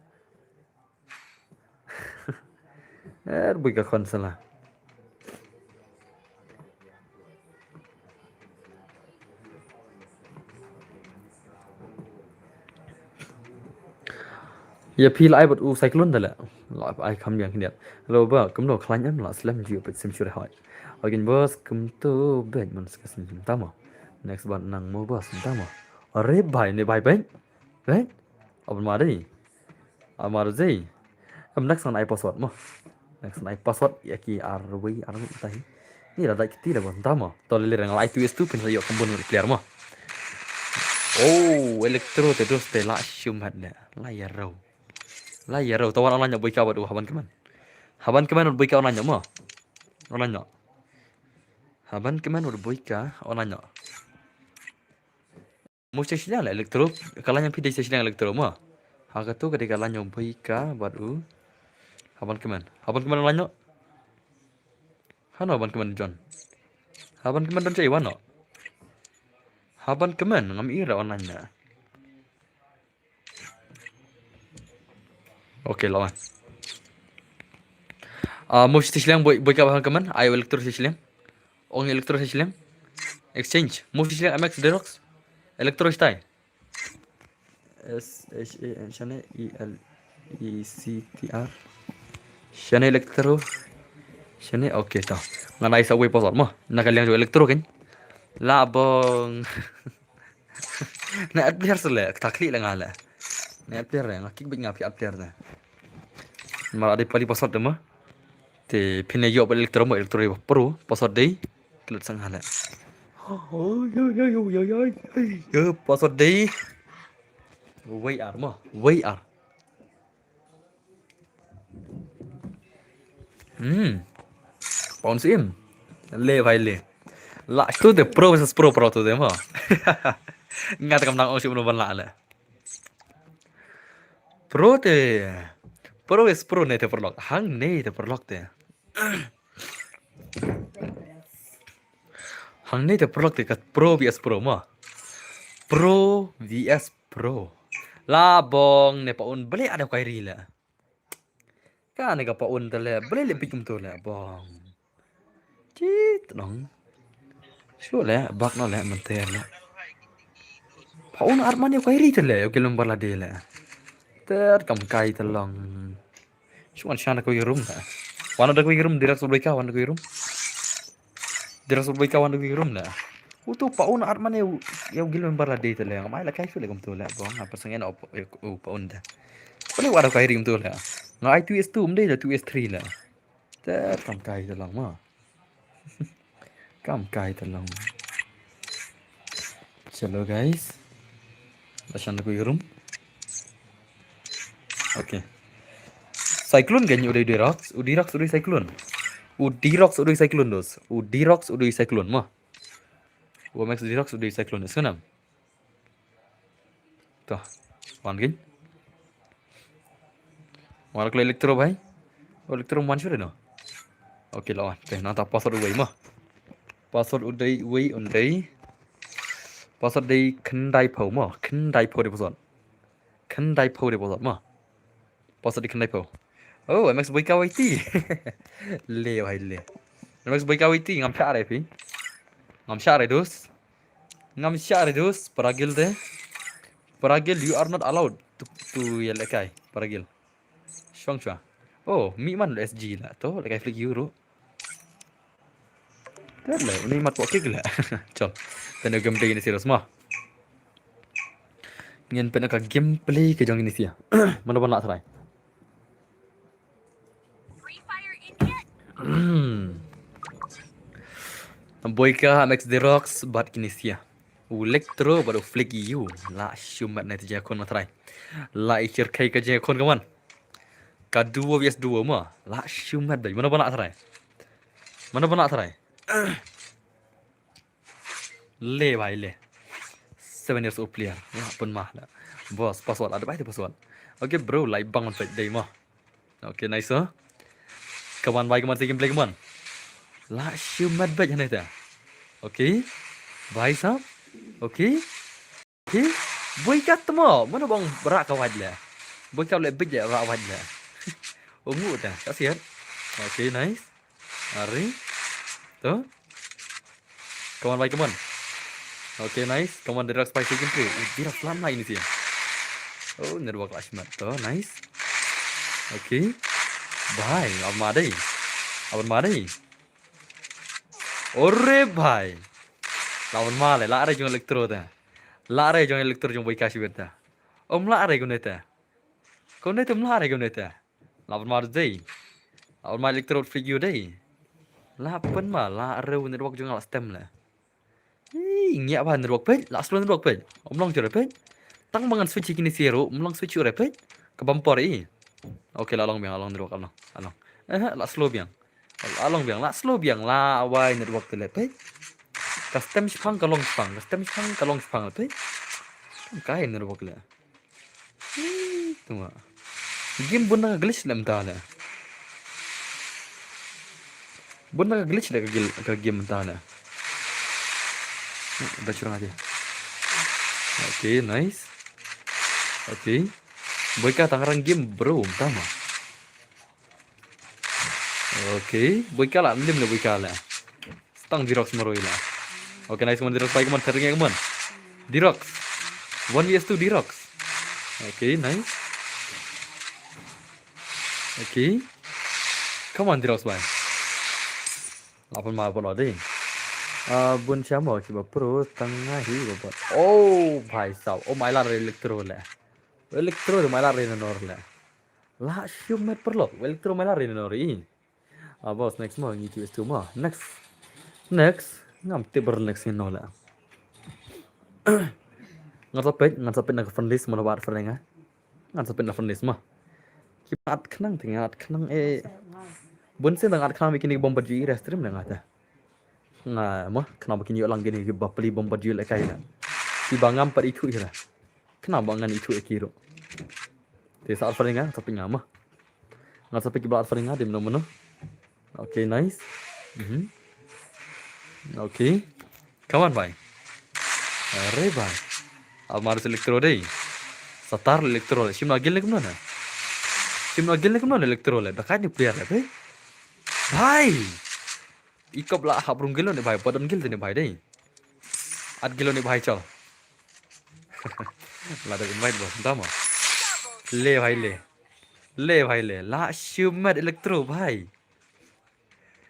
Er buika khon sala. Ïa phi la ai bad u Cyclone da la. La ai kham biang khyndiat. Hello ba, kumno khlaiñ em la slem ju pet sim sure hoi. Again boss, kumto bad man ska sim tama. Next ban nang mo boss tama. Are bai ne bai bai. Right? Open ma dei. Amar zei. Em next ngan ai password mo. Next ngan ai password ïa ki arwei arngut tai. Ni la dait kti la ban tama. To lele rang lai tu es tu phin sa ïoh kambun player mo. Oh, Electro te dos te la shum hat ne. La ïa rau. La ïa rau. Tawan online boi ka bad u haban kemen. Haban kemen boi ka online mo. Online no. Haban kemen boi ka online no. Mo shisha shiliang la Electro, ka la nyam phi dei shisha shiliang Electro mo. Ha ka tu ka dei ka la nyam boi ka bad u. Haban kemen. Haban kemen la nyam. Hano haban kemen John. Haban kemen John chai wano. Haban kemen ngam ira online na. Okay, lawan. Ah, mo shisha shiliang boi, boi ka haban kemen, ai Electro shisha shiliang. Ong Electro shisha shiliang. Exchange. Mo shisha shiliang M X Derox. Electro stai. S H A N, shane E L E C T R. Shane Electro. Shane, okay, to. Ngan ai sa wei password mo. Na ka liang jong Electro kan. La bong. Na add player sele, ka takli la nga le. Na add player nga kick back nga phi add player na. Mara dei pali password de mo. Te phin ïoh ba Electro mo, Electro ba Pro, password dei. Klet sang hale. Yo, yo, yo, yo, yo, yo, yo. Yo, password dei. Wei ar mo, wei ar. Hmm. Pound sim. Le bhai le. La tu de Pro versus Pro, Pro tu de mo. Nga te kam nang ong shi uno ban la le. Pro te. Pro is Pro ne te Pro lok. Hang ne te Pro lok te. Hang ne te Pro lok te ka Pro V S Pro mo. Pro V S Pro. La bong ne pa un bele ada kai ri le. Ka ne ka pa un te le bele le bik kum tu le bong. Chit nong. Shu le bak no le menter le. Pa un ar man yo kai ri te le yo kilum bar la de le. Ter kam kai te long. Shu wan shan da ko rum le. Wan da ko rum dirak sub ka wan da ko rum. Dirak sub ka wan da ko rum le. Utu pa un ar man yo yo kilum bar la de te le. Ngamai la kai shu le kum tu le bong apa sengen op pa un da. Pale wa da kai ri kum tu le. Nga ai two S two um de le two S three le. Ter kam kai te long ma. Kam kai te long. Chalo guys. Bashan da ko rum. Okay. Cyclone kan u dei Dirox, u Dirox u dei Cyclone. U Dirox u dei Cyclone dos. U Dirox u dei Cyclone ma. U M X Dirox u dei Cyclone. Sanam. To, wan gin. Wan ko Electro bhai. Electro man sure no. Okay, lawan. Te nang ta password uwei mo. Password u dei uwei un dei. Password dei khyndai phew mo. Khyndai phew dei password. Khyndai phew dei password mo. Password dei khyndai phew. Oh, M X Boy Kawiti. Le bhai le. M X Boy Kawiti ngam shah re phi. Ngam shah re dus. Ngam shah re dus, paragil de. Paragil, you are not allowed to, to ïalehkai, paragil. Shong shwa. Oh, mi man S G la. To, lehkai flick euro. Ter le, uni mat pok kik la. Chal. Tene gameplay ni serious ma. Ngin pynka gameplay ka jong ni sia. Mana ban la try. Boyka, M X Derox bad Kinesia. U Electro bad u Flick U. La shumat na te jingkhun ma trai. La i chirkai ka jingkhun ka man. Ka duo V S duo ma. La shumat dai. Mana ban la trai. Mana ban la trai. Le bhai le. Seven years old player. Ya pun mah la. Boss, password ada bhai tu password. Okay bro, lai bang man dai ma. Okay, nice, huh? Come on, bhai, come on, second play, come on. La shumat bhai hane ta. Okay. Bhai sahab. Okay. Okay. Boyka tmo, mana bang berak ka wad la. Boyka le big la berak wad la. Ungu ta, kasihan. Okay, nice. Ari. Tu. Come on, bhai, come on. Okay, nice. Come on, Dirak spy second play. Uh, Dirak slam lah ini sih. Oh, network lah shmat. Tu, nice. Okay. Bhai, aban ma dei. Aban ma dei. Ore bhai. Lawan ma le, la re jong Electro ta. La re jong Electro jong Boyka shibit ta. Om la re kone ta. Kone ta om la re kone ta. Lawan ma dei. Lawan ma Electro Flick U dei. La pynma, la rew network jong nga la stem le. Ei, ngiah ba network peit, la slow network peit. Ym long jur peit. Tang ba ngan switch ïa kine shuh ruh, ym long switch shuh re peit. Ka bumper i. Okay, la long biang, la long network, la long. La long. Eh, la slow biang. La long biang, la slow biang, la wai network te le peit. Ka stem shipang, ka long shipang, ka stem shipang, ka long shipang le peit. Ka network le. Tuma. Game bun na ka glitch le mynta le. Bun na ka glitch le ka gil-, ka game mynta le. Hmm, da churang aja. Okay, nice. Okay. Boy ka tang rang game bro mynta ma. Okay, boy ka la lim le boy ka le. Tang Dirox marwei la. Okay, nice, come on Dirox bhai, come on, thar ngai, come on. Dirox. One versus two Dirox. Okay, nice. Okay. Come on Dirox bhai. La pynma bot lo dei. Ah, bun shamo kiba pro tang nga hi ba bot. Oh, bhai sab. Oh, mai la re Electro le. Electro de mai la re nor le. La shim met paralok. Electro mai la re nor i. Ah, boss, next mo, ngi T S two mo. Next. Next. Ngam tip ber next ngin no la. Ngan sa peit, ngan sa peit na ka friend list mo na ba friend nga. Ngan sa peit na friend list mo. Ki at khnang te nga at khnang eh. Bun sien dang at khnang ba kine ki bom ba ju i restream na nga te. Nga mo, khnang ba kin ïoh lang kine ki ba pli bom ba ju le kai na. Ki ba ngam pat ithuh ïa la. Khnang ba ngan ithuh ïa ki ruh. Te sa at friend nga, sa peit nga mo. Nga sa peit ki ba at friend nga dim no mo no. Okay, nice. Mhm. Okay. Come on, bhai. Are, bhai. Al marus Electro dei. Satar Electro le. Shim na gil ne kumno na? Shim na gil ne kumno na Electro le? Dakai ni player le, bhai. Bhai. Ikop la hap rung gil ne, bhai. Padon gil ne, bhai, dei. At gil ne, bhai, chal. La da invite, boss. Tama. Le, bhai, le. Le, bhai, le. La shim met Electro, bhai.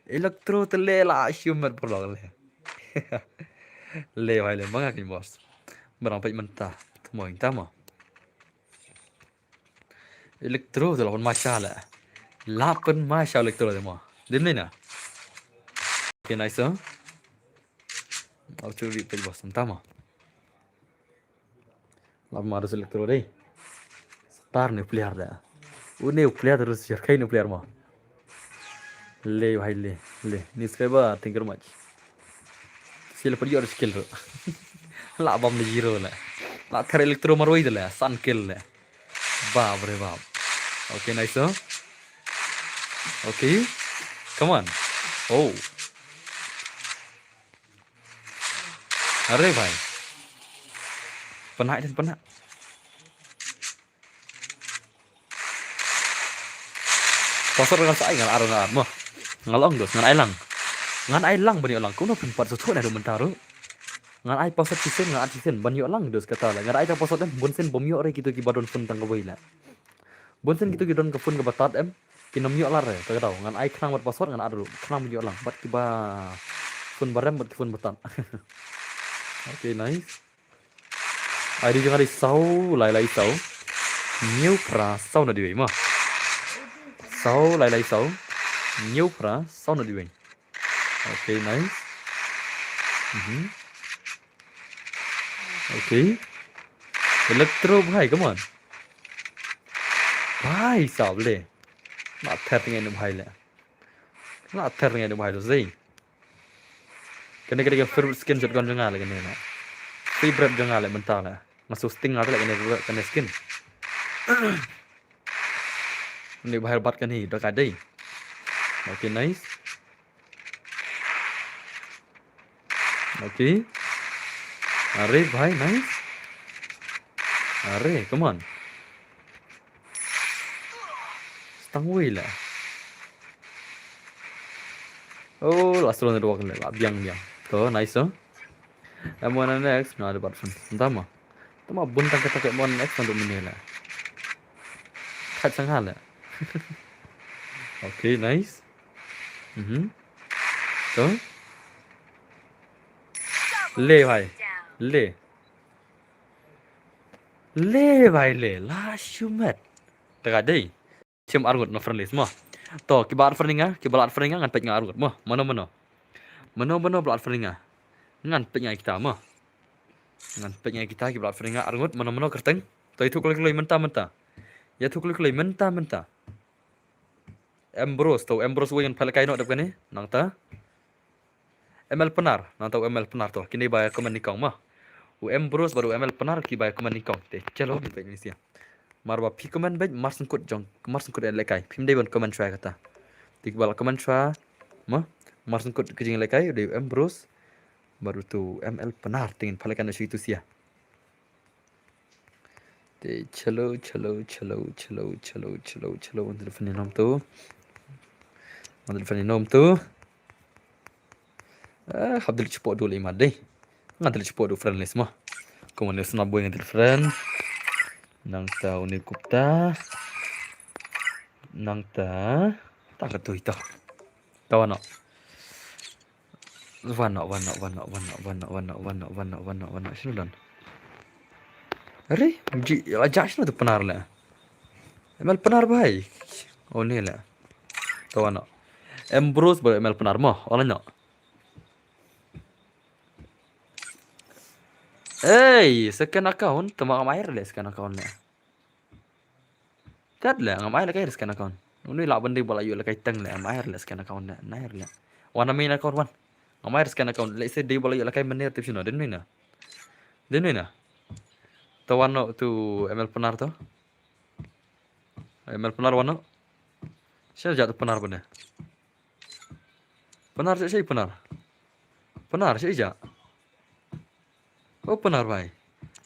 Electro te le la shim met paralok le. Le bhai le, ma nga kin boss. Barang peit mynta. Tmo ing tama. Electro te la pynma sha le. La pynma sha Electro te mo. Dim ni na. Okay, nice, huh? Au chu ri peit boss mynta mo. Lap ma da Electro dei. Star ne player da. Une player terus jerkai ne player ma. Le bhai le, le. Ni subscriber, thank you very much. Sil per yor skill ro. La bom ne zero le. La ter Electro marwei de le, san kill le. Bap re bap. Okay, nice, huh? Okay. Come on. Oh. Are bhai. Pynah dan pynah. Password ngan sa ai ngan ar ngan ar mo. Ngan long dos ngan ai lang. Ngan ai lang bani lang. Kumno phin pat sotho na do mynta ru. Ngan ai password shisien ngan ai shisien bani lang dos kata la. Ngan ai ta password em bun sien bom ïoh re kito ki ba don phone tang kawei la. Bun sien kito ki don ka phone kaba tad em. Ki nam ïoh lar re, ta ka daw. Ngan ai khnang bad password ngan adu. Khnang ban ïoh lang. Bad kiba phone ba rem bad ki phone ba tad. Okay, nice. I D jong nga dei saw lai lai saw. Hynñiew phra saw na diwei ma. Saw lai lai saw. Hynñiew phra saw na diwei. Okay, nice. Mhm. Okay. Electro bhai, come on. Bhai sab le. La ther ngai nu bhai le. La ther ngai nu bhai le zai. Kane kane ka favorite skin jot gon jong nga le kane na. Favorite jong nga le mynta le. Nga su sting nga le kane kane skin. Ni bhai bat kane da ka dei. Okay, nice. Okay. Are bhai, nice. Are, come on. Stang wei la. Oh, last round dua kali la biang biang. To, nice, oh. Em one next, na ada bat phone. Entah ma. Tama bun tang kata ke one next untuk mini la. Khat sang hala. Okay, nice. Mhm. To. Le bhai. Le. Le bhai le. La shumat. Tega dei. Chim arngut na friendly mo. To, kiba la friend ïa nga, kiba la friend ïa nga, ngan peit nga arngut mo. Mano, mano. Mano, mano ba la friend ïa nga. Ngan peit nga kita mo. Ngan peit nga kita, kiba la friend ïa nga arngut, mano, mano kyrteng. To, ïathuh kloi kloi mynta mynta. Ïathuh kloi kloi mynta mynta. Ambrose, to Ambrose wei ngan peit lehkai noh dep kane. Nangta M L Pnar, nangta u M L Pnar to. Kine ba ïa comment nyngkong mo. U Ambrose bad u M L Pnar kiba ïa comment nyngkong. Te chalo, ngin peit ïa kine sha. Mar ba phi comment beit, mar sngewthuh jong, mar sngewthuh ïa lehkai. Phim dei ban comment shuwa kata. Te kiba la comment shuwa mo, mar sngewthuh ka jinglehkai, u dei u Ambrose bad uto u M L Pnar, te ngin peit lehkai noh sha itu sha. Te chalo, chalo, chalo, chalo, chalo, chalo. Ngan telefon ïa uno to. Ngan telefon ïa uno to. Ah, hap delete shapoh duh lei ma dei. Ngan delete shapoh duh friend list mo. Kumne sngap boi ngan delete friend. Nangta une Gupta. Nangta. Ta katto ito. Ta wan noh. Wan noh, wan noh, wan noh. Shano don? Are, ji, la jah shano tu Pnar le. M L Pnar bhai. Oh, ni le. To wan noh. Ambrose bad M L Pnar mo. Wan noh. Ei, second account, te ma ngam ai re le second account le. Kat le, ngam ai le kai re second account. Uni lah ban dei ba la ïoh lehkai teng le, ngam ai re le second account le, ngam ai re le. Wan na main account wan. Ngam ai re second account, lehse dei ba la ïoh lehkai mynne tip shano, dei uni na. Dei uni na. To wan noh tu M L Pnar to. M L Pnar wan noh. Sha jah tu Pnar bane. Pnar sha, sha Pnar. Pnar sha jah. Oh, Pnar bhai.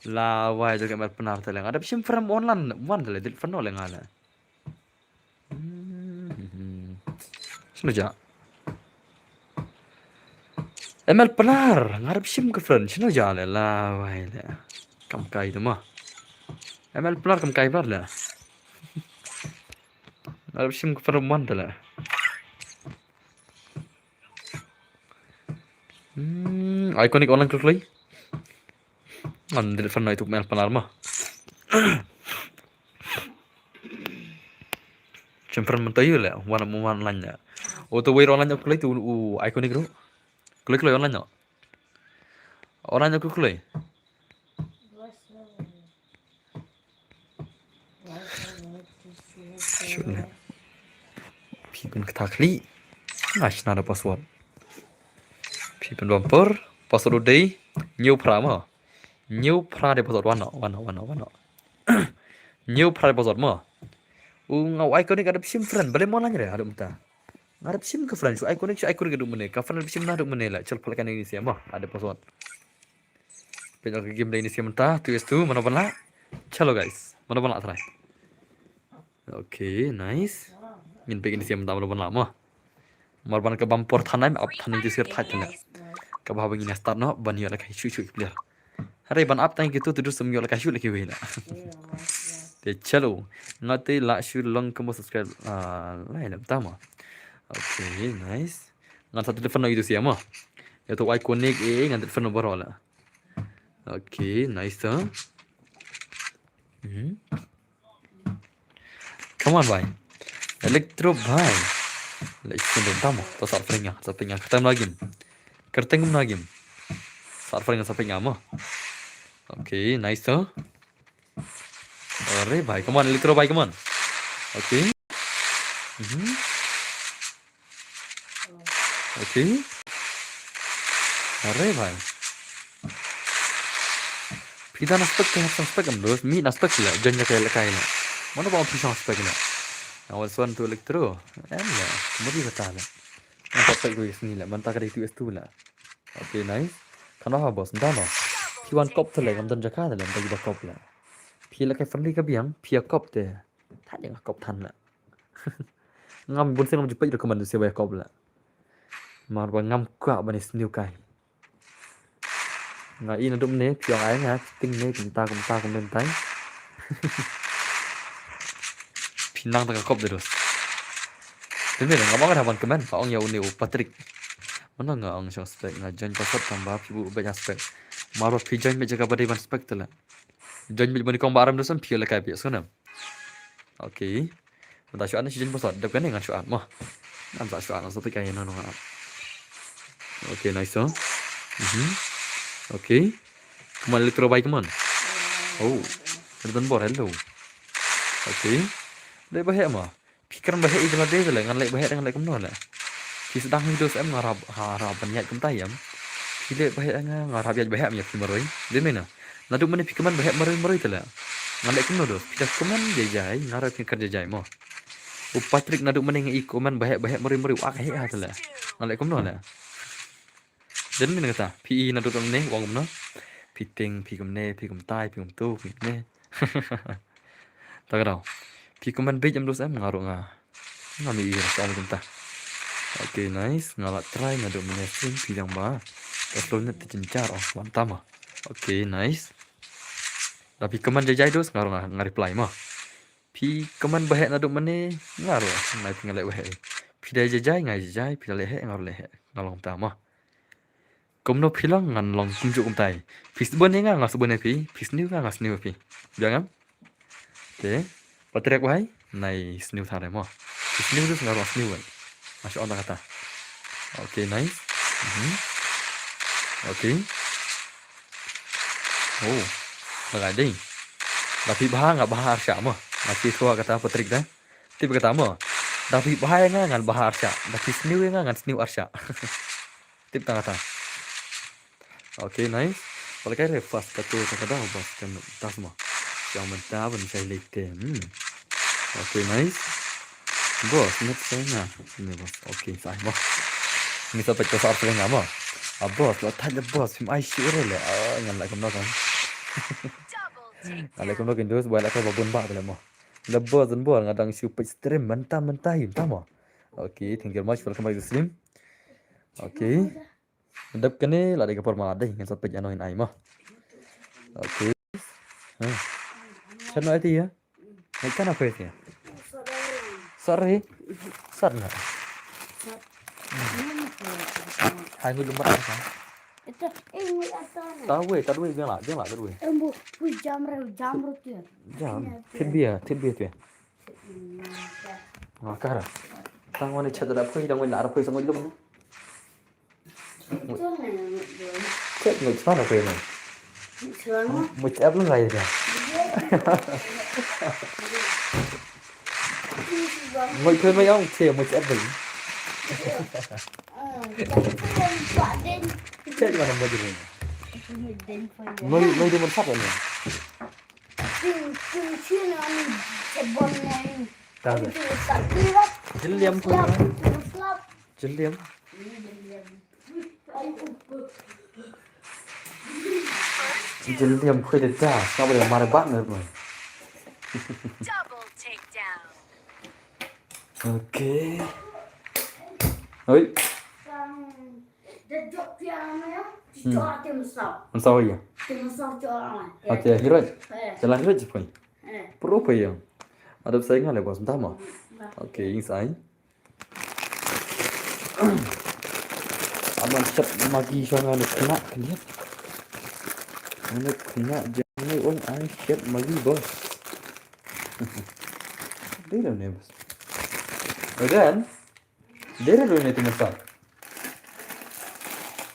La wai, jaka M L Pnar te le. Nga dep shim friend online wan te le, delete friend noh le nga le. Hmm. Shano jah? M L Pnar, nga dep shim ka friend, shano jah le, la wai le. Kam kai tu mo. M L Pnar kam kai pat le. Nga dep shim ka friend wan te le. Hmm, Iconic online kloi kloi. Ngan delete friend noh ito M L Pnar mo. Shim friend mynta ïa le, wan mo online le. Uto wei online kloi tu u Iconic ruh. Kloi kloi online noh. Online kloi kloi. Shu ne. Phi pynktah khlieh. Nga shna da password. Phi pynbam por. Password u dei hynñiew phra mo. Hynñiew phra dei password, wan noh, wan noh, wan noh, wan noh. Hynñiew phra dei password mo. U nga u Iconic nga dep shim friend, balei mo online re, haduh mynta. Nga dep shim ka friend, shu Iconic, shu Iconic haduh mynne, ka friend dep shim na haduh mynne la, chal pynlait kane ïa kine sha mo, haduh password. Peit noh ka game da kine sha mynta, two versus two, mano ban lah. Chalo guys, mano ban lah try. Okay, nice. Ngin peit kine sha mynta mano ban lah mo. Mar ban ka bam por than ai, ap than ïa u sir thait than. Kaba haba ngin start noh, ban ïoh lehkai shuh shuh ki player. Hare ban ap tang kito tu dus ym ïoh lehkai shuh lehkai wei la. Te chalo. Nga te lah shu long kumba subscribe. Ah, lai lam tama. Okay, nice. Ngan sa telefon noh ïa uto sha mo. Ïa uto Iconic eh, ngan telefon noh baroh la. Okay, nice to. Mhm. Come on bhai. Electro bhai. Leh shu dei tamo. To sa pring nga, sa pring nga. Kyrteng kumno game? Kyrteng kumno game? Sa pring nga, sa pring nga mo. Okay, nice to. Are bhai, come on Electro bhai, come on. Okay. Mhm. Okay. Are bhai. Phi da na spec, phi hap san spec em dos, mi na spec la, jan ja kai la kai la. Mano ba phi san spec la. Awan suan tu Electro. Em la, mari kata la. Manta spec ko isni la, manta ka dei tu es tu la. Okay, nice. Kano ha boss, manta no. Phi wan kop te la, ngam don jaka te la, manta ba kop la. Phi la kai friendly ka biang, phi a kop te. Tha ding kop than la. Ngam bun sien ngam ju peit recommend sien ba ïa kop la. Mar ba ngam kwah ban ïa sniew kai. Nga i naduh mynne phi ong ai nga ting ne kumta kumta kumta kumta. Phi nang ta ka kop de dos. Te mynne ngam ong da ban comment ka ong ïa une u Patrick. Mano nga ong shong spec nga join password tang ba phi bu beit ha spec. Mar ba phi join beit jaka ba dei ban spec te la. Join beit ba ni kong ba aram dos phi la kai beit sngewnem. Okay. Mynta shu add na shi jan bosot, dep kane ngan shu add mo. Ngan sa shu add, ngan sa peit ïa no no nga add. Okay, nice to. Mhm. Okay. Kumne electro bai kumne. Oh. Don bor hello. Okay. Dei ba heh mo. Phi kren ba heh ïa la dei le, ngan leh ba heh, ngan leh kumno le. Phi sdang hi dos em nga rap, ha rap ban ïaid kumta ïam. Phi leh ba heh nga, nga rap ïaid ba heh ïa phi marwei. Dei mena. Naduh mynne phi kmen ba heh marwei marwei te le. Ngan leh kumno dos. Phi da kmen jai jai, nga rap phi kren jai jai mo. U Patrick naduh mynne nga i kmen ba heh ba heh marwei marwei, u ak heh ha te le. Ngan leh kumno le. Dei mena kata, phi i naduh mynne, wan kumno. Phi tieng, phi kumne, phi kumtai, phi kumtu, phi kumne. Ta ka daw. Phi kmen beit em dos em, nga ruh nga. Nga mi i ruh sa ong kumta. Okay, nice. Nga la try naduh mynne stream phi dang ba. Ka slow net te jynjar, oh, wan ta mo. Okay, nice. Da phi kmen jai jai dos, nga ruh nga, nga reply mo. Phi kmen ba heh naduh mynne, nga ruh nga phi nga leh ba heh. Phi da jai jai, nga jai jai, phi da leh heh, nga ruh leh heh. Nga long ta mo. Kumno phi long, ngan long kumjuh kumtai. Phi sbun ïa nga, nga sbun ïa phi. Phi sniew nga, nga sniew ïa phi. Biang em? Okay. Patrick wahai, nai sniew tang re mo. Phi sniew dus nga ruh sniew wei. Nga shu ong tang kata. Okay, nice. Mhm. Okay. Oh. Lagak dei. Da phi bha nga bha arshah mo. Nga shu ïathuh kata Patrick da. Tip kata mo. Da phi bha ïa nga ngan bha arshah. Da phi sniew ïa nga ngan sniew arshah. Tip tang kata. Okay, nice. Pala kai re fast ka tu ka ka da bas kan tas mo. Yang mynta ban sai lei te. Hmm. Okay, nice. Boss, net sai na. Ni boss. Okay, sai mo. Ni sa pek pasar sai na mo. Ah, boss, la thaj le boss, phim ai shi re le. Ah, ngan la kumno kan. Ngan la kumno kan dus, boy la kai babun ba le mo. Le boss, dan boss, nga dang shu pek stream mynta mynta him ta mo. Okay, thank you very much. Welcome back to stream. Okay. Dep kane la dei ka por ma dei ngan sa peit ïa no in ai mo. Okay. Ha. Chan no ai ti ya. Ngai kana peit ya. Sorry. Sat na. Hai ngut lumbar ka. Ita eh ngai ata na. Ta wei, ta wei biang la, biang la ta wei. Embu, hui jam re, jam ru tu. Jam. Thit bia, thit bia tu. Nga kara. Tang wani chat da phui, tang wani la phui sang lum. Chet ngut span apa ini? Ngut chet belum lahir dah. Ngut pun mai ong chet ngut chet belum. Chet mana mau jadi? Ngut ngut di mana sat ini? Jylliem pun. Jylliem. Jylliem pun dah. Ngapa dia marah banget pun. Okay. Oi. Mynsaw ïa. Okay, hiroj. Jalan hiroj je poi. Pro poi ïa. Adep sai nga le bos mynta mo. Okay, ing sai. Aman chat magi sha nga ne kena kena. Nga ne kena jangai ong ai chat magi bos. Dei ne bos. Udah. Dere ruh ne ti mynsaw.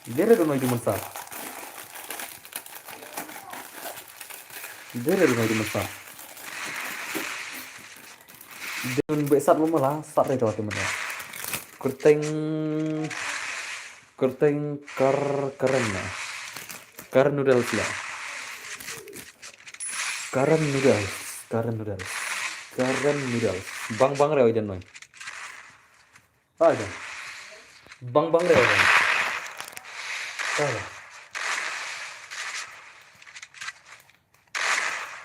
Dere ruh ne ti mynsaw. Dere ruh ne ti mynsaw. Dun be sat mo mala, sat re to ti mynsaw. Kurteng, kurteng kar, karen na. Karen noodles la. Karen noodles, karen noodles. Karen noodles. Bang bang re oi jan noi. Aja. Bang bang re. Aja.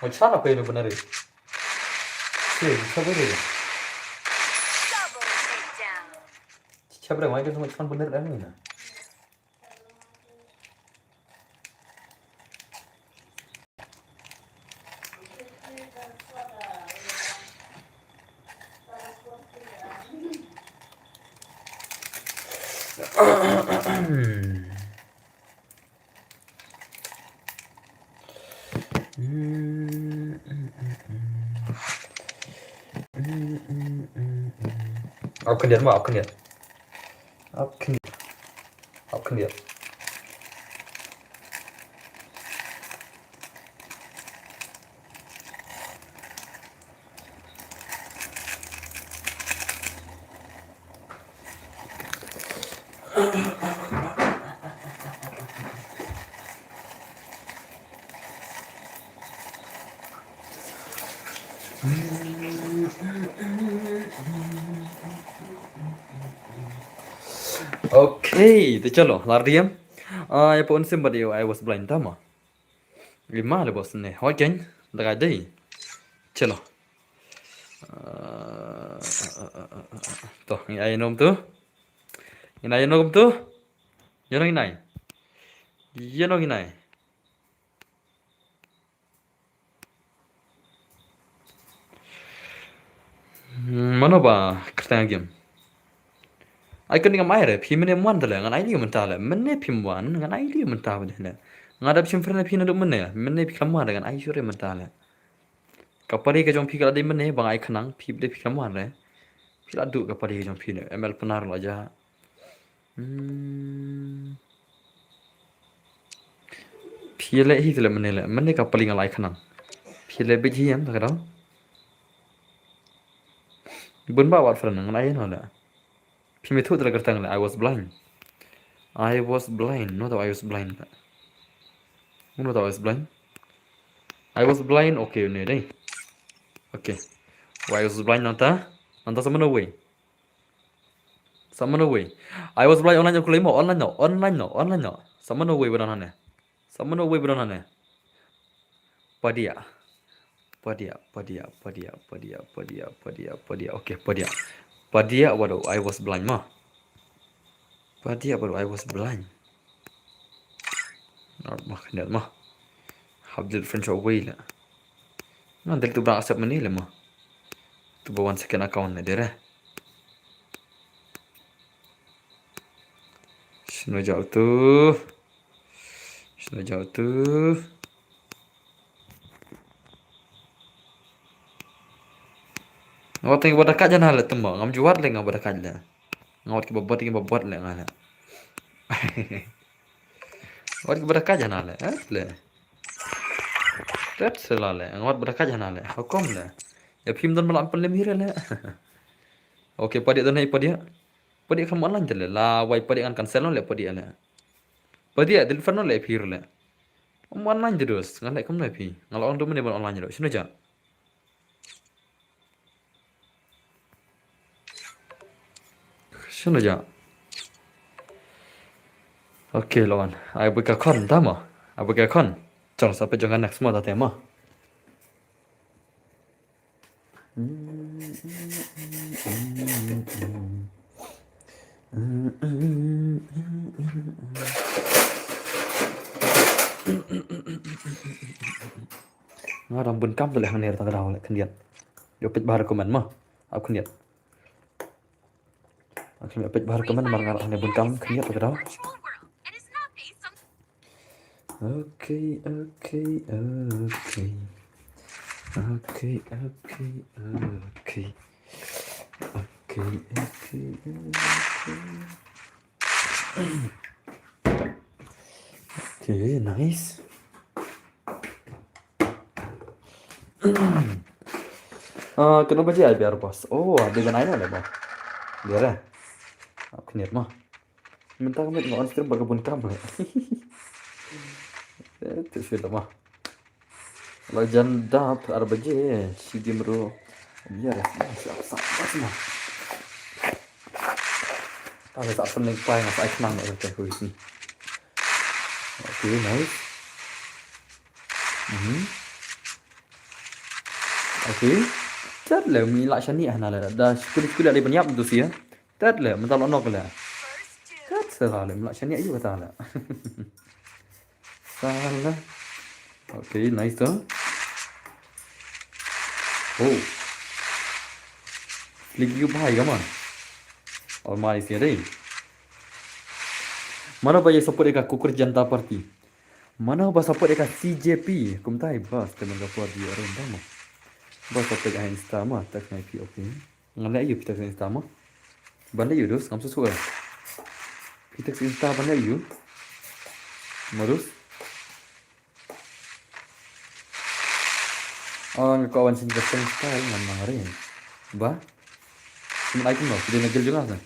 Mo chana ko ino benar. Si, sabar re. Double takedown. Sabar mai kan mo chana benar dah ni na. Ap khyndiat ma, ap khyndiat. Ap khyndiat. Ap khyndiat. Okay, te chalo, lar diem. Ah, ya pun sim bad I was blind tama. Lima le bos ne. Hoi ken, da ga dei. Chalo. Ah, ah, ah, ah, ah, ah. To, ngi ai nom tu. Ngi ai nom tu. Yo ngi ai. Yo ngi ai. Hmm, mano ba kyrteng game. Ai kane ngam ai re, phi mynne ym wan te le, ngan ai lei mynta le. Mynne phim wan, ngan ai lei mynta ba de le. Nga dap shim friend phi naduh mynne, mynne phi khlem wan re, ngan ai shuh re mynta le. Ka party ka jong phi ka la dei mynne, ba nga ai khnang, phi ba de phi khlem wan re. Phi la duh ka party ka jong phi ne, M L Pnar la ja. Hmm. Phi leh hi te le mynne le, mynne ka party nga la ai khnang. Phi leh bit hi em ta ka dau. Bun ba wat friend ngan ai no le. Phi me thu te le kyrteng le, I was blind. I was blind. No ta I was blind. No ta I was blind. I was blind. Okay, ne dei. Okay. Why I was blind nanta? Nanta sa mano wei. Sa mano wei. I was blind online, okay, mo online no, online no, online no. Sa mano wei ba don hangne. Sa mano wei ba don hangne. Padia. Padia, padia, padia, padia, padia, padia, padia. Okay, padia. Padia, waduh, I was blind ma. Padia, waduh, I was blind. Not ma, not ma. Have the friend show away la. Ngan del tu bang accept mani le ma. Tu ba one second account ne dere. Shino jauh tu. Shino jauh tu. Nga wat teng ba da ka jana le temba. Ngam juat le nga ba da ka le. Nga wat ki ba bot ki ba bot le nga le. Wat ki ba da ka jana le. Eh le. Tet sela le. Nga wat ba da ka jana le. Hukum le. Ya phim don malam pelim hire le. Okay, padia don hai padia. Padia kam online te le. La wai padia ngan cancel le padia le. Padia del ferno le phir le. Online te dos. Ngan le kam le phi. Ngan la on tu mene ban online do. Shino ja. Shino ja. Okay, lawan. Ai buka kon tama. Ai buka kon. Chong sa pe jong next mo ta tema. Nga dang bun kam tu le hangne ta ka dau le khyndiat. Yo peit ba recommend ma. Ap khyndiat. Ap khyndiat peit ba recommend mar nga hangne bun kam khyndiat ta ka dau. Okay, okay, okay. Okay, okay, okay. Okay, okay, okay. Okay, nice. Ah, kano baje ai biar bos. Oh, ada ganai na le ba. Biar eh. Aku niat mah. Mynta ka miet nga on stream bad ka bun kam le. Eh, tu shu da ma. La jan dap ar baje shi game ru. Ya re, ma shu ap sap bas ma. Ta le sa ap ning pai nga sa ai khnang na te ku isi. Okay, nice. Mhm. Okay. Tet le mi la shani hana le da. Skul skul ada ban yap tu sia. Tet le, mynta lo nok le. Tet sala le, mla shani ayu kata le. Sala. Okay, nice tu. Oh. Flick you bhai, come on. Almighty sia dei. Mano ba ye support ïa ka Kukur Janta Party? Mano ba support ïa ka C J P? Kumtai bas temen ka por di orang dah mo. Ba support ïa Insta ma, tak ngai pi okay. Ngan leh ïa phi tak Insta mo. Ban leh ïa u dus, ngam sngewsuk eh. Phi text Insta ban leh ïa u. Mo dus. Oh, nga kwah wan sngewsuk Insta, ngan nang re. Ba. Sngewsuk ai kumno, phi dei na guild jong nga seh.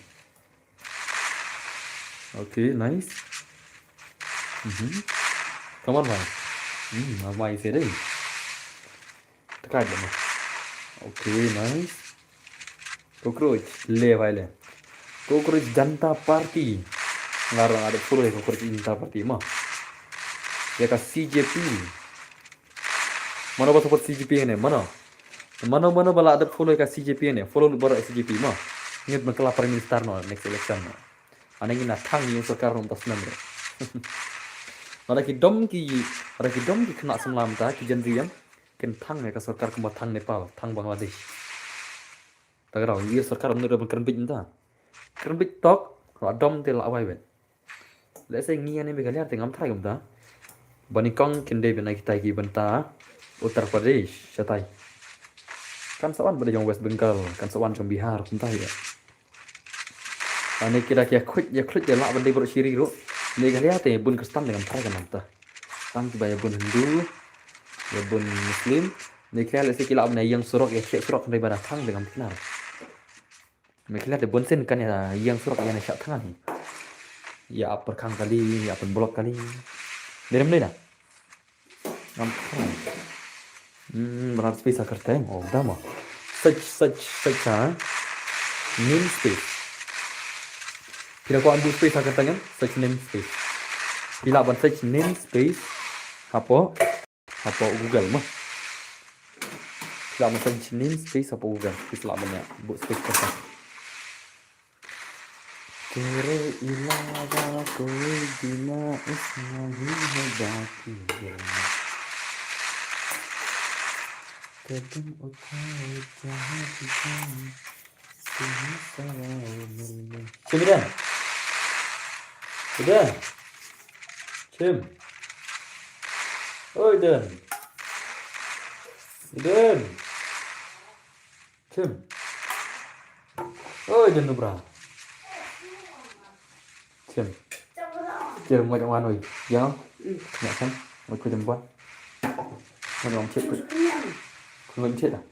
Okay, nice. Mhm. Come on, man. Hmm, ngan mai seh dei. Tekan ba mo. Okay, nice. Cockroach, le bai le. Cockroach Janta Party. Nga ruh nga dep follow ïa Cockroach Janta Party mo. Ïa ka C J P. Mano ba support C J P ne? Mano? Mano mano ba la dep follow ïa ka C J P ne? Follow baroh ïa C J P mo. Ngi dei ban kylla Prime Minister noh next election mo. Hangne ngin ïa thang ïa u sorkar ruh mynta snem ruh. Lada ki dom ki, lada ki dom ki khynnah samla mynta ki Gen Z em, kin thang ïa ka sorkar kumba thang Nepal, thang Bangladesh. Ta ka daw, ïa sorkar mynta ruh ban kren beit mynta. Kren beit tok, la dom te la wai beit. Lehse ngi ïa ne Meghalaya te ngam tharai kumta. Ba nyngkong kin dei beit na kitai ki bynta Uttar Pradesh, shatai. Kan sa wan beit jong West Bengal, kan sa wan jong Bihar, kumta ïa. Lane ki da ki ïa khuid, ïa khuid ïa lah ban dei baroh shi ri ruh. Meghalaya te bun Khristan te ngam tharai kan nangta. Tang kiba ïa bun Hindu, ïa bun Muslim. Meghalaya lehse ki lah ban ïa ïeng surok, ïa shah surok hynrei ba da thang te ngam tharai. Meghalaya te bun sien kan ïa ïeng surok ïa na shah thngan hi. Ïa ap pyrkhang kali, ïa ap pynblok kali. Dei ne ym dei na? Ngam tharai. Hmm, ba lar space ha kyrteng. Oh, da mo. Search, search, search ha Namespace. Phi da kwah ban buh space ha kyrteng em? Search Namespace. Phi lah ban search Namespace hapoh, hapoh Google mo. Phi lah ban search Namespace hapoh Google. Phi lah ban ïa buh space kyrteng. तेरे अलावा कोई भी ना इस नहीं है बाकी दिल में। कदम उठाओ जहाँ भी जाऊँ, तुम्हें सलाम मिलने। Chim Eden. Eden. Chim. Oi Eden. Eden. Chim. Oi, Eden Nubra. Chim. Chim, ngoh wan oi. Ïa. Ïa kan. Ngoh ku jembon. Ngoh wan chip. Ngoh chip dah.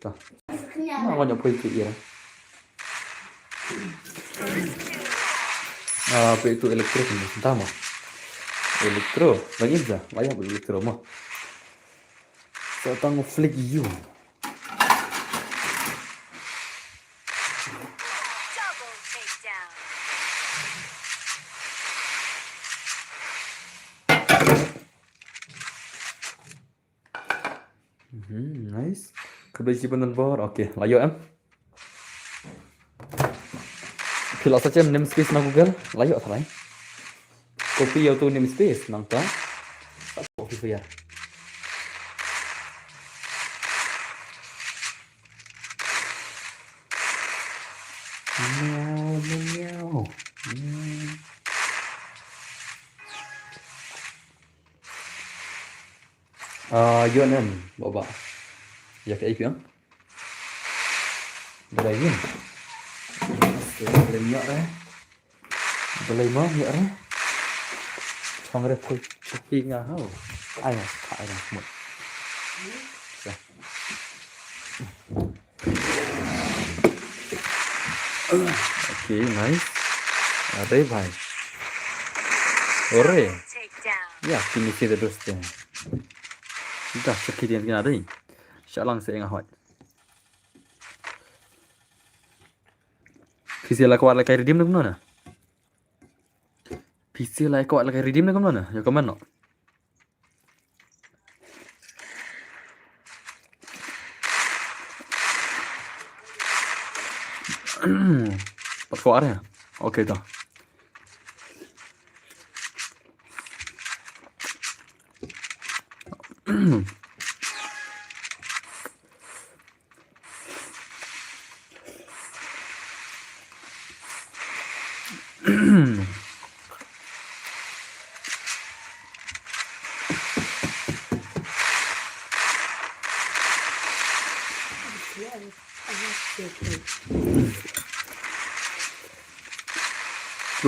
Dah. Ngoh wan poi ke ïa. Ah, apa itu elektro ni? Entah mah. Elektro. Lagi dah. Layak buat elektro mah. Sa tang flick you. Mhm, nice. Khublei shibun Don Bor. Okay, la ïoh em. Phi la search em namespace na Google, la ïoh tharai. Copy ïa uto namespace nangta. Copy ïa. Miau, miau, miau. Ah, ïoh nem, ba ba. Ïa kaei phi ong? Balei ïa? Balei ïa re? Balei mo ïa re? Chong re pui, pui nga hau. Ai mo, ai mo, mut. Ya. Okay, nice. Are bhai. Ore. Ya, kine ki da doste. Da, sakhi din kina dei. Shalang se nga hoi. Phi sila kwat la kai redeem na kumno na? Phi sila kwat la kai redeem na kumno na? Ïa comment noh. Pat kwah re. Okay to.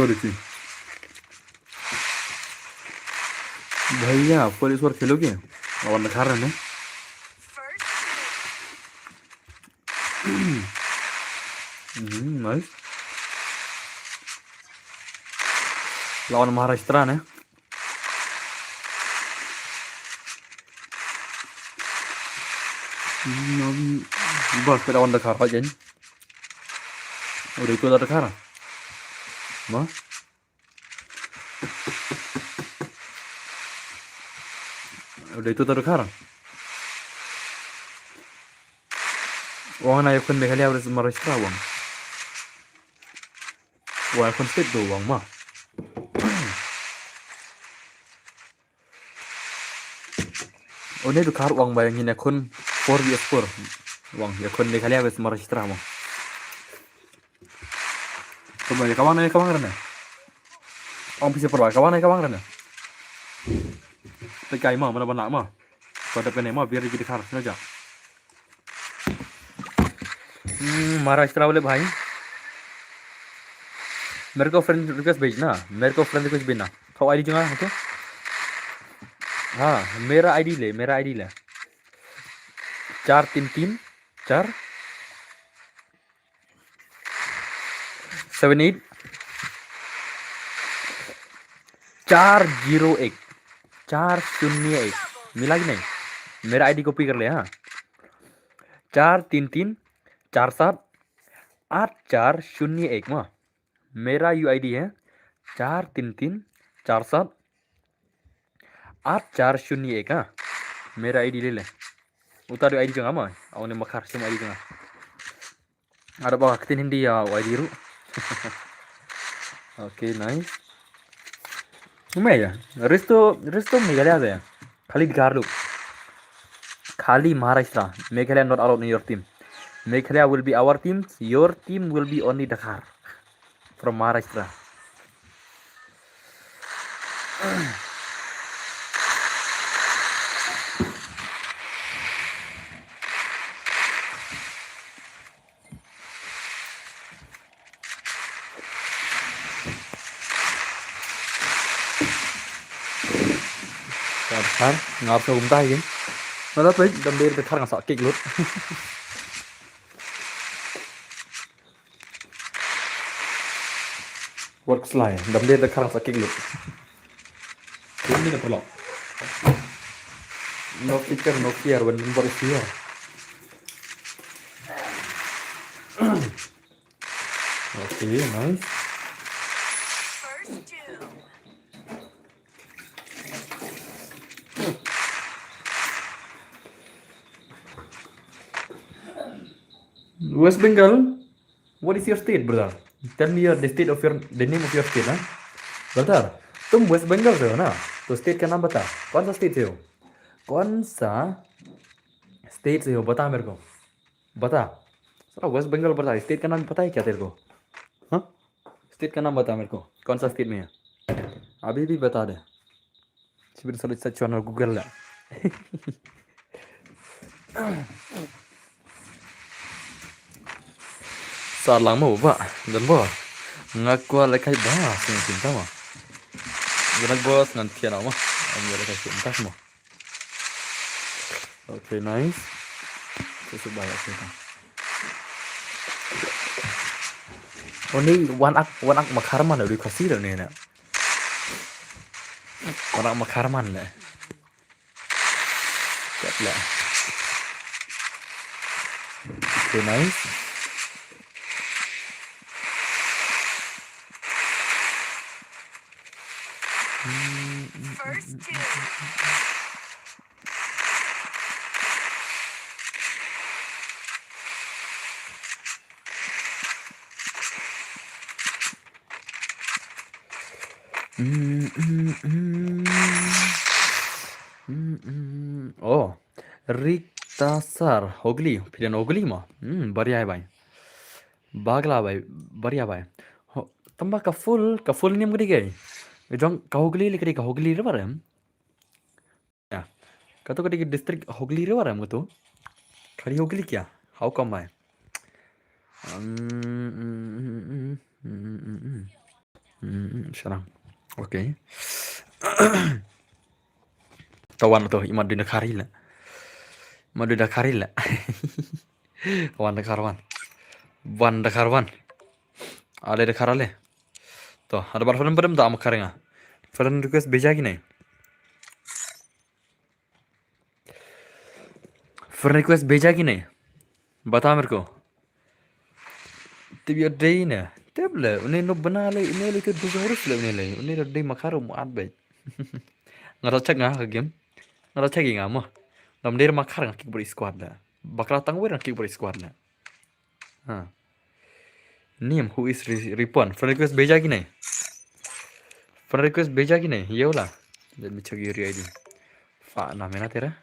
Sorry, team. भैया, पुलिस और खेलोगे? और दिखा रहे हैं। Hmm, nice. Lawan Maharashtra ne. Hmm, bas, pynlawan Dhaka, Rajan. Udah itu Dhaka. Ma? Udah itu Dhaka. Wang na yakun Meghalaya versus Maharashtra wang. Wang yakun state do wang ma. Une Dhaka wang ba yang ini yakun four versus four. Wang yakun Meghalaya versus Maharashtra wang. Coba ya kawan ya kawan rene. Ong pisa perwa kawan ya kawan rene. Tekai ma mana bana ma. Pada pene ma biar kita kar sini aja. Hmm, Maharashtra wale bhai. मेरे को फ्रेंड रिक्वेस्ट भेजना, मेरे को फ्रेंड रिक्वेस्ट भेजना। खाओ आईडी जगह, ओके। हाँ, मेरा आईडी ले, मेरा आईडी ले। चार तीन तीन चार सेवन एट चार जीरो एक चार शून्य एक। मिला कि नहीं? मेरा आईडी कॉपी कर ले, हाँ। चार तीन तीन चार सात आठ चार शून्य एक मा। मेरा यूआईडी है चार तीन तीन चार सात आठ चार शून्य एक, हाँ। मेरा आईडी ले ले। Uta da ID jong nga ma. Aw ne makhar sim ID jong nga. Ada ba ktien Hindi ya ID ruh. Okay, nice. Umay ya. Resto, resto Meghalaya ya. Khali Dhaka ruh. Khali Maharashtra. Meghalaya not allowed in your team. Meghalaya will be our team. Your team will be only Dhaka. From Maharashtra. Dhar, ngar sa kumta hi. Mala tu, dam der Dhar nga sa kick lut. Work slide, dam der Dhar sa kick lut. Ini na perlu. No fear, no fear, when number is here. Okay, nice. West Bengal, what is your state, brother? Tell me your, the state of your, the name of your state, huh? Brother, तुम वेस्ट बंगाल से हो ना? तो स्टेट का नाम बता। कौन सा स्टेट से हो? कौन सा स्टेट से हो? बता मेरे को। बता। साला वेस्ट बंगाल बता। स्टेट का नाम पता है क्या तेरे को? हाँ? स्टेट का नाम बता मेरे को। कौन सा स्टेट में है? अभी भी बता दे। Sibin sa sa chon Google la. Sa lang mo ba, dan bo. Nga kwah le kai ba, sing sing ta mo. Ngan bo ngan thian mo. Am ya le kai sing ta mo. Okay, nice. Sa sa ba ya sing ta. Oni wan ak, wan ak makhar man le, Khasi le ne na. Wan ak makhar man le. Kat le. Okay, nice. First two. Mm, mm, mm. Mm, mm. Oh, Riktasar Hogli, phi don Hogli mo? Hmm, बढ़िया है भाई। Bagla भाई, बढ़िया भाई। Ho, tamba ka full, ka full name ka dei kaei? Jong ka Hogli le ka dei ka Hogli River em? Ya. Kato ka dei ka district Hogli River em kato? Khali Hogli kya? How come भाई? Hmm, hmm, hmm, hmm, hmm, hmm, hmm, hmm. Hmm, sharang. Okay. Ta wan to, imat dina kari la. Imat dina kari la. Wan da kar wan. Wan da kar wan. Ale da kar ale. To, ada bar film padam da am kar nga. Friend request beja ki ne. Friend request beja ki ne. Bata merko. Tip yo dei ne. Tip le, une no bana le, une le tu dusung urus le une le. Une le dei makar mu at be. Nga ta check nga ka game. Nga ta check nga mo. Ngam dei makar nga kick body squad le. Bakra tang wer nga kick body squad le. Ha. Name who is re- Ripon. Friend request beja ki ne. Friend request beja ki ne. Yola. Let me check your I D. Fa na mena tera.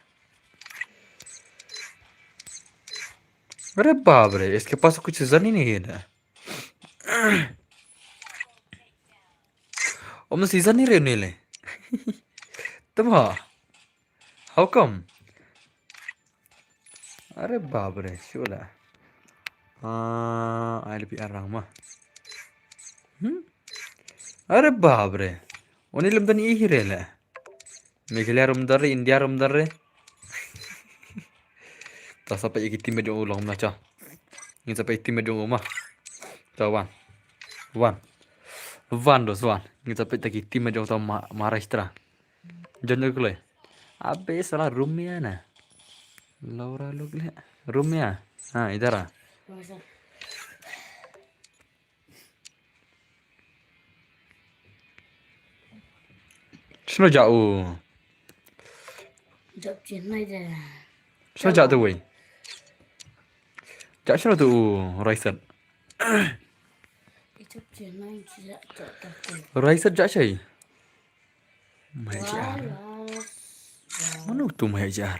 अरे बाप रे, इसके पास कुछ सीजन ही नहीं है ना। Om season ni re nile. Tama. How come? अरे बाप रे, shu la. Ah, ai lebih arang mah. Hmm? अरे बाप रे. Oni lem dan ihi re le. Meghalaya rum dare, India rum dare. Ta sapa iki team jong u long na cha. Ngin sapa iki team jong u ma. Ta wan. Wan. Wan dos wan. Ngin sapa iki team jong ta ma Maharashtra. Jon jong kule. Abe sala Rumia na. Laura luk le. Rumia. Ha, idara. Shino ja u. Jab chin nai de. Shino ja tu wei. Ja shino tu u Raisat. Jab chin nai ja ja ta tu. Raisat ja shai. Mai ja. Mano tu mai ja.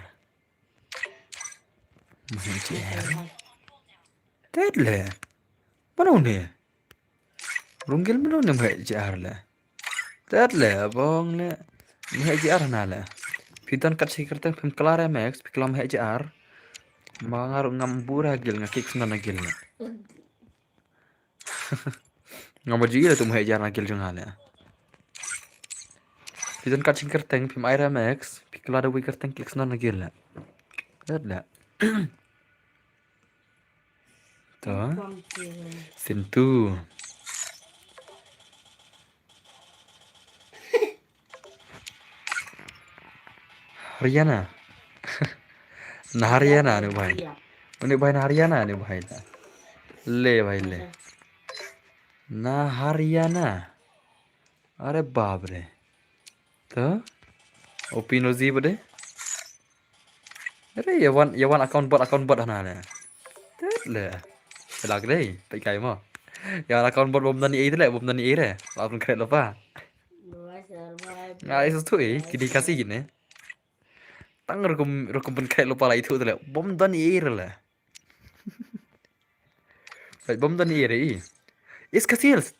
Mai ja. Tet le. Mano ne. Runggil mano ne mai ja le. Tet le bong le. Mhe ji ar na le. Phi don kat shi kyrteng phim klar ya Max, phi klam mhe ji ar. Ma nga ruh ngam bura gil nga kick snan na gil le. Ngam ba ji le tu mhe ji ar na gil jong nga le. Phi don kat shi kyrteng phim ai ra Max, phi klar da wi kyrteng kick snan na gil le. Tet le. To. Sintu. Haryana. Na Haryana ne bhai. Une bhai na Haryana ne bhai na. Le bhai le. Na Haryana. Are bap re. To. Opinozi bade. Are ya wan ya wan account bot account bot hana le. Tet le. Pelak dei, pekai mo. Ya wan account bot bom nani ei le, bom nani ei re. Lapun kret lo pa. Nga isu tu eh, kidi kasi gini. Tang rukum rukum pun kret lo pa la itu tu le. Bom nani ei re le. Bom nani ei re i. Is kasils.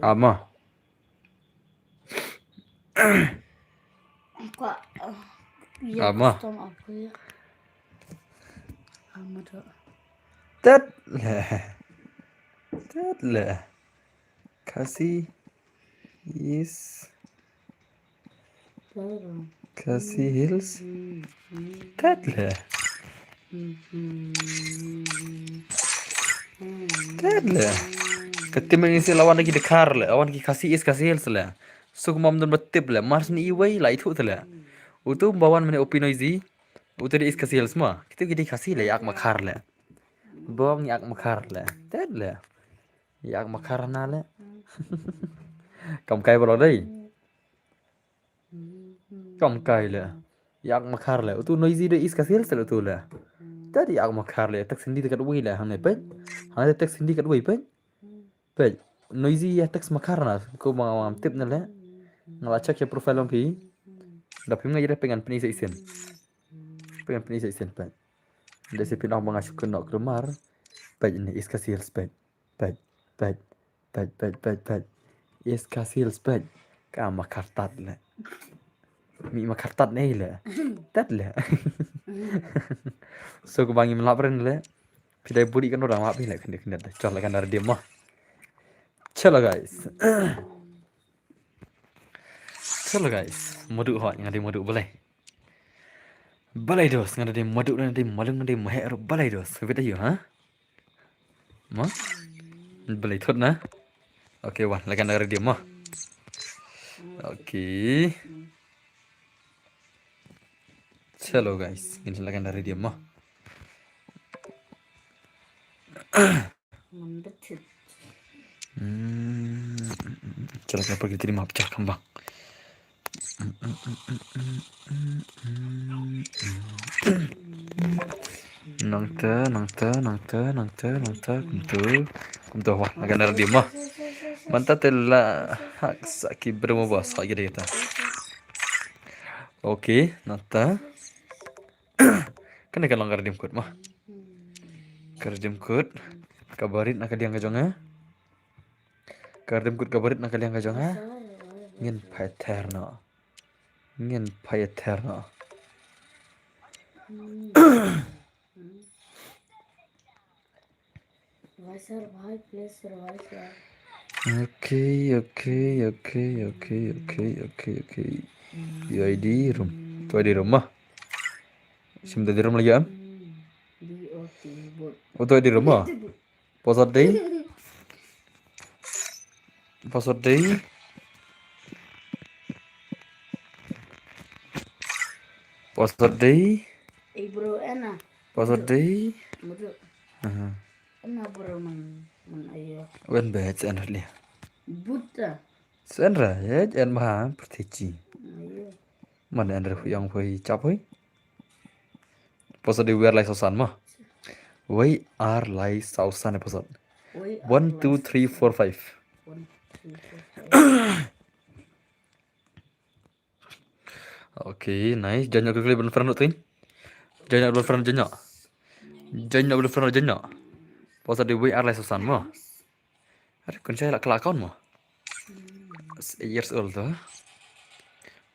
Ama. Ama. Tet le. Tet le. Khasi is Khasi Hills. Tet le. Tet le. Kati mani si lawan lagi dekar le. Lawan ki Khasi is Khasi Hills le. Suk mam dun batip le. Mars ni iwei la itu le. Utu bawan mani Opinoizi. Utu di is Khasi Hills ma. Kitu ki di Khasi le yak makar le. Bong yak makar le. Tet le. Yak makar na le. Kam kai bro dei. Kam kai le. Yak makar le. Utu Noisy de is Khasi Hills le utu le. Tadi yak makar le. Text Hindi dekat wei le. Hane pej. Hane text Hindi kat wei pej. Pej. Noisy ya text makar na. Ko ma ma tip na le. Nga la check ya profile ong phi. Da phi nga ira pengan pini sa isin. Pengan pini sa isin pej. Da si pin ong ba nga shu kynnoh khlem mar. Pej ni is Khasi Hills pej. Pej, pej, pej, pej, pej, pej. Is Khasi Hills pej. Ka makar tat le. Mi ma khartat ne le. Tat le. So ko ba ngim lap ren le. Phi dei buri kan orang lap phi le khyndiat khyndiat. Chal kan redeem mo. Chalo guys. Chalo guys. Madu ho nga dei madu balei. Balei dos nga dei madu nga dei malung nga dei mahe ro balei dos. Bit ayo ha. Mo? Balei thot na. Okay wan la kan redeem mo. Okay. Chalo guys, ngin la kan redeem mo. Hmm, chalo ka pergi terima pecah kembang. Nangta, nangta, nangta, nangta, nangta, kumtu. Kumtu wah, la kan redeem mo. Mynta te la hak sa ki bremo bos, hak gede ta. Okay, nangta. Kane ka long ka redeem code mo. Ka redeem code. Ka barit na ka liang ka jong nga. Ka redeem code ka barit na ka liang ka jong nga. Ngin pha ether no. Ngin pha ether no. Revise यार भाई, please revise यार। Okay, okay, okay, okay, okay, okay, okay। U I D room। Tu I D room mo. Sim tu I D room lagi am? Hmm, D O T, bot। Oh, tu I D room mo. Password dei? Password dei? Password dei? Eh, bro, ena. Password dei? Mudu. Aha. Ena bro man, man ayo. Wen bet en lia. Buta. Sen ra, ya, en ma, protechi. Ayo. Man en ra yang poi chap poi. Password dei wei ar lai saw san mo. Wei ar lai saw san password. Wei ar lai saw san. One, two, three, four, five. One, two, three, four, five. Okay, nice. Jangan klik ban friend rutin. Jangan ban friend jangan. Jangan ban friend jangan. Password dei wei ar lai saw san mo. Are kun chai la kala account mo. Eight years old tu.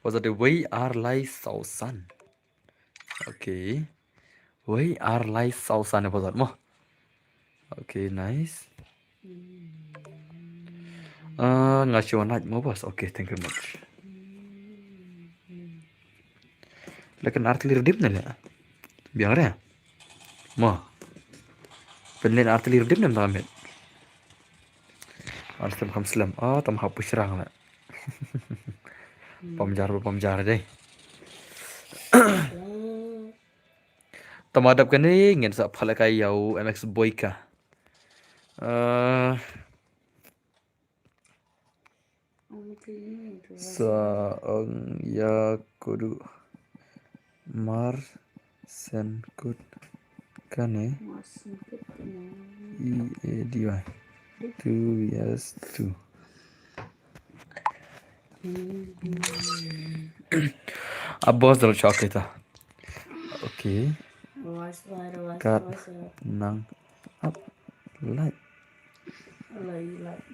Password dei wei ar lai saw san. Okay. Wei ar lai saw san password mo. Okay, nice. Ah, nga shu wan mo bos. Okay, thank you very much. Lekin artylli redeem ne le. Biang re. Mo. Pynlen artylli redeem ne tamit. Ar slem kham slem. Ah, tam hap pushrang le. Pamjar ba pamjar dei. Tama dap kane ngin sa phalak ïa u M X Boyka. Eh, sa ong ïa kodu mar sen kut kane. E A D Y. Two yes two. A bos dal chok kita. Okay. Kat nang up light.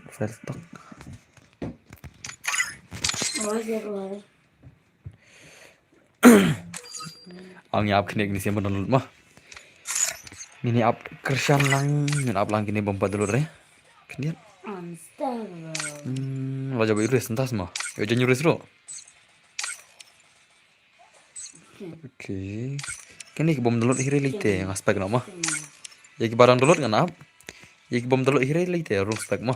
Fel tok. Ang ïap kine kine siapa download mah. Ini ap kersan lang, ini ap lang kine bom pat download re. Kine. Astaga. Hmm, la jaba iris entas mah. Yo jangan iris ro. Okay. Kini ki bom download hiri lite nga spek no mo. Ïa ki barang download ngan ap. Ïa ki bom download hiri lite rung spek mo.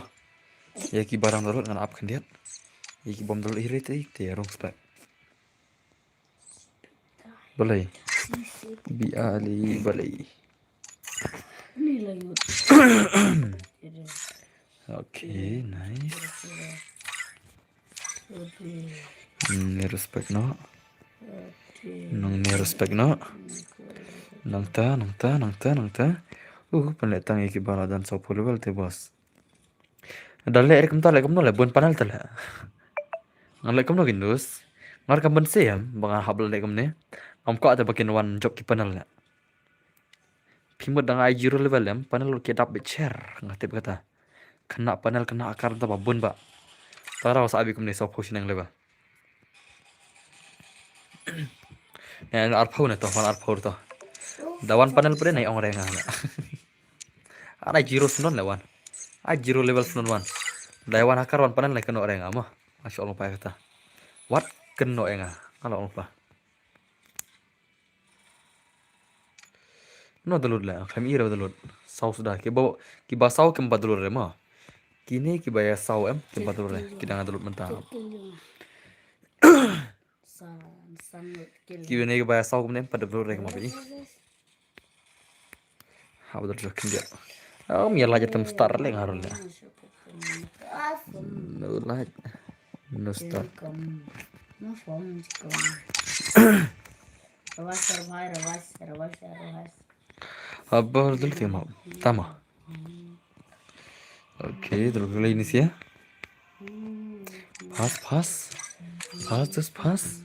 Ïa ki barang download ngan ap khyndiat. Ïa ki bom download hiri lite rung spek. Balei. B A L E balei. Ni la yut. Okay, nice. Hmm, ni respect no. Nang ni respect no. Nangta, nangta, nangta, nangta. Uh, pynleh tang ïa ki ba la don saw phew level te boss. Da leh re kumta leh kumno leh bun panel te leh. Ngan leh kumno kin dus. Ngar kam ban sem ba nga hap leh kumne. Ngam kwah te ba kin wan jop ki panel leh. Phi mut dang ai zero level em, panel ki dap beit sher, nga tip kata. Khynnah panel khynnah akar da ba bun ba. Tara sa abi kumne saw phew shnong level. Ne, arphew ne to, wan arphew to. Da wan panel pdeng ne ong re nga. Ar ai zero snon le wan. Ai zero level snon wan. Da wan hakar wan panel ne kano re nga mo. Masya Allah pa kata. Wat kano e nga. Alo Allah pa. No download le, khlem i re download. Saw suda. Ki ba, ki ba saw kim pat download re mo. Kine ki ba ïa saw em, kim pat download re. Ki dang download mynta. Ki ne ki ba ïa saw kim ne em pat download re mo bi. Ha ba download khyndiat. Am ïa la jatam start le nga ruh le. No light. No start. Abar dul tema. Tama. Okay, dul gulai ni sia. Pass, pass. Pass, just pass.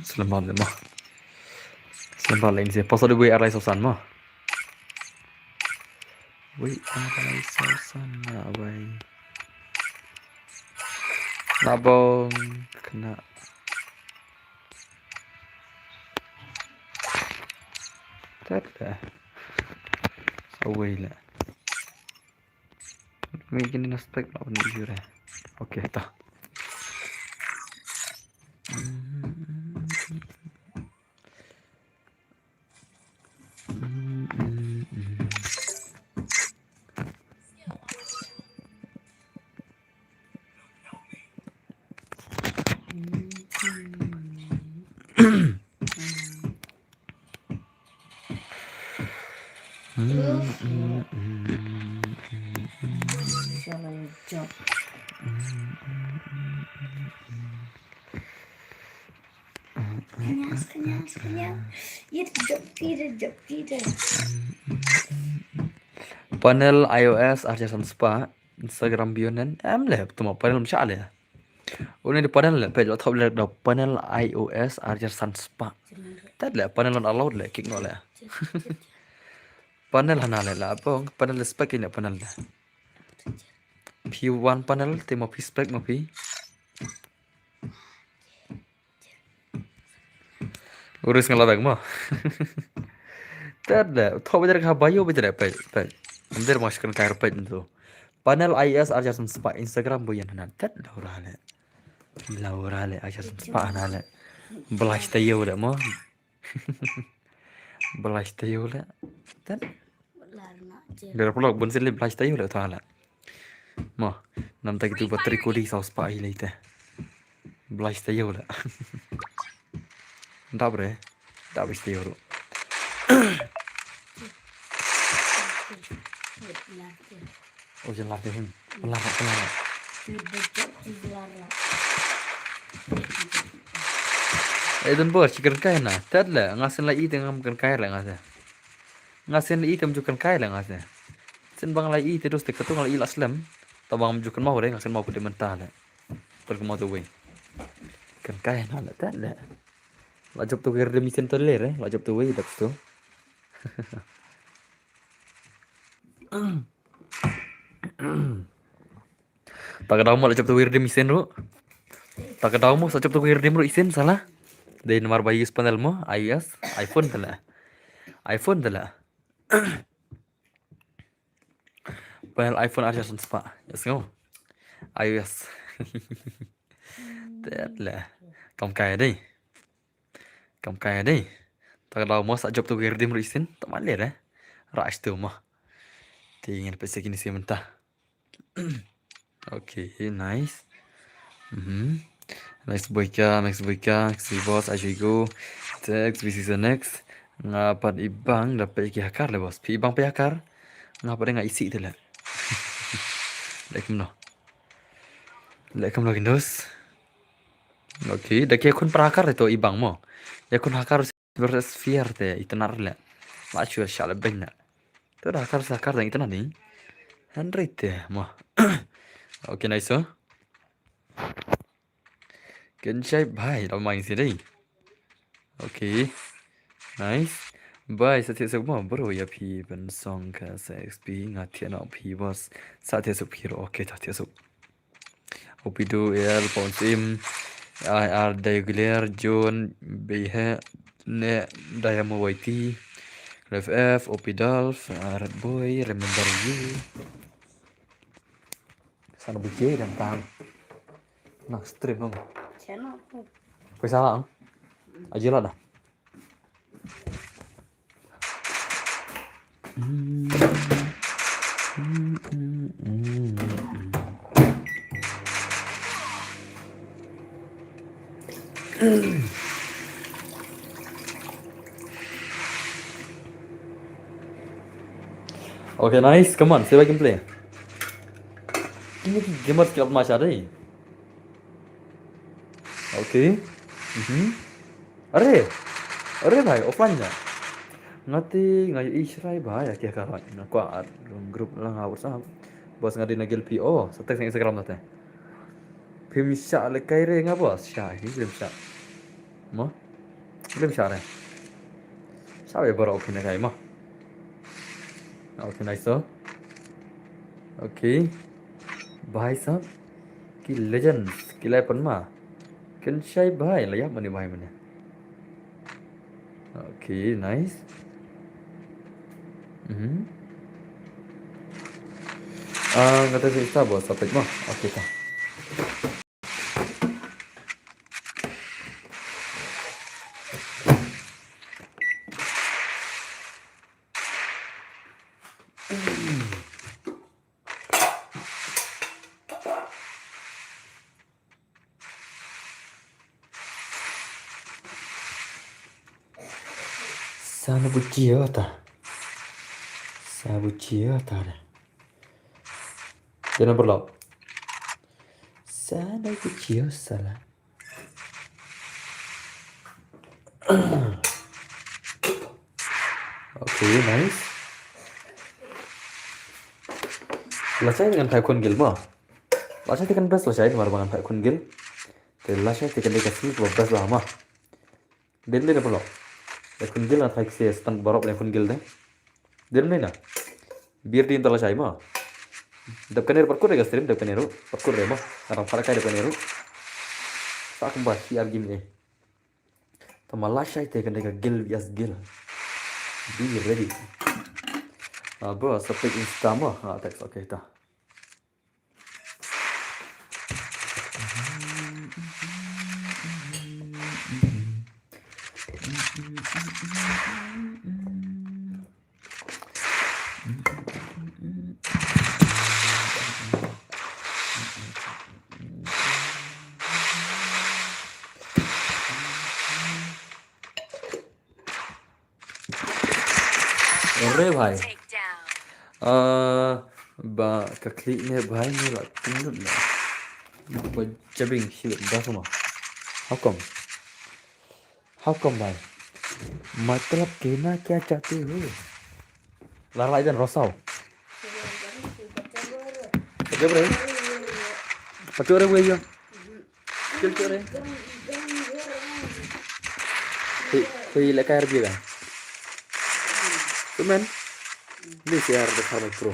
Slem bad le mo. Slem bad le in se. Paso de wei arai sosan mo. Wei arai sosan na wei. Na bong kena. Tet le. Away le. Maybe kini na spec lah ni jure. Okay ta. Kanyas, kanyas, kanyas. Ïa jump kiri, jump kiri. Panel iOS arjar san spah, Instagram bionen em le, tuma panel msha le. Une de panel le, page thop le da panel iOS arjar san spah. Tad le panel not allowed le, kick no le. Panel hana le la, pong panel le spec ini panel le. Phi one panel, te mo phi spec mo phi. Uris ngala bag mo. Tad le, thop bidar ka bayo bidar page, page. Amdir mo shkan kair page tu. Panel iOS arjar san spah Instagram boyan hana. Tad le urale. La urale arjar san spah hana le. Blush tayo le mo. Blush tayo le. Tad. Dara pulak bun sili blush tayo le tala. Mo, nam ta kitu battery kuli saw spah hi le te. Blush tayo le. Dap re. Dap is tayo ru. Oh, jangan lari, hmm. Pelan, pelan. Eh, don bor, chicken kai na. Tad le, ngasen la i tengam kan kai le ngase. Ngasen la i tem ju kan kai le ngase. Sen bang la i te dos te ketung la i la slem. Tabang ju kan mau re, ngasen mau pede mentah le. Pel kemau tu wei. Kan kai na le, tad le. La jop tu ger demi sen tu le re, la jop tu wei dak tu. Ta ka daw mo la jop tu wir dim isin ru. Ta ka daw mo sa jop tu wir dim ru isin sala. Dei namar ba use panel mo iOS, iPhone tala. iPhone tala. Panel iPhone arja san spah. Yes ngo. iOS. Tala. Kam kai dei. Kam kai dei. Ta ka daw mo sa jop tu wir dim ru isin. Ta ma le re. Ra istu mo. Ti ngin pese kini si mentah. Okay, nice. Mhm. Next boy ka, next boy ka, next boss, I should go. Next, this is the next. Nga pat ibang da pe ki hakar le boss. Pi ibang pe hakar. Nga pat nga isi te le. Lekum no. Lekum no kindos. Okay, da ki kun pra hakar to ibang mo. Ya kun hakar versus fear te itenar le. Ma chua shala beng na. To da hakar sa hakar dang itenar ni. Hundred te mo. Okay, nice so. Ken shai bhai, la mai si dei. Okay. Nice. Bhai, sa thiah suk mo, bro, ïa phi ban song ka sa X P, nga thiah noh phi, boss. Sa thiah suk phi ruh, okay, sa thiah suk. Opido, L, Paul Sim, I R, Daigulier, John, Behe, Ne, Diamo Y T, F F, Opidolf, Red Boy, Remember You. Sana buji dan tang. Nak stream dong. Channel tu. Pesa lang. Aja lah dah. Okay, nice. Come on, save gameplay. Ini ki gamers ki opma shade. Okay. Mhm. Are. Are bhai, offline ïa. Ngati ngai ishrai bhai, ya kya karai. Nga kwa group lang ha WhatsApp. Bos ngadi na gil P O, sa text Instagram nate. Phim sha le kai re nga bos, sha hi phim sha. Mo? Phim sha re. Sha we boro phim kai mo. Okay, nice so. Okay. Bhai sahab. Ki legends, ki lai pan ma. Ken shai bhai, la ïap mane bhai mane. Okay, nice. Mhm. Ah, ngata sih sa bos, sa pek mo. Okay, ta. Sana buji ata. Sana buji ata da. Dia number lock. Sana buji sala. Okay, nice. Lashai ngan phai khun gil mo. Lashai te kan best lashai, mar ba ngan phai khun gil. Te lashai te kan dei ka sneak ba best ba mo. Din din polo. Phai khun gil ngan phai kse stand barop le khun gil de. Dir mena. Bir din tala shai ma. Dap kane ru pat kut re ka stream, dap kane ru pat kut re ma. Ngarang phara kai dap kane ru. Sa kumba shi ar gim e. Tama lashai te kane ka gil bias gil. Be ready. Ah, bro, sa pek Insta ma. Ah, text, okay, ta. Re bhai. Ah, ba ka khlieh ne bhai ne la tinglut ne. Ba jabing shi ba suma. How come? How come bhai? Matlab kehna kya chahte ho? Lar lai dan rosau. Pakai bro. Pakai orang wei yo. Kil kil re. Hui, hui le kai arbi kan. Tumen. Please ya, the karma pro.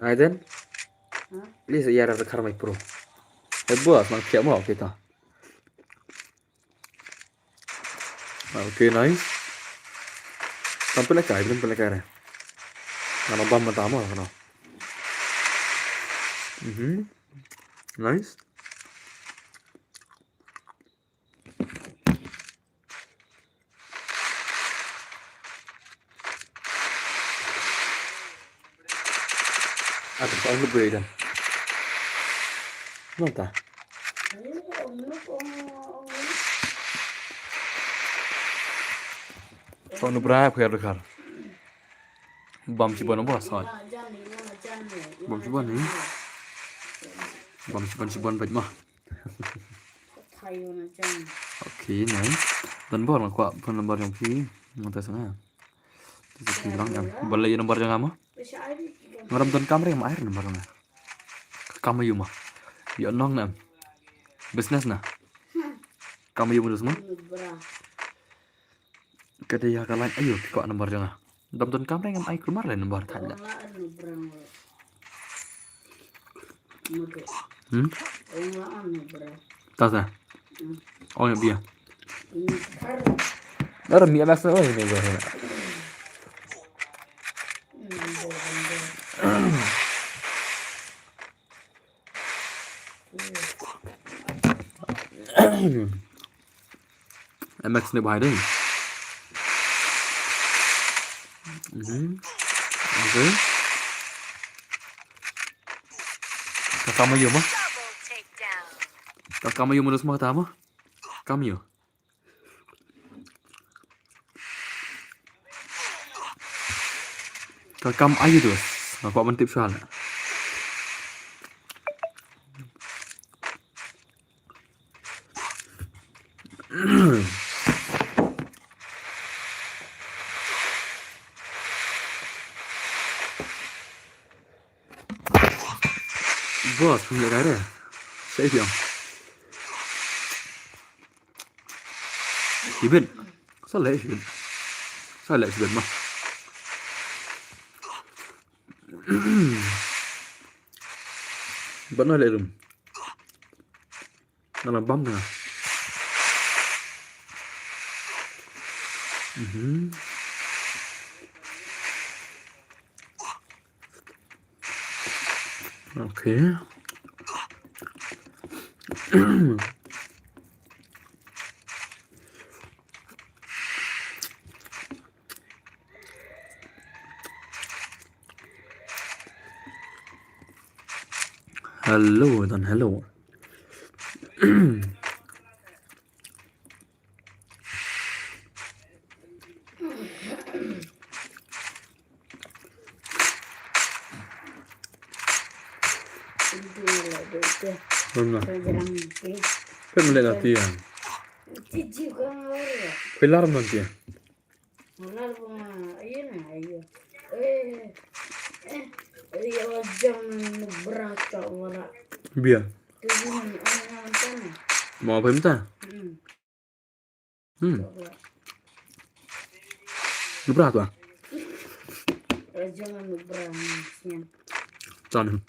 Aiden. Please ya, the karma pro. Eh, bos, mang siap mau kita. Okay, nice. Tampil ka, tampil ka re. Ngan bam mata mo, ngan. Mhm. Nice. Ata sa ong break dan. Nota. Sa ong break, kaya dekat. Bam shibun apa, sorry. Bam shibun ni. Bam shibun, shibun bait mah. Okay, nice. Don bor nga kwah phone number jong phi. Nga test nga. Test phi lang em. Balei number jong nga mo? Nga ram don kam re, nga ai number nga. Kam aïu mo? Ïoh nong na em. Business na. Kam ïoh mudus mo. Ka dei ïa ka line aïu ki kwah number jong nga. Dam don kam re ngam ai kulmar le number thaj la. Hmm? Ta sa. Oh ya bia. Dar mi amas na oi ne ga. M X ne bhai dei. Mhm. Okay. Ka kam aïu mo? Ka kam aïu mo, dus mo ka ta mo? Kam aïu? Ka kam aïu dus? Nga kwah ban tip shuwa la. Boss, phi leh kai re. Sa ïa phi ong. Ibit. Sa leh ibit. Sa leh ibit ma. Ban noh leh rum. Nga la bam nga. Mhm. Okay. Hello, dan hello. Mana? Pep mlien ati ya. Pilar nanti ya. Bia. Mau apa minta? Hmm. Nubra tu ah. Raja ngan nubra ni sian. Tan.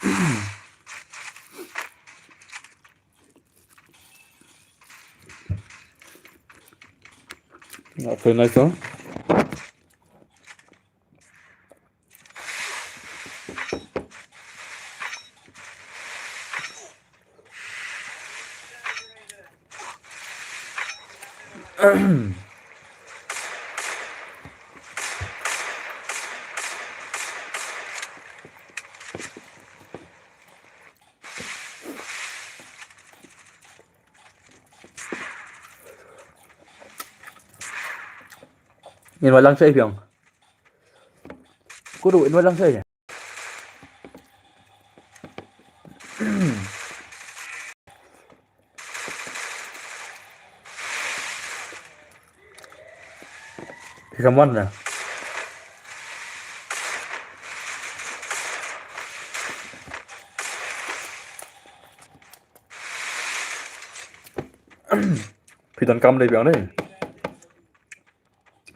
Hmm. Okay, nice, huh? Ngin wallang sa ipiang. Kudu in walang sa ïa. Phi kam wan na. Phi don kam dei biang dei.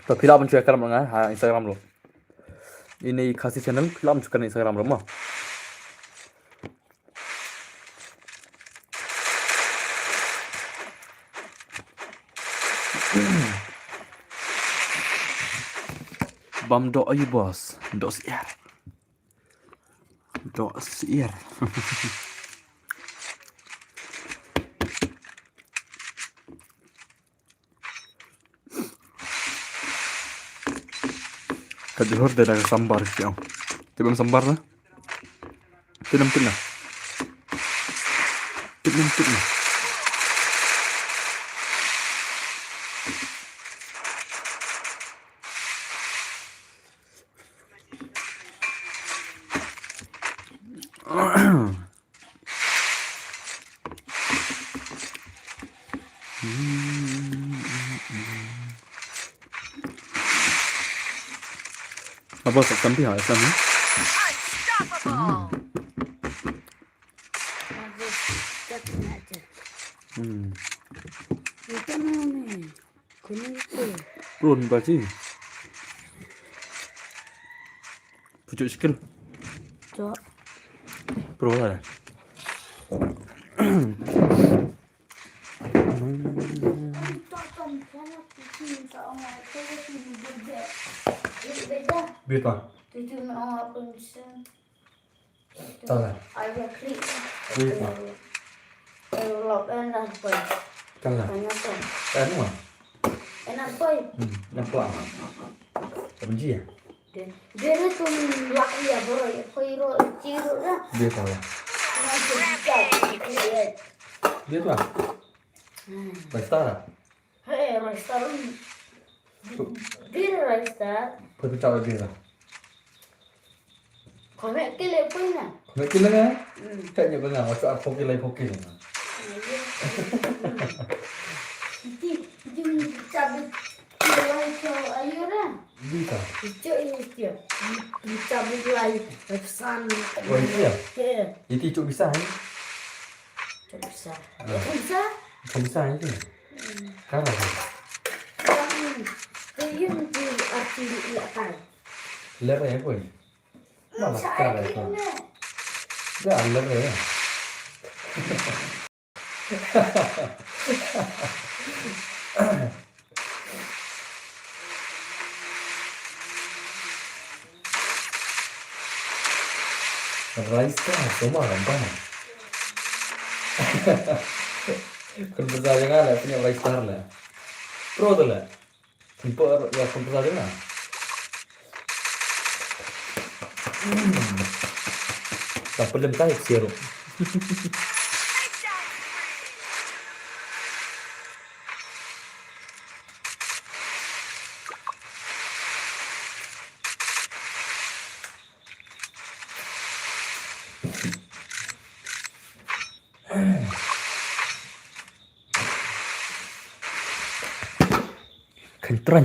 To phi lah ban share ka ram nga ha Instagram ruh. Ini Khasi channel phi lah ban share ka Instagram ruh mo. Bam doh ayu boss, doh syiar. Doh syiar. Ka jhur de da ka sambar ki ong. Tip em sambar na? Tip em, tip na. Tip em, tip na. Apa sa sampai ha, sampai? Unstoppable. Hmm. Ito na ni. Kuno ito. Prune ba si? Pucuk sikil. Ito. Prune lah. Bita. Tala. Bita. Tala. Anu ah. Hmm, nampak. Apa ji ya? Dia tu lak ya bro, ya koi ro, ciro dah. Bita. Dia tu ah. Basta. Hey, Roystar. Bir Roystar. Pwede tawa bira. Kome kile pwede na. Kome kile na? Hmm. Kanya ba nga, wasa ako kilay ko kile na. Iti, iti yung sabi kilay ko ayura. Bita. Ito yung ito. Yung sabi kilay, Epson. Oh, ito ya? Yeah. Iti ito bisa, eh? Ito bisa. Ah. Ito bisa? Ito bisa, ito. Kala ka. Te ïa ki arti ïa kai. Lere ko. Mana kala ka. Da lere. Rice ka, semua orang kan. Kan besar jangan lah, punya rice star lah. Pro tu lah. Sempur ya, sempur saja lah. Hmm. Tak perlu tak sirup. Kyntreng.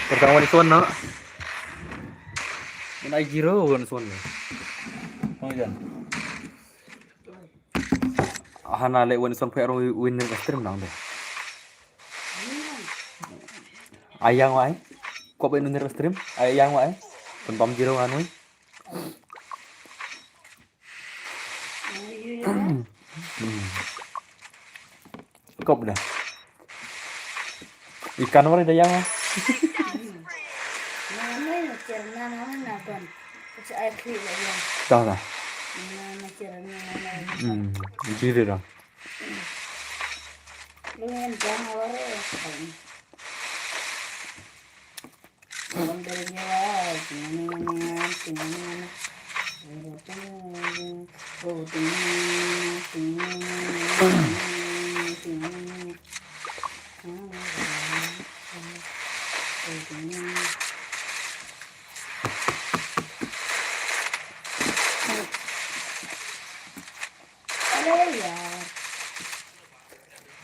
Pertama di suan na. Ngan ai zero wan suan na. Hana leh wan suan phe ro win stream nang de. Ai yang wai. Ko be nun stream. Ai yang wai. Pynbam zero ngan wai. Kop dah. Ikan wari dah yang ah. Dah dah. Hmm, jadi dah.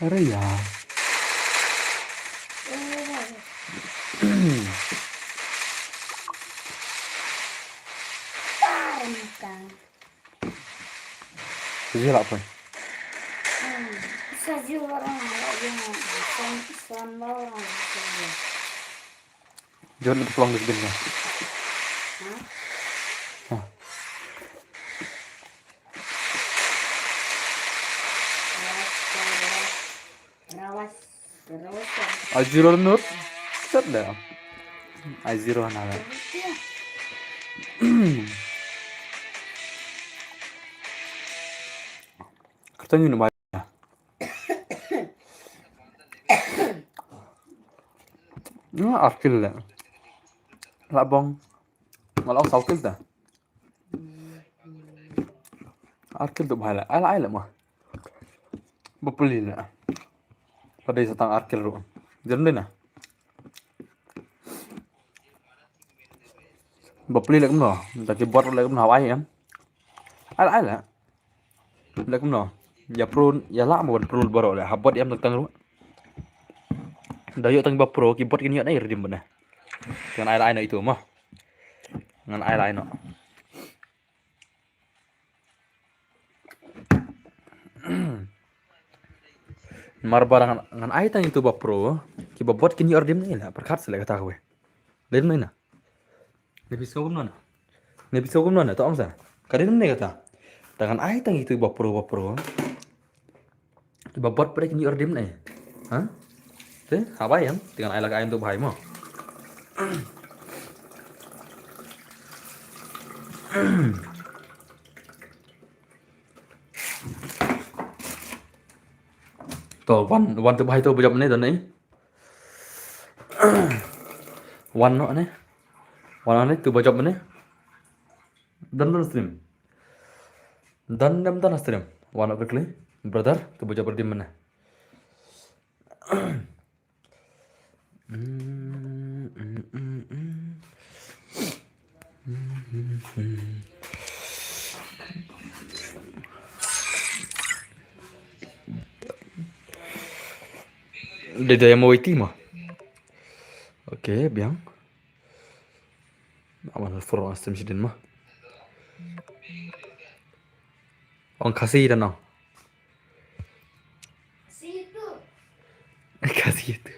Are ya. Sa ji lah poi. Sa ji orang lah yang san san orang. Jom kita pulang di sini. Hah? Azirul Nur. Set dah. Azirul Nur. Kita ni nak Nga ar kil le. La bong. Nga la ong saw kil ta. Ar kil tu bha le. Ai la ai le ma. Ba puli le. Ka dei sa tang ar kil ruh. Jan dei na. Ba puli le kumno. Ta ki bot le kumno hawai em. Ai la ai le. Leh kumno? Ïa prune, ïa lah mo ban prune baroh leh. Ha bot ïa em tang tang ruh. Da ïoh tang ba pro, ki bot kin ïoh nai redeem bad na. Ngan ai la ai noh itu mo. Ngan ai la ai noh. Mar ba ngan, ngan ai tang ïa uto ba pro. Kiba bot kin ïoh ardem ne la pyrkhat sa leh kata kawei. Dei ne em? Ne phi sngew kumno ne? Ne phi sngew kumno ne? To ong sa. Ka dei ne em kata? Te ngan ai tang ïa uto ba pro, ba pro. Ba bot pyrkhat kin ïoh ardem ne? Ha? Te haba ïam te ngan ai la ka ai uto ba hai mo. To wan, wan uto ba hai uto ba jop ne don ne. Wan noh ne. Wan noh ne uto ba jop ne. Don, don stream. Don, don, don stream. Wan noh quickly. Brother, uto ba jop ardem ne. Dei da ïa mo iti mo. Okay, biang. Awan for stream sidin mo. Ong Khasi da no. Khasi itu.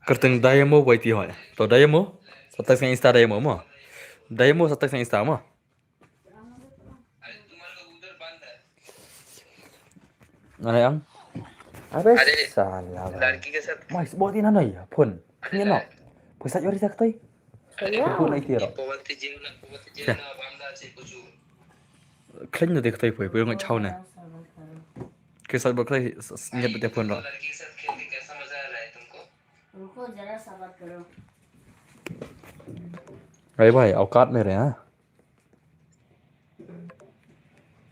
Kyrteng Diamo ba iti hoi. To Diamo. Sa text Insta Diamo mo. Diamo sa text Insta mo. Ngan ïa ong. Abe sala. Mai sbot ina noi phone. Kini no. Pwisa jori sa ktoi. Phone na iti ro. Khlaiñ na de ktoi poi poi ngat chau ne. Ke sa bot ktoi nyet de phone ro. Bhai bhai, औकात में रहे, हाँ।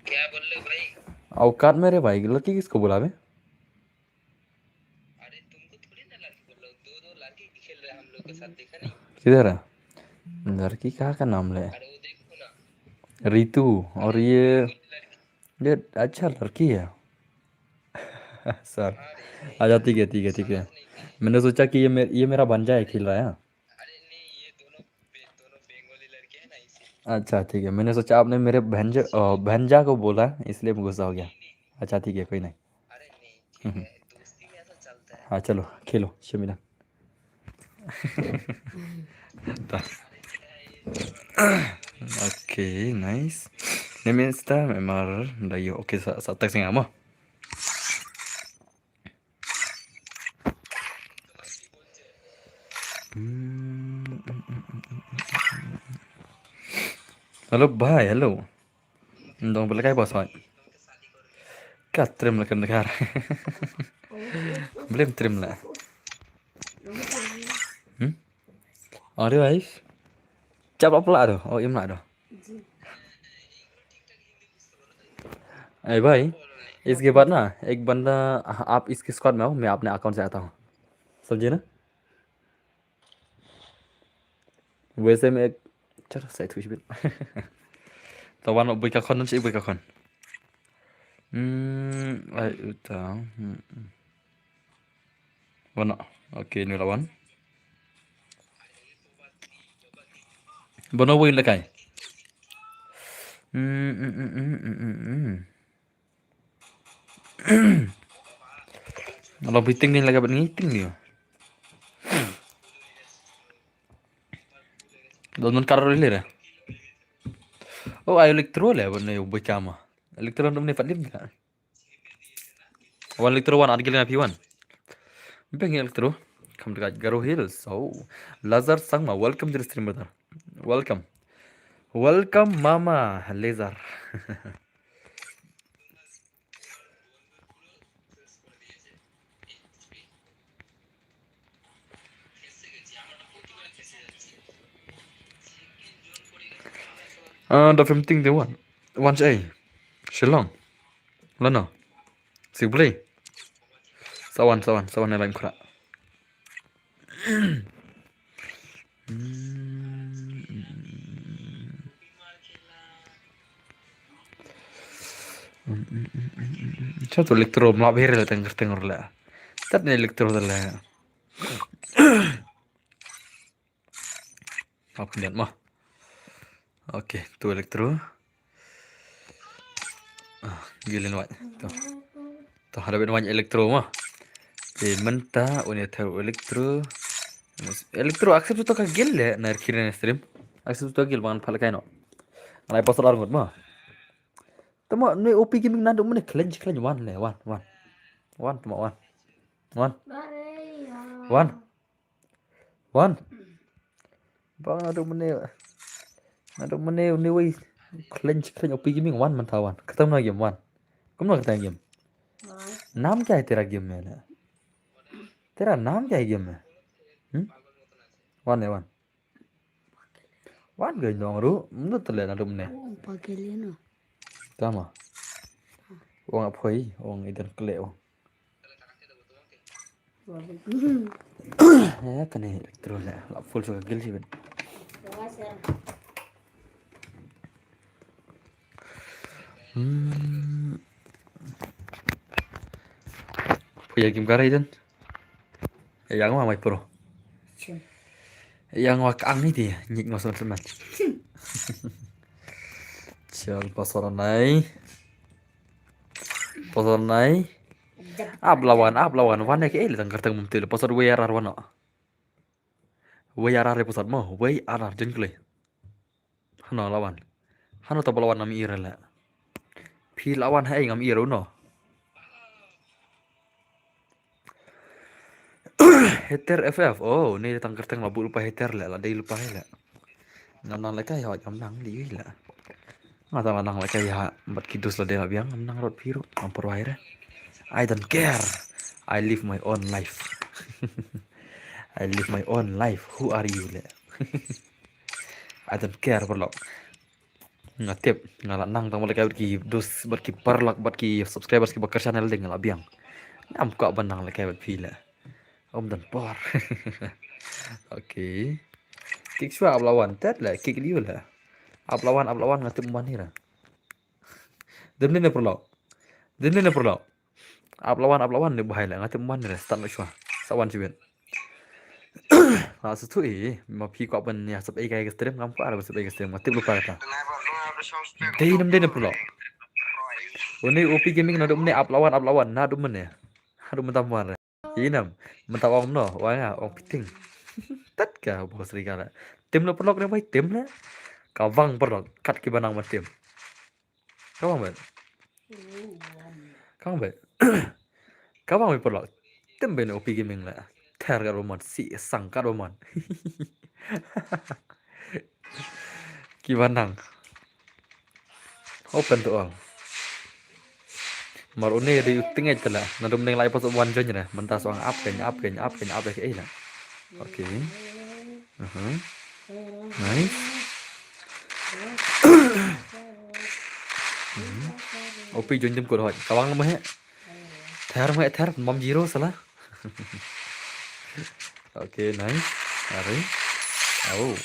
क्या बोल रहे भाई? औकात में रहे भाई, लड़की किसको बुलावे? अरे तुमको थोड़ी ना लड़की बोल रहा हूँ, दो दो लड़की खेल रहे हैं हम लोग के साथ, देखा नहीं? किधर है? लड़की कहाँ का नाम ले? अरे वो देखो ना। रितु, और ये, ये अच्छा लड़की है। सर, अच्छा ठीक है, ठीक है, ठीक है। मैंने सोचा कि ये मे-, ये मेरा भांजा है, खेल रहा है। अरे नहीं, ये दोनों बे-, दोनों बंगाली लड़के हैं ना, इसीलिए। अच्छा ठीक है, मैंने सोचा आपने मेरे भंज-, अ, भंजा को बोला, इसलिए मैं गुस्सा हो गया। अच्छा ठीक है, कोई नहीं। अरे नहीं, ठीक है, दोस्ती में ऐसा चलता है। हाँ चलो खेलो शर्मिला। Okay, nice. Name Insta, memar, da yo. Okay, sa, sa text nga mo. Hello bhai, hello. Dong bela kai bos hoi. Ka trim la kan dekar. Blem trim la. Hmm? Are bhai. Chap apa la do? Oh, im la do. ए भाई, इसके बाद ना एक बंदा आप इसके स्क्वाड में आओ, मैं अपने अकाउंट से आता हूँ, समझे ना? वैसे मैं एक, चलो सही थोड़ी सी। तो वन बुई का कौन से बुई का कौन? हम्म, आई उता। हम्म। Bono. Okay, ni lawan. Bono win lekai. Hmm, hmm, hmm, hmm, hmm, hmm, hmm. Kalau biting ni lagi buat ngiting dia. Don don karo le. Oh, ayo Electro le buat ni buat kama. Electro dum ni fat lim ka. One Electro one, adgil na P one. Bang Electro. Come to Garo Hills. Oh, Lazar Sangma, welcome to the stream, brother. Welcome. Welcome, Mama Lazar. Ah, da fifteen de wan. Wan chai. Shillong. Lano. Sibley. Sawan, sawan, sawan na lain kura. Satu Electro mlap hir la tengker tengker la. Tat ni Electro la. Hap ndet mah. Okay, tu Electro. Ah, gilin wai. Tu. Tu hada bin wai Electro ma. Te mynta une ter Electro. Electro accept tu ka gil le na kine stream. Accept tu ka gil ban phal kai no. Alai pasal arngut ma. Tama ne O P Gaming nadu mene klenj klenj wan le wan wan. Wan tama wan. Wan. Wan. Wan. Bang nadu mene. Nadu mene ne wei klenj klenj O P Gaming wan mynta wan. Kata na game wan. Kumno kata game. Naam kya hai tera game mein le? Tera naam kya hai game mein? Hmm? Wan le wan. Wan ga nong ru, mnu tele na dum ne. Ong pa kele no. Tama. Ong aphoi, ong idan kele ong. Eh, kane Electro le, la full sa gil sibin. Hmm. Phuya kim kara idan. Yang wa mai pro. Yang wa kang ni ti nyik ngos ngos man. Chal pasal nai. Pasal nai. Ap lawan, ap lawan. Wan ke el tang kerteng mum til. Pasal wei arar wan. Wei arar le pasal mo. Wei arar jen kle. Hano lawan. Hano to lawan ngam ira la. Phi lawan hai ngam ira no. Heter F F. Oh, ni tang kerteng la bu lupa heter le la dei lupa le. Ngam nang lekai ha ngam nang di la. Nga tang nang lekai ha bat kidus la dei la biang ngam nang rot piru ngam perwai re. I don't care. I live my own life. I live my own life. Who are you le? I don't care paralok. Nga tip nga la nang tang bad ki dus bad ki paralok bad ki subscribers ki bakar channel ding nga la biang. Ngam kwah ban nang lekai bad phi le. Om dan por. Okay. Kik shwa ap lawan tet le kik liu le. Ap lawan ap lawan nga tip man hira. Dem ne paralok. Dem ne paralok. Ap lawan ap lawan ne bahai le nga tip man hira start shwa. Sa wan chibet. La su tu i ma phi kwah ban ya sap ei kai ka stream ngam kwah ban sap ei ka stream nga tip lupa kata. Dei nam dei nam paralok. Une O P Gaming na dum ne ap lawan ap lawan na dum ne. Dum tam wan. Inam mynta ong no wa nga ong piting. Tat ka bos ri ka la. Tim lo paralok ne bai tim le. Ka wang paralok kat ki banang ma tim. Ka wang bet. Ka wang bet. Ka wang bet paralok. Tim ben O P Gaming la. Ter ka roman si sang ka roman. Ki banang. Open to all. Mar une ri u tingai tela na dum neng lai pas wan join na mynta so ang ap ken ap ken ap ken ap ken ila. Okay. Aha. Nice. Mhm. O P join dem ko hoi. Kawang mo he. Ther mo he ther mam zero sala. Okay, nice. Are. Oh.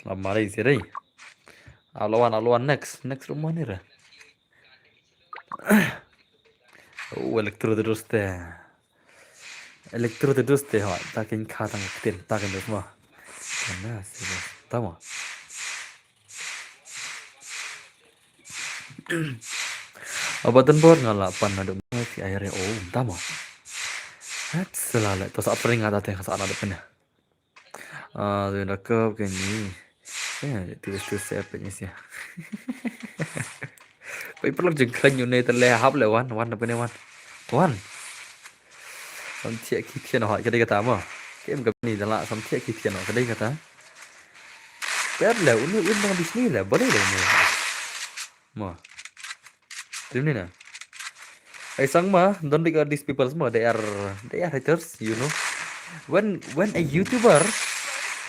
La mari sirei. Ap lawan ap lawan next next room ni re. Oh, Electro de doste. Electro de doste ha. Takin kha tang ktin takin dos ma. Kana sirei. Tama. Abadan bor nga la pan na dum fi aire o tama. Hat selala to sa pring ada teng sa na dum. Ah, tu dah kep ke ni. Eh, tu tu sep ni sia. Pai perlu jengkhleng yu ne tele hap le wan wan apa ni wan. Wan. Sam thiah ki thian hot ka dei kata mo. Kem ka ni dala sam thiah ki thian hot ka dei kata. Per le uni un nang bisni le boleh le ni. Mo. Tim ni na. Ai sang ma don't look at these people mo, they are they are haters, you know. When when a YouTuber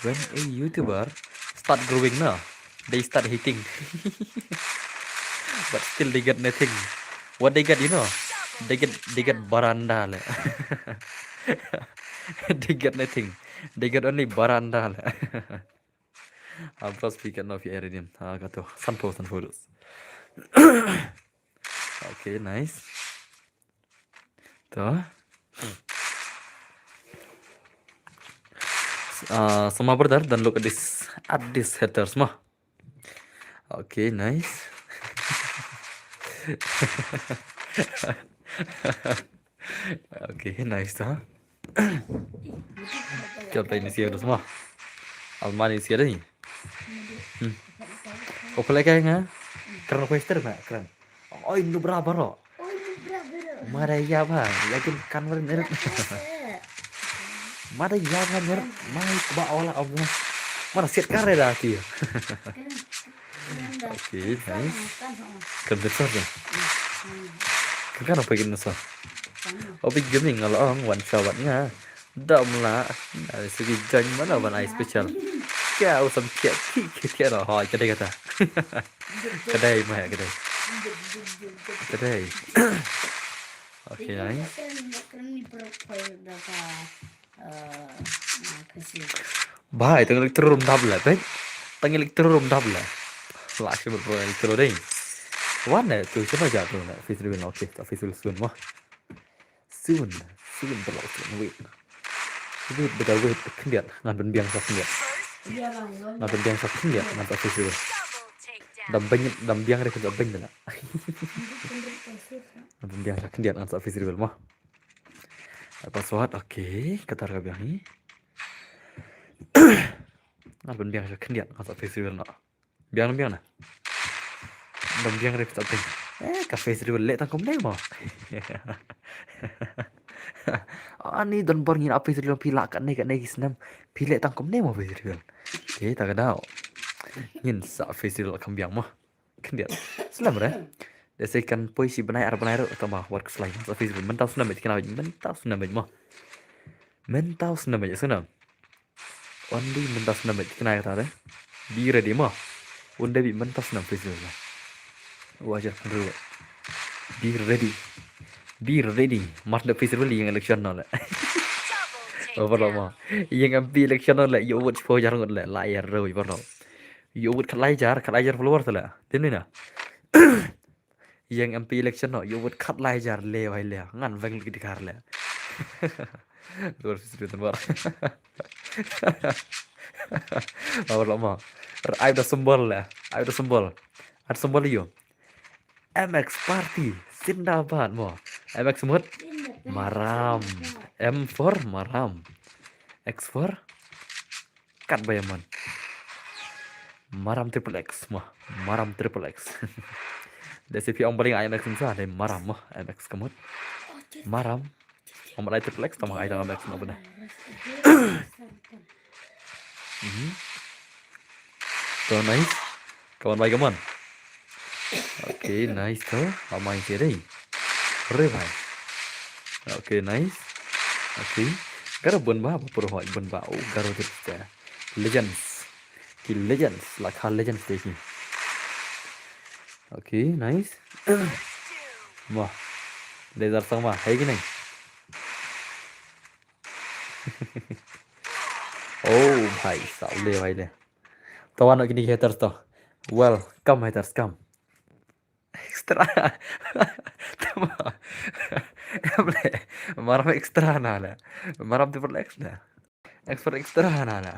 when a YouTuber start growing na, they start hating. But still they get nothing. What they get, you know? They get they get baranda le. They get nothing. They get only baranda le. Ah, plus we get no fear in him. Ah, kato. Sanpo sanpo dus. Okay, nice. To. Uh, so my brother, then look at this, at this haters mo. Okay, nice. Okay, nice to. Kya play ni siya dos mo. Almani siya dai. Hmm. Ko play kaya nga? Kran ko ester ma, kran. Oi, nu bra baro. Mada ya ba, yakin kan wer ner. Mada ya ba ner, mai ba ola abu. Mana siat kare da ti. Okay, nice. Kan besar ya. Kan apa gini sa? Obi gaming along one shot nga. Dam la. Ai sugi join mana ban ai special. Kya usam kya ki ki kya ro ha kya kata. Kadai mai kadai. Kadai. Okay, nice. Bhai, tang electro room dab la, bhai. Tang electro room dab la. Last year bro electro dai. Wan ne tu siapa ja tu ne. Face reveal, okay, ta face reveal soon mo. Soon, soon bro, soon wait. Wait, better wait, khyndiat, ngan pynbiang sa khyndiat. Ngan pynbiang sa khyndiat, ngan sa face reveal. Dam beng, dam biang re khyndiat beng dana. Ngan pynbiang sa khyndiat, ngan sa face reveal mo. Password, okay, katar ka biang ni. Ngan pynbiang sa khyndiat, ngan sa face reveal no. Biang, biang na. Dam biang re khyndiat beng. Eh, ka face reveal leh tang kumne mo. Ani don bor ngin a face reveal phi lah katne katne ki snem. Phi leh tang kumne mo face reveal. Okay, ta ka dau. Ngin sa face reveal kham biang mo. Khyndiat. Slem re. Dei se kan poi shi bnai ar bnai ruh tang ba wat khuslai. Sa face reveal. Mynta u snem beit kynmaw, mynta u snem beit mo. Mynta u snem beit snem. Only mynta u snem beit kynmaw kata re. Be ready mo. Ynda beit mynta u snem face reveal. Wa jar kan ruh. Be ready. Be ready. Mar da face reveal ïeng election no le. Overall mo. Ïeng M P election no le. Ïoh vote shiphew hajar ngut le. La ïa rew overall. Ïoh vote khatlai hajar, khatlai hajar follower te le. Tim ni na. Ïeng M P election no, ïoh vote khatlai hajar le wai le. Ngan veng luk dikar le. Dur sisi tu bar. Awal lama. Ai da symbol le. Ai da symbol. Ai da symbol ïoh. M X party. Zindabad mo. M X mut. Maram. M for maram. X for kat ba ïa man. Maram triple X mo. Maram triple X. Da C P ong baling ai M X sa dei maram mo. M X ka mut. Maram. Ong baling triple X tama ai da M X mo bana. Mhm. To nice. Kawan bai kawan. Okay, nice to. Amai kiri. Re bhai. Okay, nice. Okay. Garo bun ba, ba puro hoi bun ba. Oh, garo trista. Legends. Ki legends, la kha legends te ki. Okay, nice. Mo. Laser sang ma, hai ki nai. Oh, bhai, sa le, bhai le. To wan kini haters to. Welcome haters, come. Extra. Tama. Em le. Maram extra na le. Maram triple X na. Expert extra na le.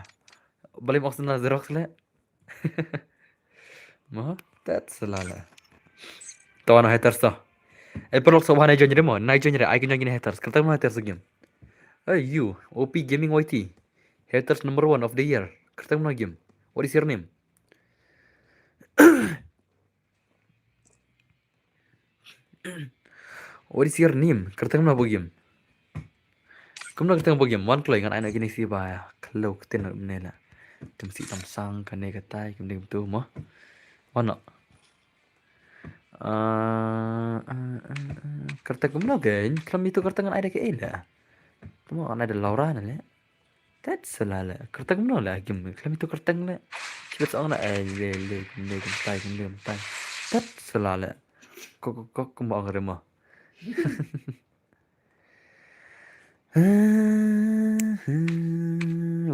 Bali maksud na Xerox le. Mo, that's la le. To wan haters to. Eh, paralok sa wan ai join re mo. Nai join re. Ai ki join kini haters. Kata mo haters game. Hey you, O P Gaming Y T. Haters number one of the year. Kyrteng kumno game? What is your name? What is your name? Kyrteng kumno ba game? Kumno kyrteng ba game? Wan kloi ngan ai na kine si ba ya. Klo kten ne la. Tum si tam sang kane katai kim ding tu mo. Ono. Ah, ah, ah, ah. Kyrteng kumno gen? Klam itu kyrteng ngan ai da ke ila. Kumno ngan ai da Laura na le. Tet selala. Kyrteng kumno la gim. Klam itu kyrteng le. Kibet song na ai le le le kumtai kumtai. Tet selala. Kok kok kok kumba ong rema.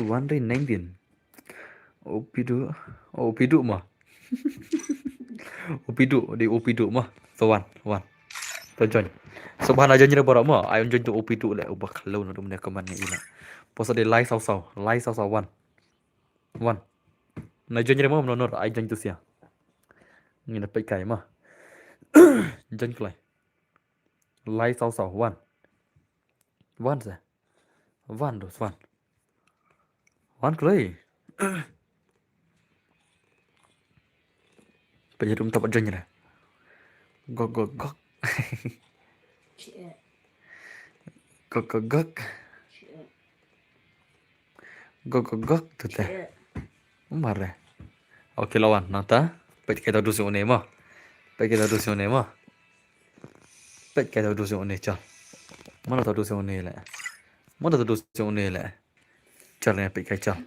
One day nineteen. Opidu, opidu ma. Opidu, di opidu ma. So wan, wan. To join. So bana join ni bora ma. Ayon join tu opidu le. Uba kalau na dum ne kaman ni ila. Pos de lai saw saw, lai saw saw wan. Wan. Na join re mo no no ai join tu sia. Ngi na peit kai ma. Join klai. Lai saw saw wan. Wan se. Wan dos wan. Wan klai. Peit rum tap join re. Gok gok gok. Gok gok gok. Gok gok gok tu te. Mar re. Okay lawan nangta. Peit kaei ta dus une mo. Peit kaei ta dus une mo. Peit kaei ta dus une chal. Mano ta dus une le. Mano ta dus une le. Chal ne peit kaei chal.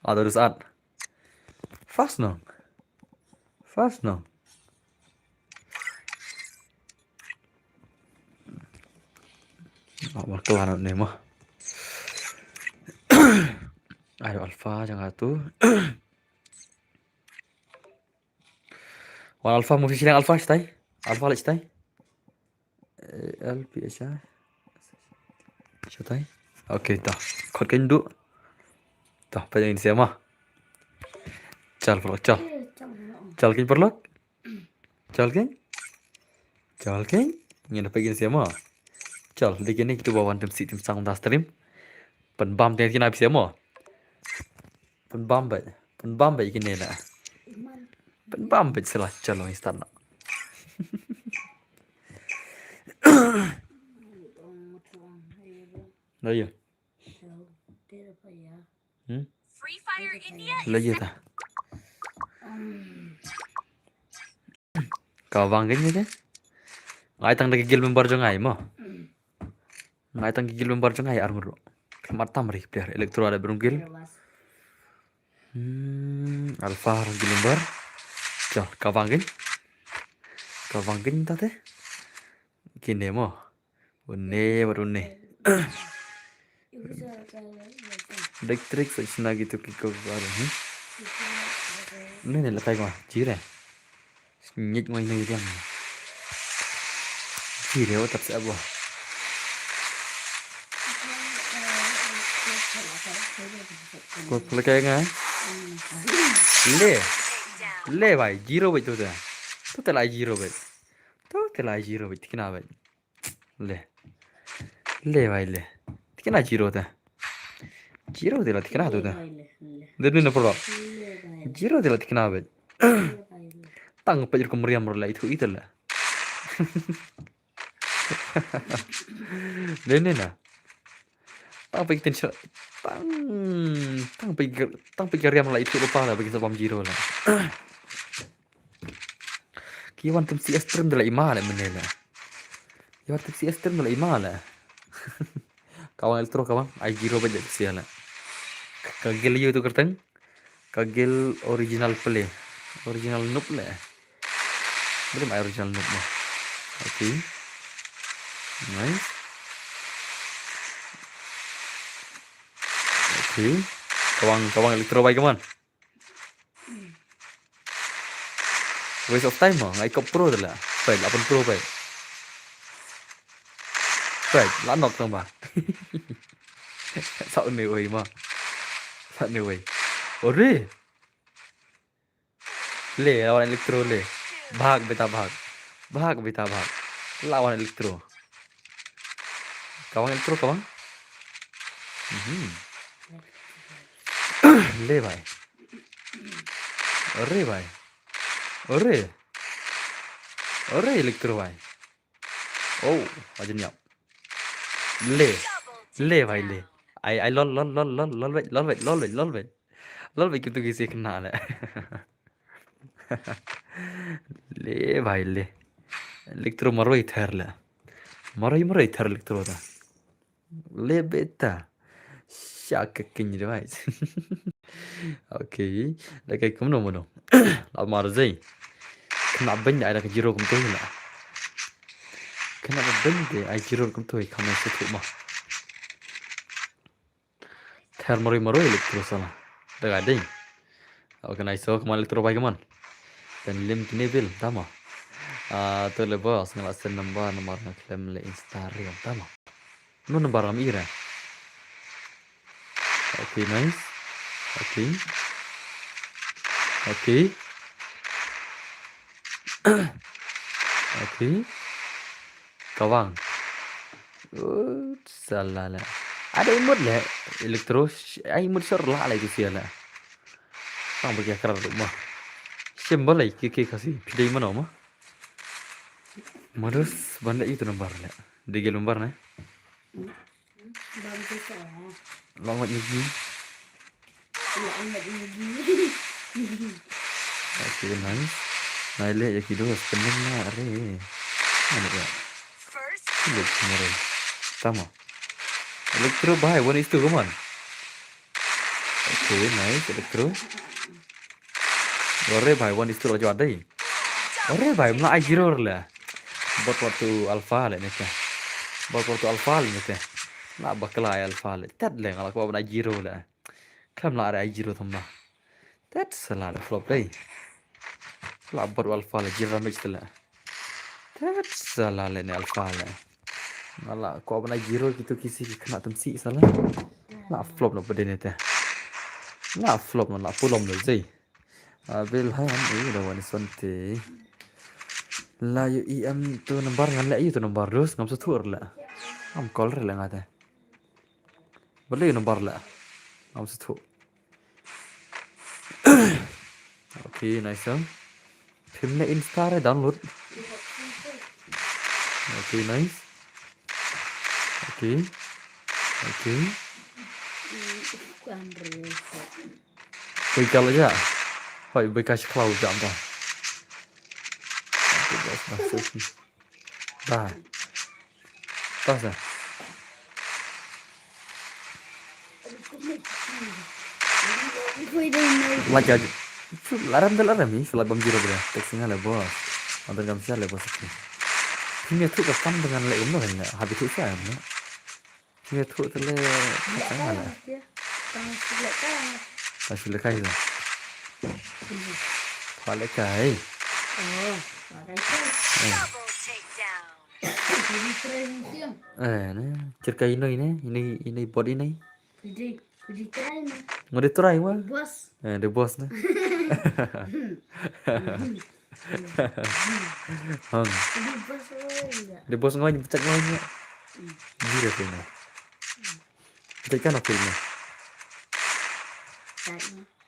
Ada dus at. Fast no. Fast no. Awal kelar ne mah. Ayo alpha jangan tu. Wan alpha mesti sidang alpha stai. Alpha lek stai. L P H I. Stai. Okay ta. Kot kan du. Ta pada ini siapa? Chal perlok chal. Chal kin perlok. Chal kin. Chal kin. Ngin apa gin siapa? Chal di kini kita bawa tim si tim sang da stream. Pen bam tengah kini apa siapa? Pen bam bai. Pen bam bai kini lah. Pen bam bai salah chal lo instan lah. Dah ya. Hmm? Lagi ta. Ka wang gin ni ke? Ngai tang da ki guild member jong ngai mo. Ngai tang ki guild member jong ngai ar ngut. Kemat tam ri player electro ada berung guild. Hmm, alpha guild member. Chal ka wang gin. Ka wang gin ta te. Kine mo. Une, baru une. Dek trik sa sina gitu kiko baru. Hmm? Une ne lakai ma, jire. Nyit ngoi ne yang. Jire wa tap sa abo. Ko lakai nga. Le. Le bai, jiro bai tu ta. Tu ta lai jiro bai. Tu ta lai jiro bai, tikna bai. Le. Le bai le. Tikna jiro ta. Jiro te la tikna tu ta. De ni na pro. Jiro te la tikna bai. Tang pa jiro ko meriam la itu itu la. De ni na. Tang pa tension. Tang tang pa tang pa riam la itu lupa la bagi sabam jiro la. Ki wan tim C S stream da la ima la mene la. Ki wan tim C S stream da la ima la. Ka wang electro ka wang, ai jiro ba jek sia la. Ka guild yu tu kerteng. Ka guild original play. Original noob la. Belum ai original noob mah. Okay. Nice. Okay. Ka wang, ka wang electro bai ka mon. Waste of time mo, ngai kop pro dala. Pai, lapan pro pai. Pai, la nok tang ba. Sa une oi mo. Sa une oi. Ore. Le, lawan electro le. Bhag beta bhag. Bhag beta bhag. Lawan electro. Ka wang electro ka wang. Mhm. Le bai. Ore bai. Ore. Ore electro bai. Oh, ajan yap. Le. Le bai le. Ai ai lol lol lol lol lol bai lol bai lol bai lol bai. Lol bai kitu kisi kena le. Le bai le. Electro maroi ther le. Maroi maroi ther electro ta. Le beta. Sha ka king device. Okay. La kai kumno mono. La mar zei. Kena beny ai da ka jiro kumto la. Kena beny de ai jiro kumto ka mai se tu ma. Ther maroi maroi electro sala. Da ga ding. Okay, nice. So, kemon electro bai kemon. Dan lim kine bil, tama. Ah, to le boss, nga la send number, number nga khlem leh Insta re, tama. No number am ira. Okay, nice. Okay. Okay. Okay. Kawang. Uh, sala la. Ada imut le. Elektro. Ai imut sor la la itu sia la. Tang bagi akar ma. Symbol ai kiki kasi. Pidai mana ma. Modus banda itu number le. Degil number ne. Bang tu so. Long wat yugi. Long wat yugi. Okay, nice. Nai le ya kido spending na are. Mana ya? First. Look, mare. Tama. Electro bhai, one is two, come on. Okay, nice, Electro. Ore bhai, one is two la jwat dei. Ore bhai, mla ai zero le. Bot waktu alpha le nete. Bot waktu alpha le nete. La bakla ai alpha le. Tet le ngala ko na zero le. Khlem la ai zero thumna. Tet sala le flop dei. La bot alpha le zero mix le. Tet sala le ne alpha le. Ngala ko na zero kitu kisi ki kena temsi sala. La flop no pede nete. La flop no la pulom le zei. Abil han, eh, da wani sonte. La yu i am tu number ngan le yu tu number dus, ngam suthu le. Am call re le ngate. Bale yu number le. Ngam suthu. Okay, nice, em. Phim le Insta re download. Okay, nice. Okay. Okay. Bai kal aja. Hoi, bai ka shklau jam ta. Bai. Pas ah. Lak aja. Laram dal aram ni, selak bam jiro bra. Tek singa le bos. Antar kam sia le bos. Kimia tu ka kam dengan le umno kan. Habis tu sia umno. Nge thu te le ka tang la. Tang shu le kai. Tang shu le kai la. Kwa le kai. Oh, kwa le kai. Eh. Jadi try ni siang. Eh, ne. Cerkai inoi ne. Inoi, inoi bot inoi. Jadi, jadi try ni. Ngode try wa. Bos. Eh, the boss ne. Hang. Di bos ngoi, di bos ngoi, di bos ngoi. Di bos ngoi. Di bos ngoi. Petik kan aku ini.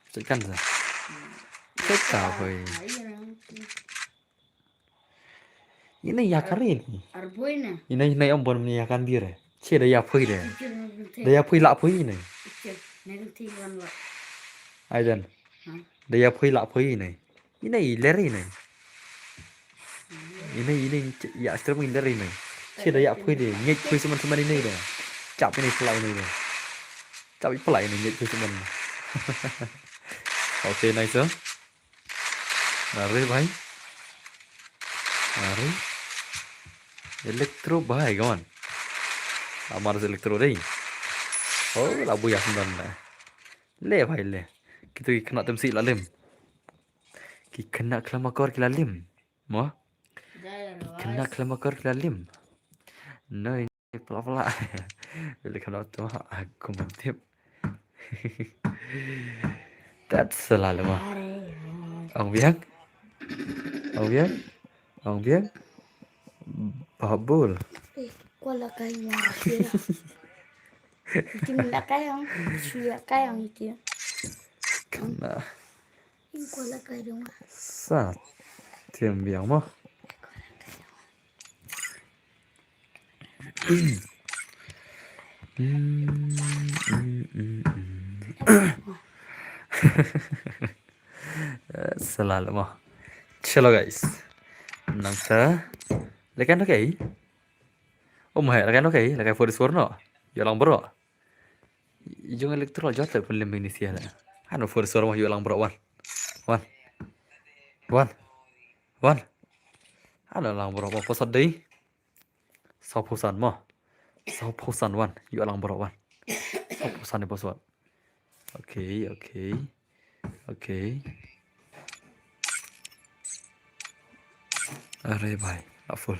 Petik kan sa. Petik apa ini? Ini ya kari ini. Arboina. Ini ini yang bon ini ya kan dire. Che da ya pui de. Da ya pui la pui ini. Aidan. Da ya pui la pui ini. Ine i ler ine. Ine ine ya strem i ler ine. Che da ya pui de, ngej pui semen semen ine de. Chap ine pula ine de. Chap i pula ine ngej pui semen. Okay, nice, eh. Are bhai. Are. Electro bhai, come on. Amar electro dei. Oh, la buya sendan na. Le bhai le. Kitu ki kena temsi la lim. Ki kena khlem akor ki la lim. Mo? Ki kena khlem akor ki la lim. No, ini pela pela. Bila kena tu aku mantip. Tat selalu mah. Ong biang. Ong biang. Ong biang. Babul. Eh, kwa la kai ma. Kim la kai ong. Shu la kai ong itu. Kena. Sa tiang biang mo. Selalu mo. Chalo guys. Nangta. Lekan okay. Oh my, lekan okay. Lekan for this war no. Yo lang bro. Jong electoral jot le pun lem ini sia le. Hano for sor mo yu lang bro wan. Wan. Wan. Wan. Hano lang bro mo posot dei. Saw phosan mo. Saw phosan wan. Yu lang bro wan. Saw phosan ni posot. Okay, okay. Okay. Are bhai, la full.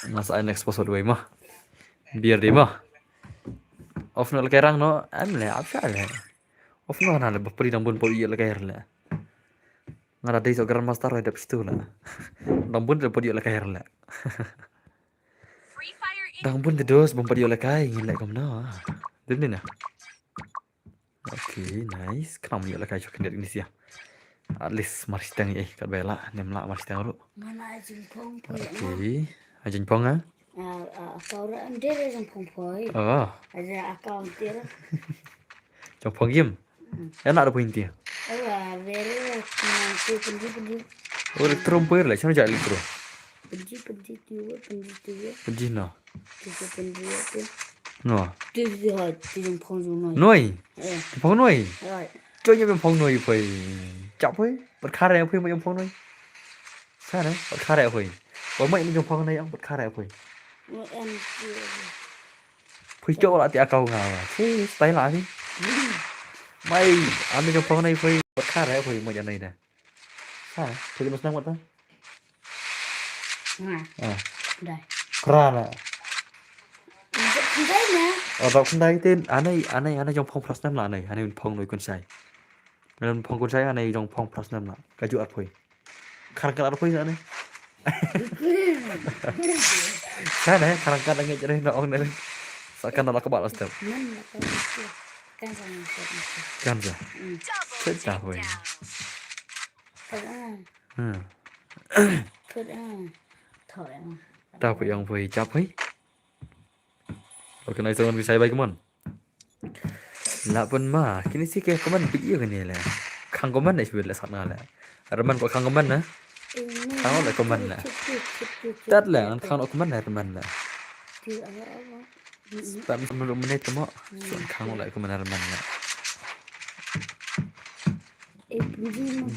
Nga sa ai next password wei ma. Biar dei ma. Off no la kairang no, em le, ap sha le. Off no na le, bapri dang bun por iya la kair le. Nga da dei so grandmaster wei dap situ la. Dang bun por iya la kair le. Dang bun de dos bun por iya la kai, ngin le kom no. Dun ni na. Okay, nice. Khnang ïoh la kai jong kyndiat Indonesia. At least mar shiteng eh kat bela nem la mar shiteng ruh. Mana jingpong poi. Okay. A jingpong ah. Ah, ah, kau ra ande ra jingpong poi. Oh. Aja akau ande ra. Jingpong game. Ya nak ada poin dia. Oh, very nice. Nanti pendi pendi. Oh, elektro poi le, sana ja elektro. Pendi pendi tiwa, pendi tiwa. Pendi no. Tiwa pendi tiwa. No. Tiwa tiwa jingpong jong noi. Noi. Eh. Phong noi. Right. Cho nya phong noi poi. Chap poi. Pat khare poi ma phong noi. Sana, pat khare poi. Wa mai ni jong phong noi ang pat khare poi. Poi cho la ti akau nga. Si, style la ni. Mai, ami jong phong noi poi. Pat khare poi ma jan noi da. Sana, poi mas nang mata. Nga. Ah. Dai. Prana. Dai na. Oh, dok dai tin. Anai, anai, anai jong phong pras nam la anai. Anai phong noi kun sai. Anai phong kun sai, anai jong phong pras nam la. Kaju arpoi. Kharang kan arpoi anai. Sana, kharang kan ngi jare na ong nai. Sakan na la kebal step. Kan sa. Kan sa. Cerita poi. Hmm. Ta poi yang poi chap poi. Organizer ngan bisai bai kemon. La pun ma, kini si ke kemon bit ye kini le. Khang kemon ne sibit le sat na le. Reman ko khang kemon na. Khang le kemon le. Tat le, ngan khang kemon le reman le. Spam sepuluh menit kemo. Khang le kemon reman le.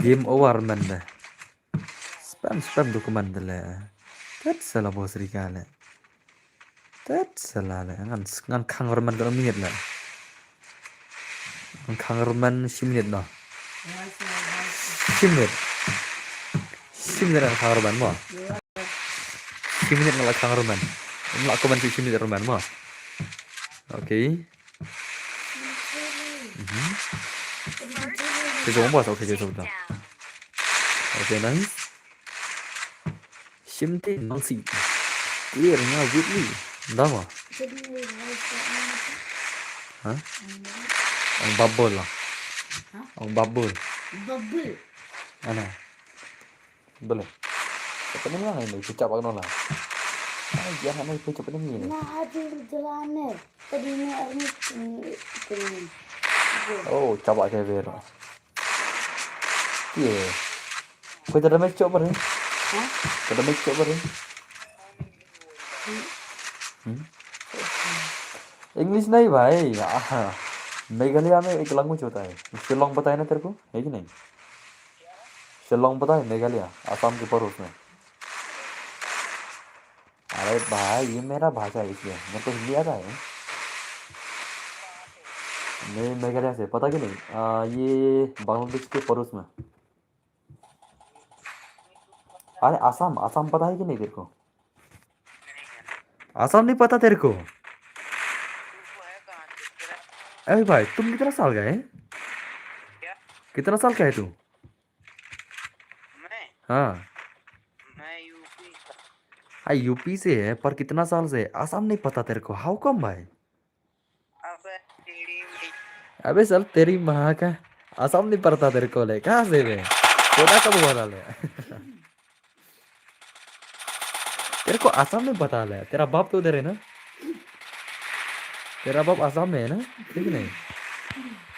Game over man le. Spam, spam dokumen de le. Tet sela bos rika le. Tet sela le. Ngan, ngan khang remen de minit le. Ngan khang remen shi minit no. Shi minit. Shi minit ngan khang remen mo. Shi minit ngan la khang remen. Ngan la komen shi minit remen mo. Okay. Mhm. Ke jong bos, okay, jong bos. Okay, nice. Shim te nang si. Clear nga with me. Dama. Ha? Ang babol lah. Ha? Ang babol. Babol. Ana. Bele. Apa ni lah ini? Kecap apa lah? Ay, jangan ay, kecap apa ni? Nah, hadir jalan ni. Tadi ni hari ni. Oh, coba ke ver. Ye. Kau tak ada match coba ni? Ha? Tak ada match coba ni? Hmm? English नहीं भाई. Meghalaya में एक language होता है. Shillong पता है ना तेरे को? है कि नहीं? शिलोंग पता है, मेघालय, आसाम के पड़ोस में। अरे भाई, ये मेरा भाषा है, इसलिए मेरे को हिंदी आता है। मैं मेघालय से, पता कि नहीं? आ, ये बांग्लादेश के पड़ोस में। अरे आसाम, आसाम पता है कि नहीं तेरे को? आसाम नहीं पता तेरे को? अरे भाई, तुम कितना साल का है? कितना साल का है तू? मैं? हाँ। मैं यूपी का। हाँ, यूपी से है, पर कितना साल से? आसाम नहीं पता तेरे को? How come भाई? अबे तेरी माँ। अबे साल तेरी माँ का। आसाम नहीं पता तेरे को ले, कहाँ से बे? कोटा कब हुआ था ले? तेरे को आसाम नहीं पता ले, तेरा बाप तो उधर है ना? तेरा बाप आसाम में है ना? ठीक नहीं?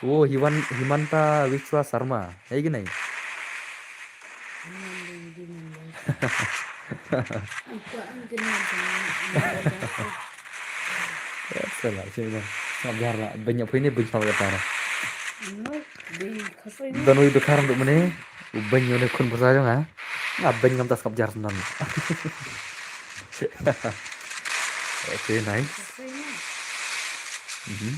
वो हिमंता विश्वा शर्मा, है कि नहीं? Salah, sini bang. Sngap jar lah. Banyak pun ini, banyak sama kata lah. Don wi dukar untuk mene. Ubeng yone kun persa jong ha. Nga beng ngam tas kap jar sendam. Okay, nice. Mhm.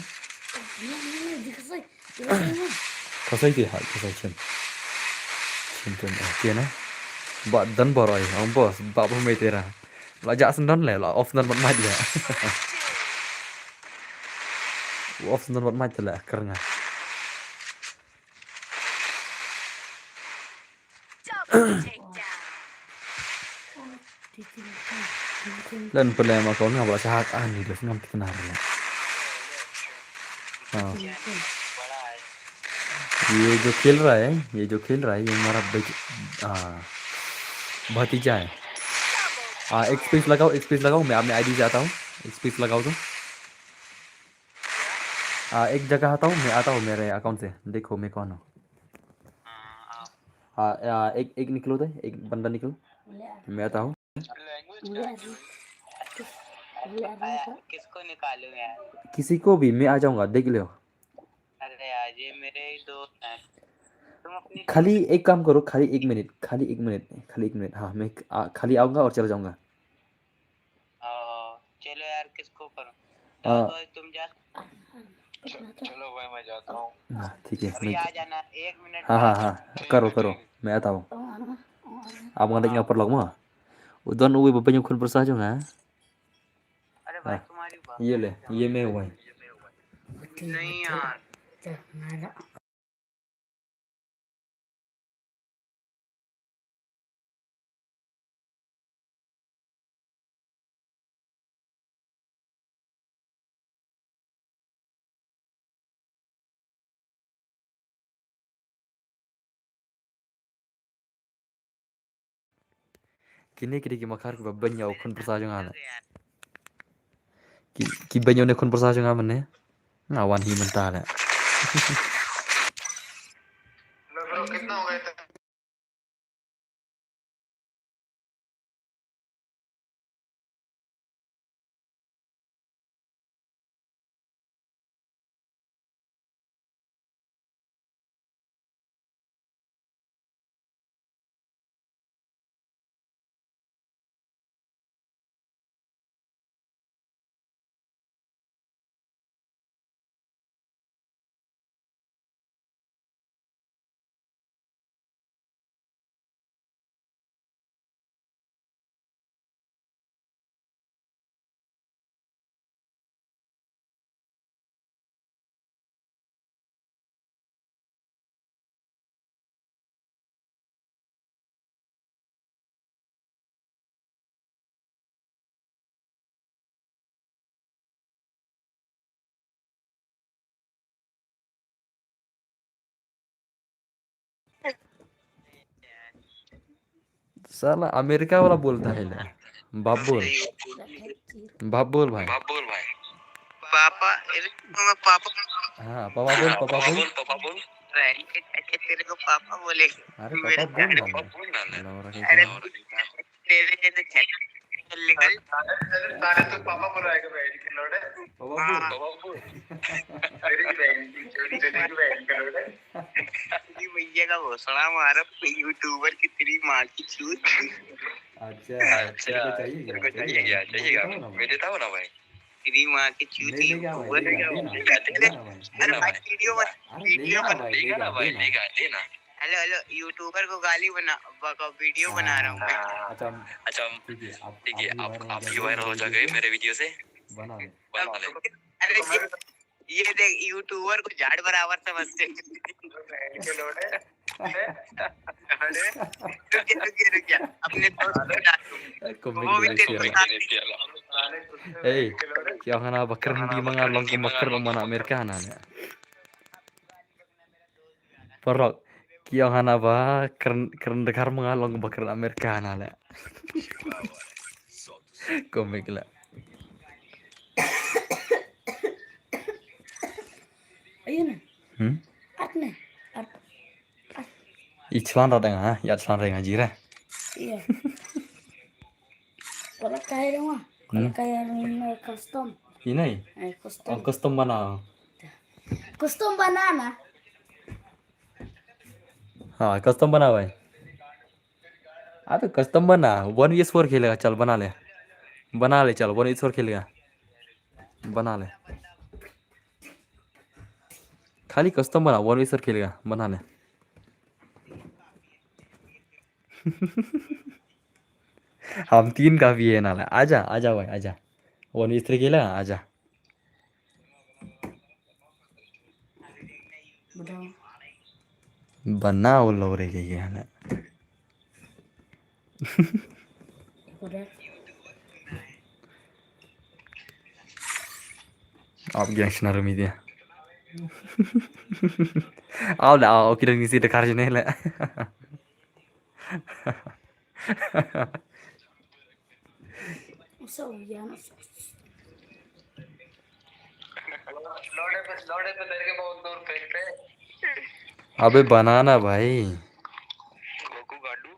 Kasai ti ha, kasai chen. Tum tum, okay na. Ba don bor ai, ong boss, ba ba mai tera. La ja sendon le, la off sendon mat mat ya. Off sendon mat mat le, ker nga. Len pele ma kon nga ba la sahak ani le ngam tikna le. हाँ। ये जो खेल रहा है, ये जो खेल रहा है, ये हमारा बेट-, आ, भतीजा है। आ, एक स्पेस लगाओ, एक स्पेस लगाओ, मैं अपने आईडी जाता हूँ। एक स्पेस लगाओ तो। आ, एक जगह आता हूँ, मैं आता हूँ मेरे अकाउंट से। देखो, मैं कौन हूँ। हाँ, आ, एक, एक निकलो तो, एक बंदा निकलो। मैं आता हूँ। किसको निकालूं यार? किसी को भी, मैं आ जाऊंगा, देख लो। अरे यार, ये मेरे ही दोस्त हैं। तुम अपनी खाली एक काम करो, खाली एक मिनट, खाली एक मिनट, खाली एक मिनट। हाँ, मैं आ, खाली आऊंगा और चला जाऊंगा। ओ, चलो यार, किसको करूं? हाँ। तो तुम जा। च-, चलो भाई, मैं जाता हूँ। हाँ, ठीक है, अभी मैं आ जाना, एक मिनट हाँ, हाँ, बाद। हाँ, ठीक करो, है, करो, ठीक है। मैं आता हूँ। आप वहाँ देखना पर लगमा। Udah nunggu bebanyak kun bersah juga. अरे भाई, हाँ। तुम्हारी बात ये ले, ये मैं हुआ है। नहीं यार। Kine kine ki makhar ki ba banya u khun pyrsa jong nga. Ki, ki banya u ne khun pyrsa jong nga mane. Nga wan hi mynta le. साला अमेरिका वाला बोलता है ले। बाप बोल। बाप बोल भाई। पापा, पापा। हाँ, पापा बोल, पापा बोल। पापा बोल। तेरे को पापा बोले। अरे पापा बोल ना। अरे तेरे जैसे छत निकल। सारे तो पापा बुलाएगा बहन के लोड़े। पापा बोल। पापा बोल। तेरी बहन की चोरी, तेरी बहन के लोड़े। तेरी भैया का भोसड़ा मारा, यूट्यूबर की तेरी माँ की चूत। अच्छा, अच्छा, तेरे को चाहिए क्या? तेरे को चाहिए क्या? चाहिए क्या? मैं देता हूँ ना भाई। तेरी माँ की चूत, यूट्यूबर। अरे भाई, वीडियो मत, वीडियो मत। लेगा ना भाई, लेगा, देना। हेलो, हेलो, यूट्यूबर को गाली बना, ब-, क-, वीडियो बना रहा हूँ मैं। हाँ, अच्छा, ठीक है, आप, ठीक है, आप, आप भी वायरल हो जाओगे मेरे वीडियो से। बना ले। बना ले। अरे, ये, ये देख, यूट्यूबर को झाड़ बराबर समझते हैं। अरे, रुक जा, रुक जा, रुक जा। अपने दोस्त को डाल दूँ। वो भी तेरे साथ। ए, क्या खाना बकर हिंदी मंगा, लोग को बकर मंगा, अमेरिका ना। Paralok, ki ong hana ba kren, kren dkhar ma nga long ba kren Amerika na le. Komik le. Ayo na. Hmm? At na. At. At. I chlan ra dang ha, ya chlan ra nga jira. Iya. Wala kaya dong ah. Wala kaya dong, eh, custom. Inai? Eh, custom. Oh, custom bana. Custom bana na. हाँ, custom बना भाई। अबे custom बना, one v four खेलेगा, चल बना ले। बना ले, चल one v four खेलेगा। बना ले। खाली custom बना, one v four खेलेगा, बना ले। हम तीन काफी है ना, आजा, आजा भाई, आजा। वन वी थ्री खेला, आजा। Bro. बना वो लो रे, ये है ना। Udah. आप गैंग शनारो मीडिया। आओ ना, आओ, किधर नहीं से दिखा रहे नहीं ले। So, yeah, no, so. लौड़े पे, लौड़े पे धर के बहुत दूर फेंकते हैं। अबे बनाना भाई। गोकू गांडू।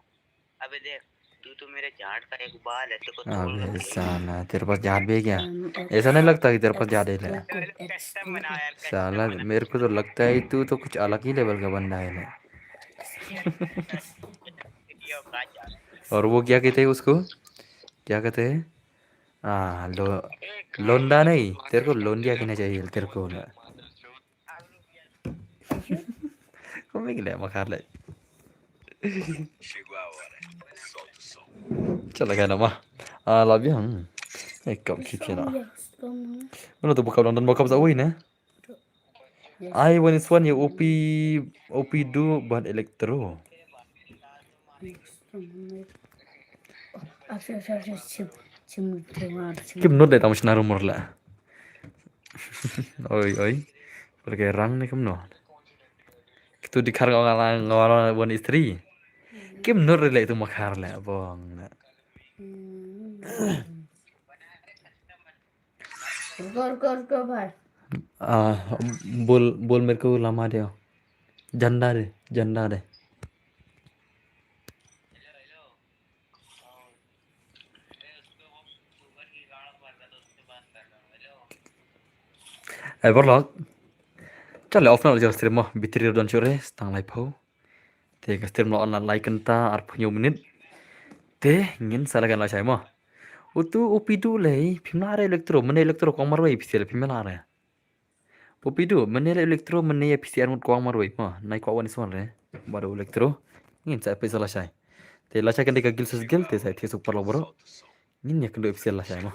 अबे देख, तू तो मेरे झाड़ का एक बाल है, तेरे को तोड़ अबे के साला, तेरे पास झाड़ भी है क्या? Um, ऐसा नहीं लगता कि तेरे पास झाड़ है। Custom बना यार, custom साला, बना। मेरे को तो लगता है तू तो कुछ अलग ही लेवल का बंदा है ना। और वो क्या कहते हैं उसको? क्या कहते हैं? हाँ, लो-, लोंडा नहीं, तेरे को लोंडिया कहना चाहिए, तेरे को ना। Kau mai gila makar leh. Chala ka nama. Ah, labi hang. Eh, kau kit kena. Mana tu buka London buka sa oi ne? Ai, one is one ya, O P, O P do bad Electro. Kim not de tam shna rumor la. Oi, oi. Porque rang ni kim not. Kitu di khar ngala ngala one is three. Kim not rele tu makhar la bong na. रुको, रुको, रुको भाई। आ, बोल, बोल मेरे को लम्हा दे। झंडा दे, झंडा दे। Eh, borlok. Chale off na la jor stream mo, bitri don chore, stang lai pho. Te ka stream la on la lai kynta arphew hynñiew minit. Te ngin sa la kan la shai mo. Utu O P do lei, phim la re Electro, mane Electro kong marwei pisial phim la re. O P do, mane le Electro, mane ya pisial ngut kong marwei mo. Nai kwa wan iswan re. Bado Electro. Ngin sa pisa la shai. Te la shai kan de ka gil sus gil, te sa te super lo bro. Ngin ya kendo pisial la shai mo.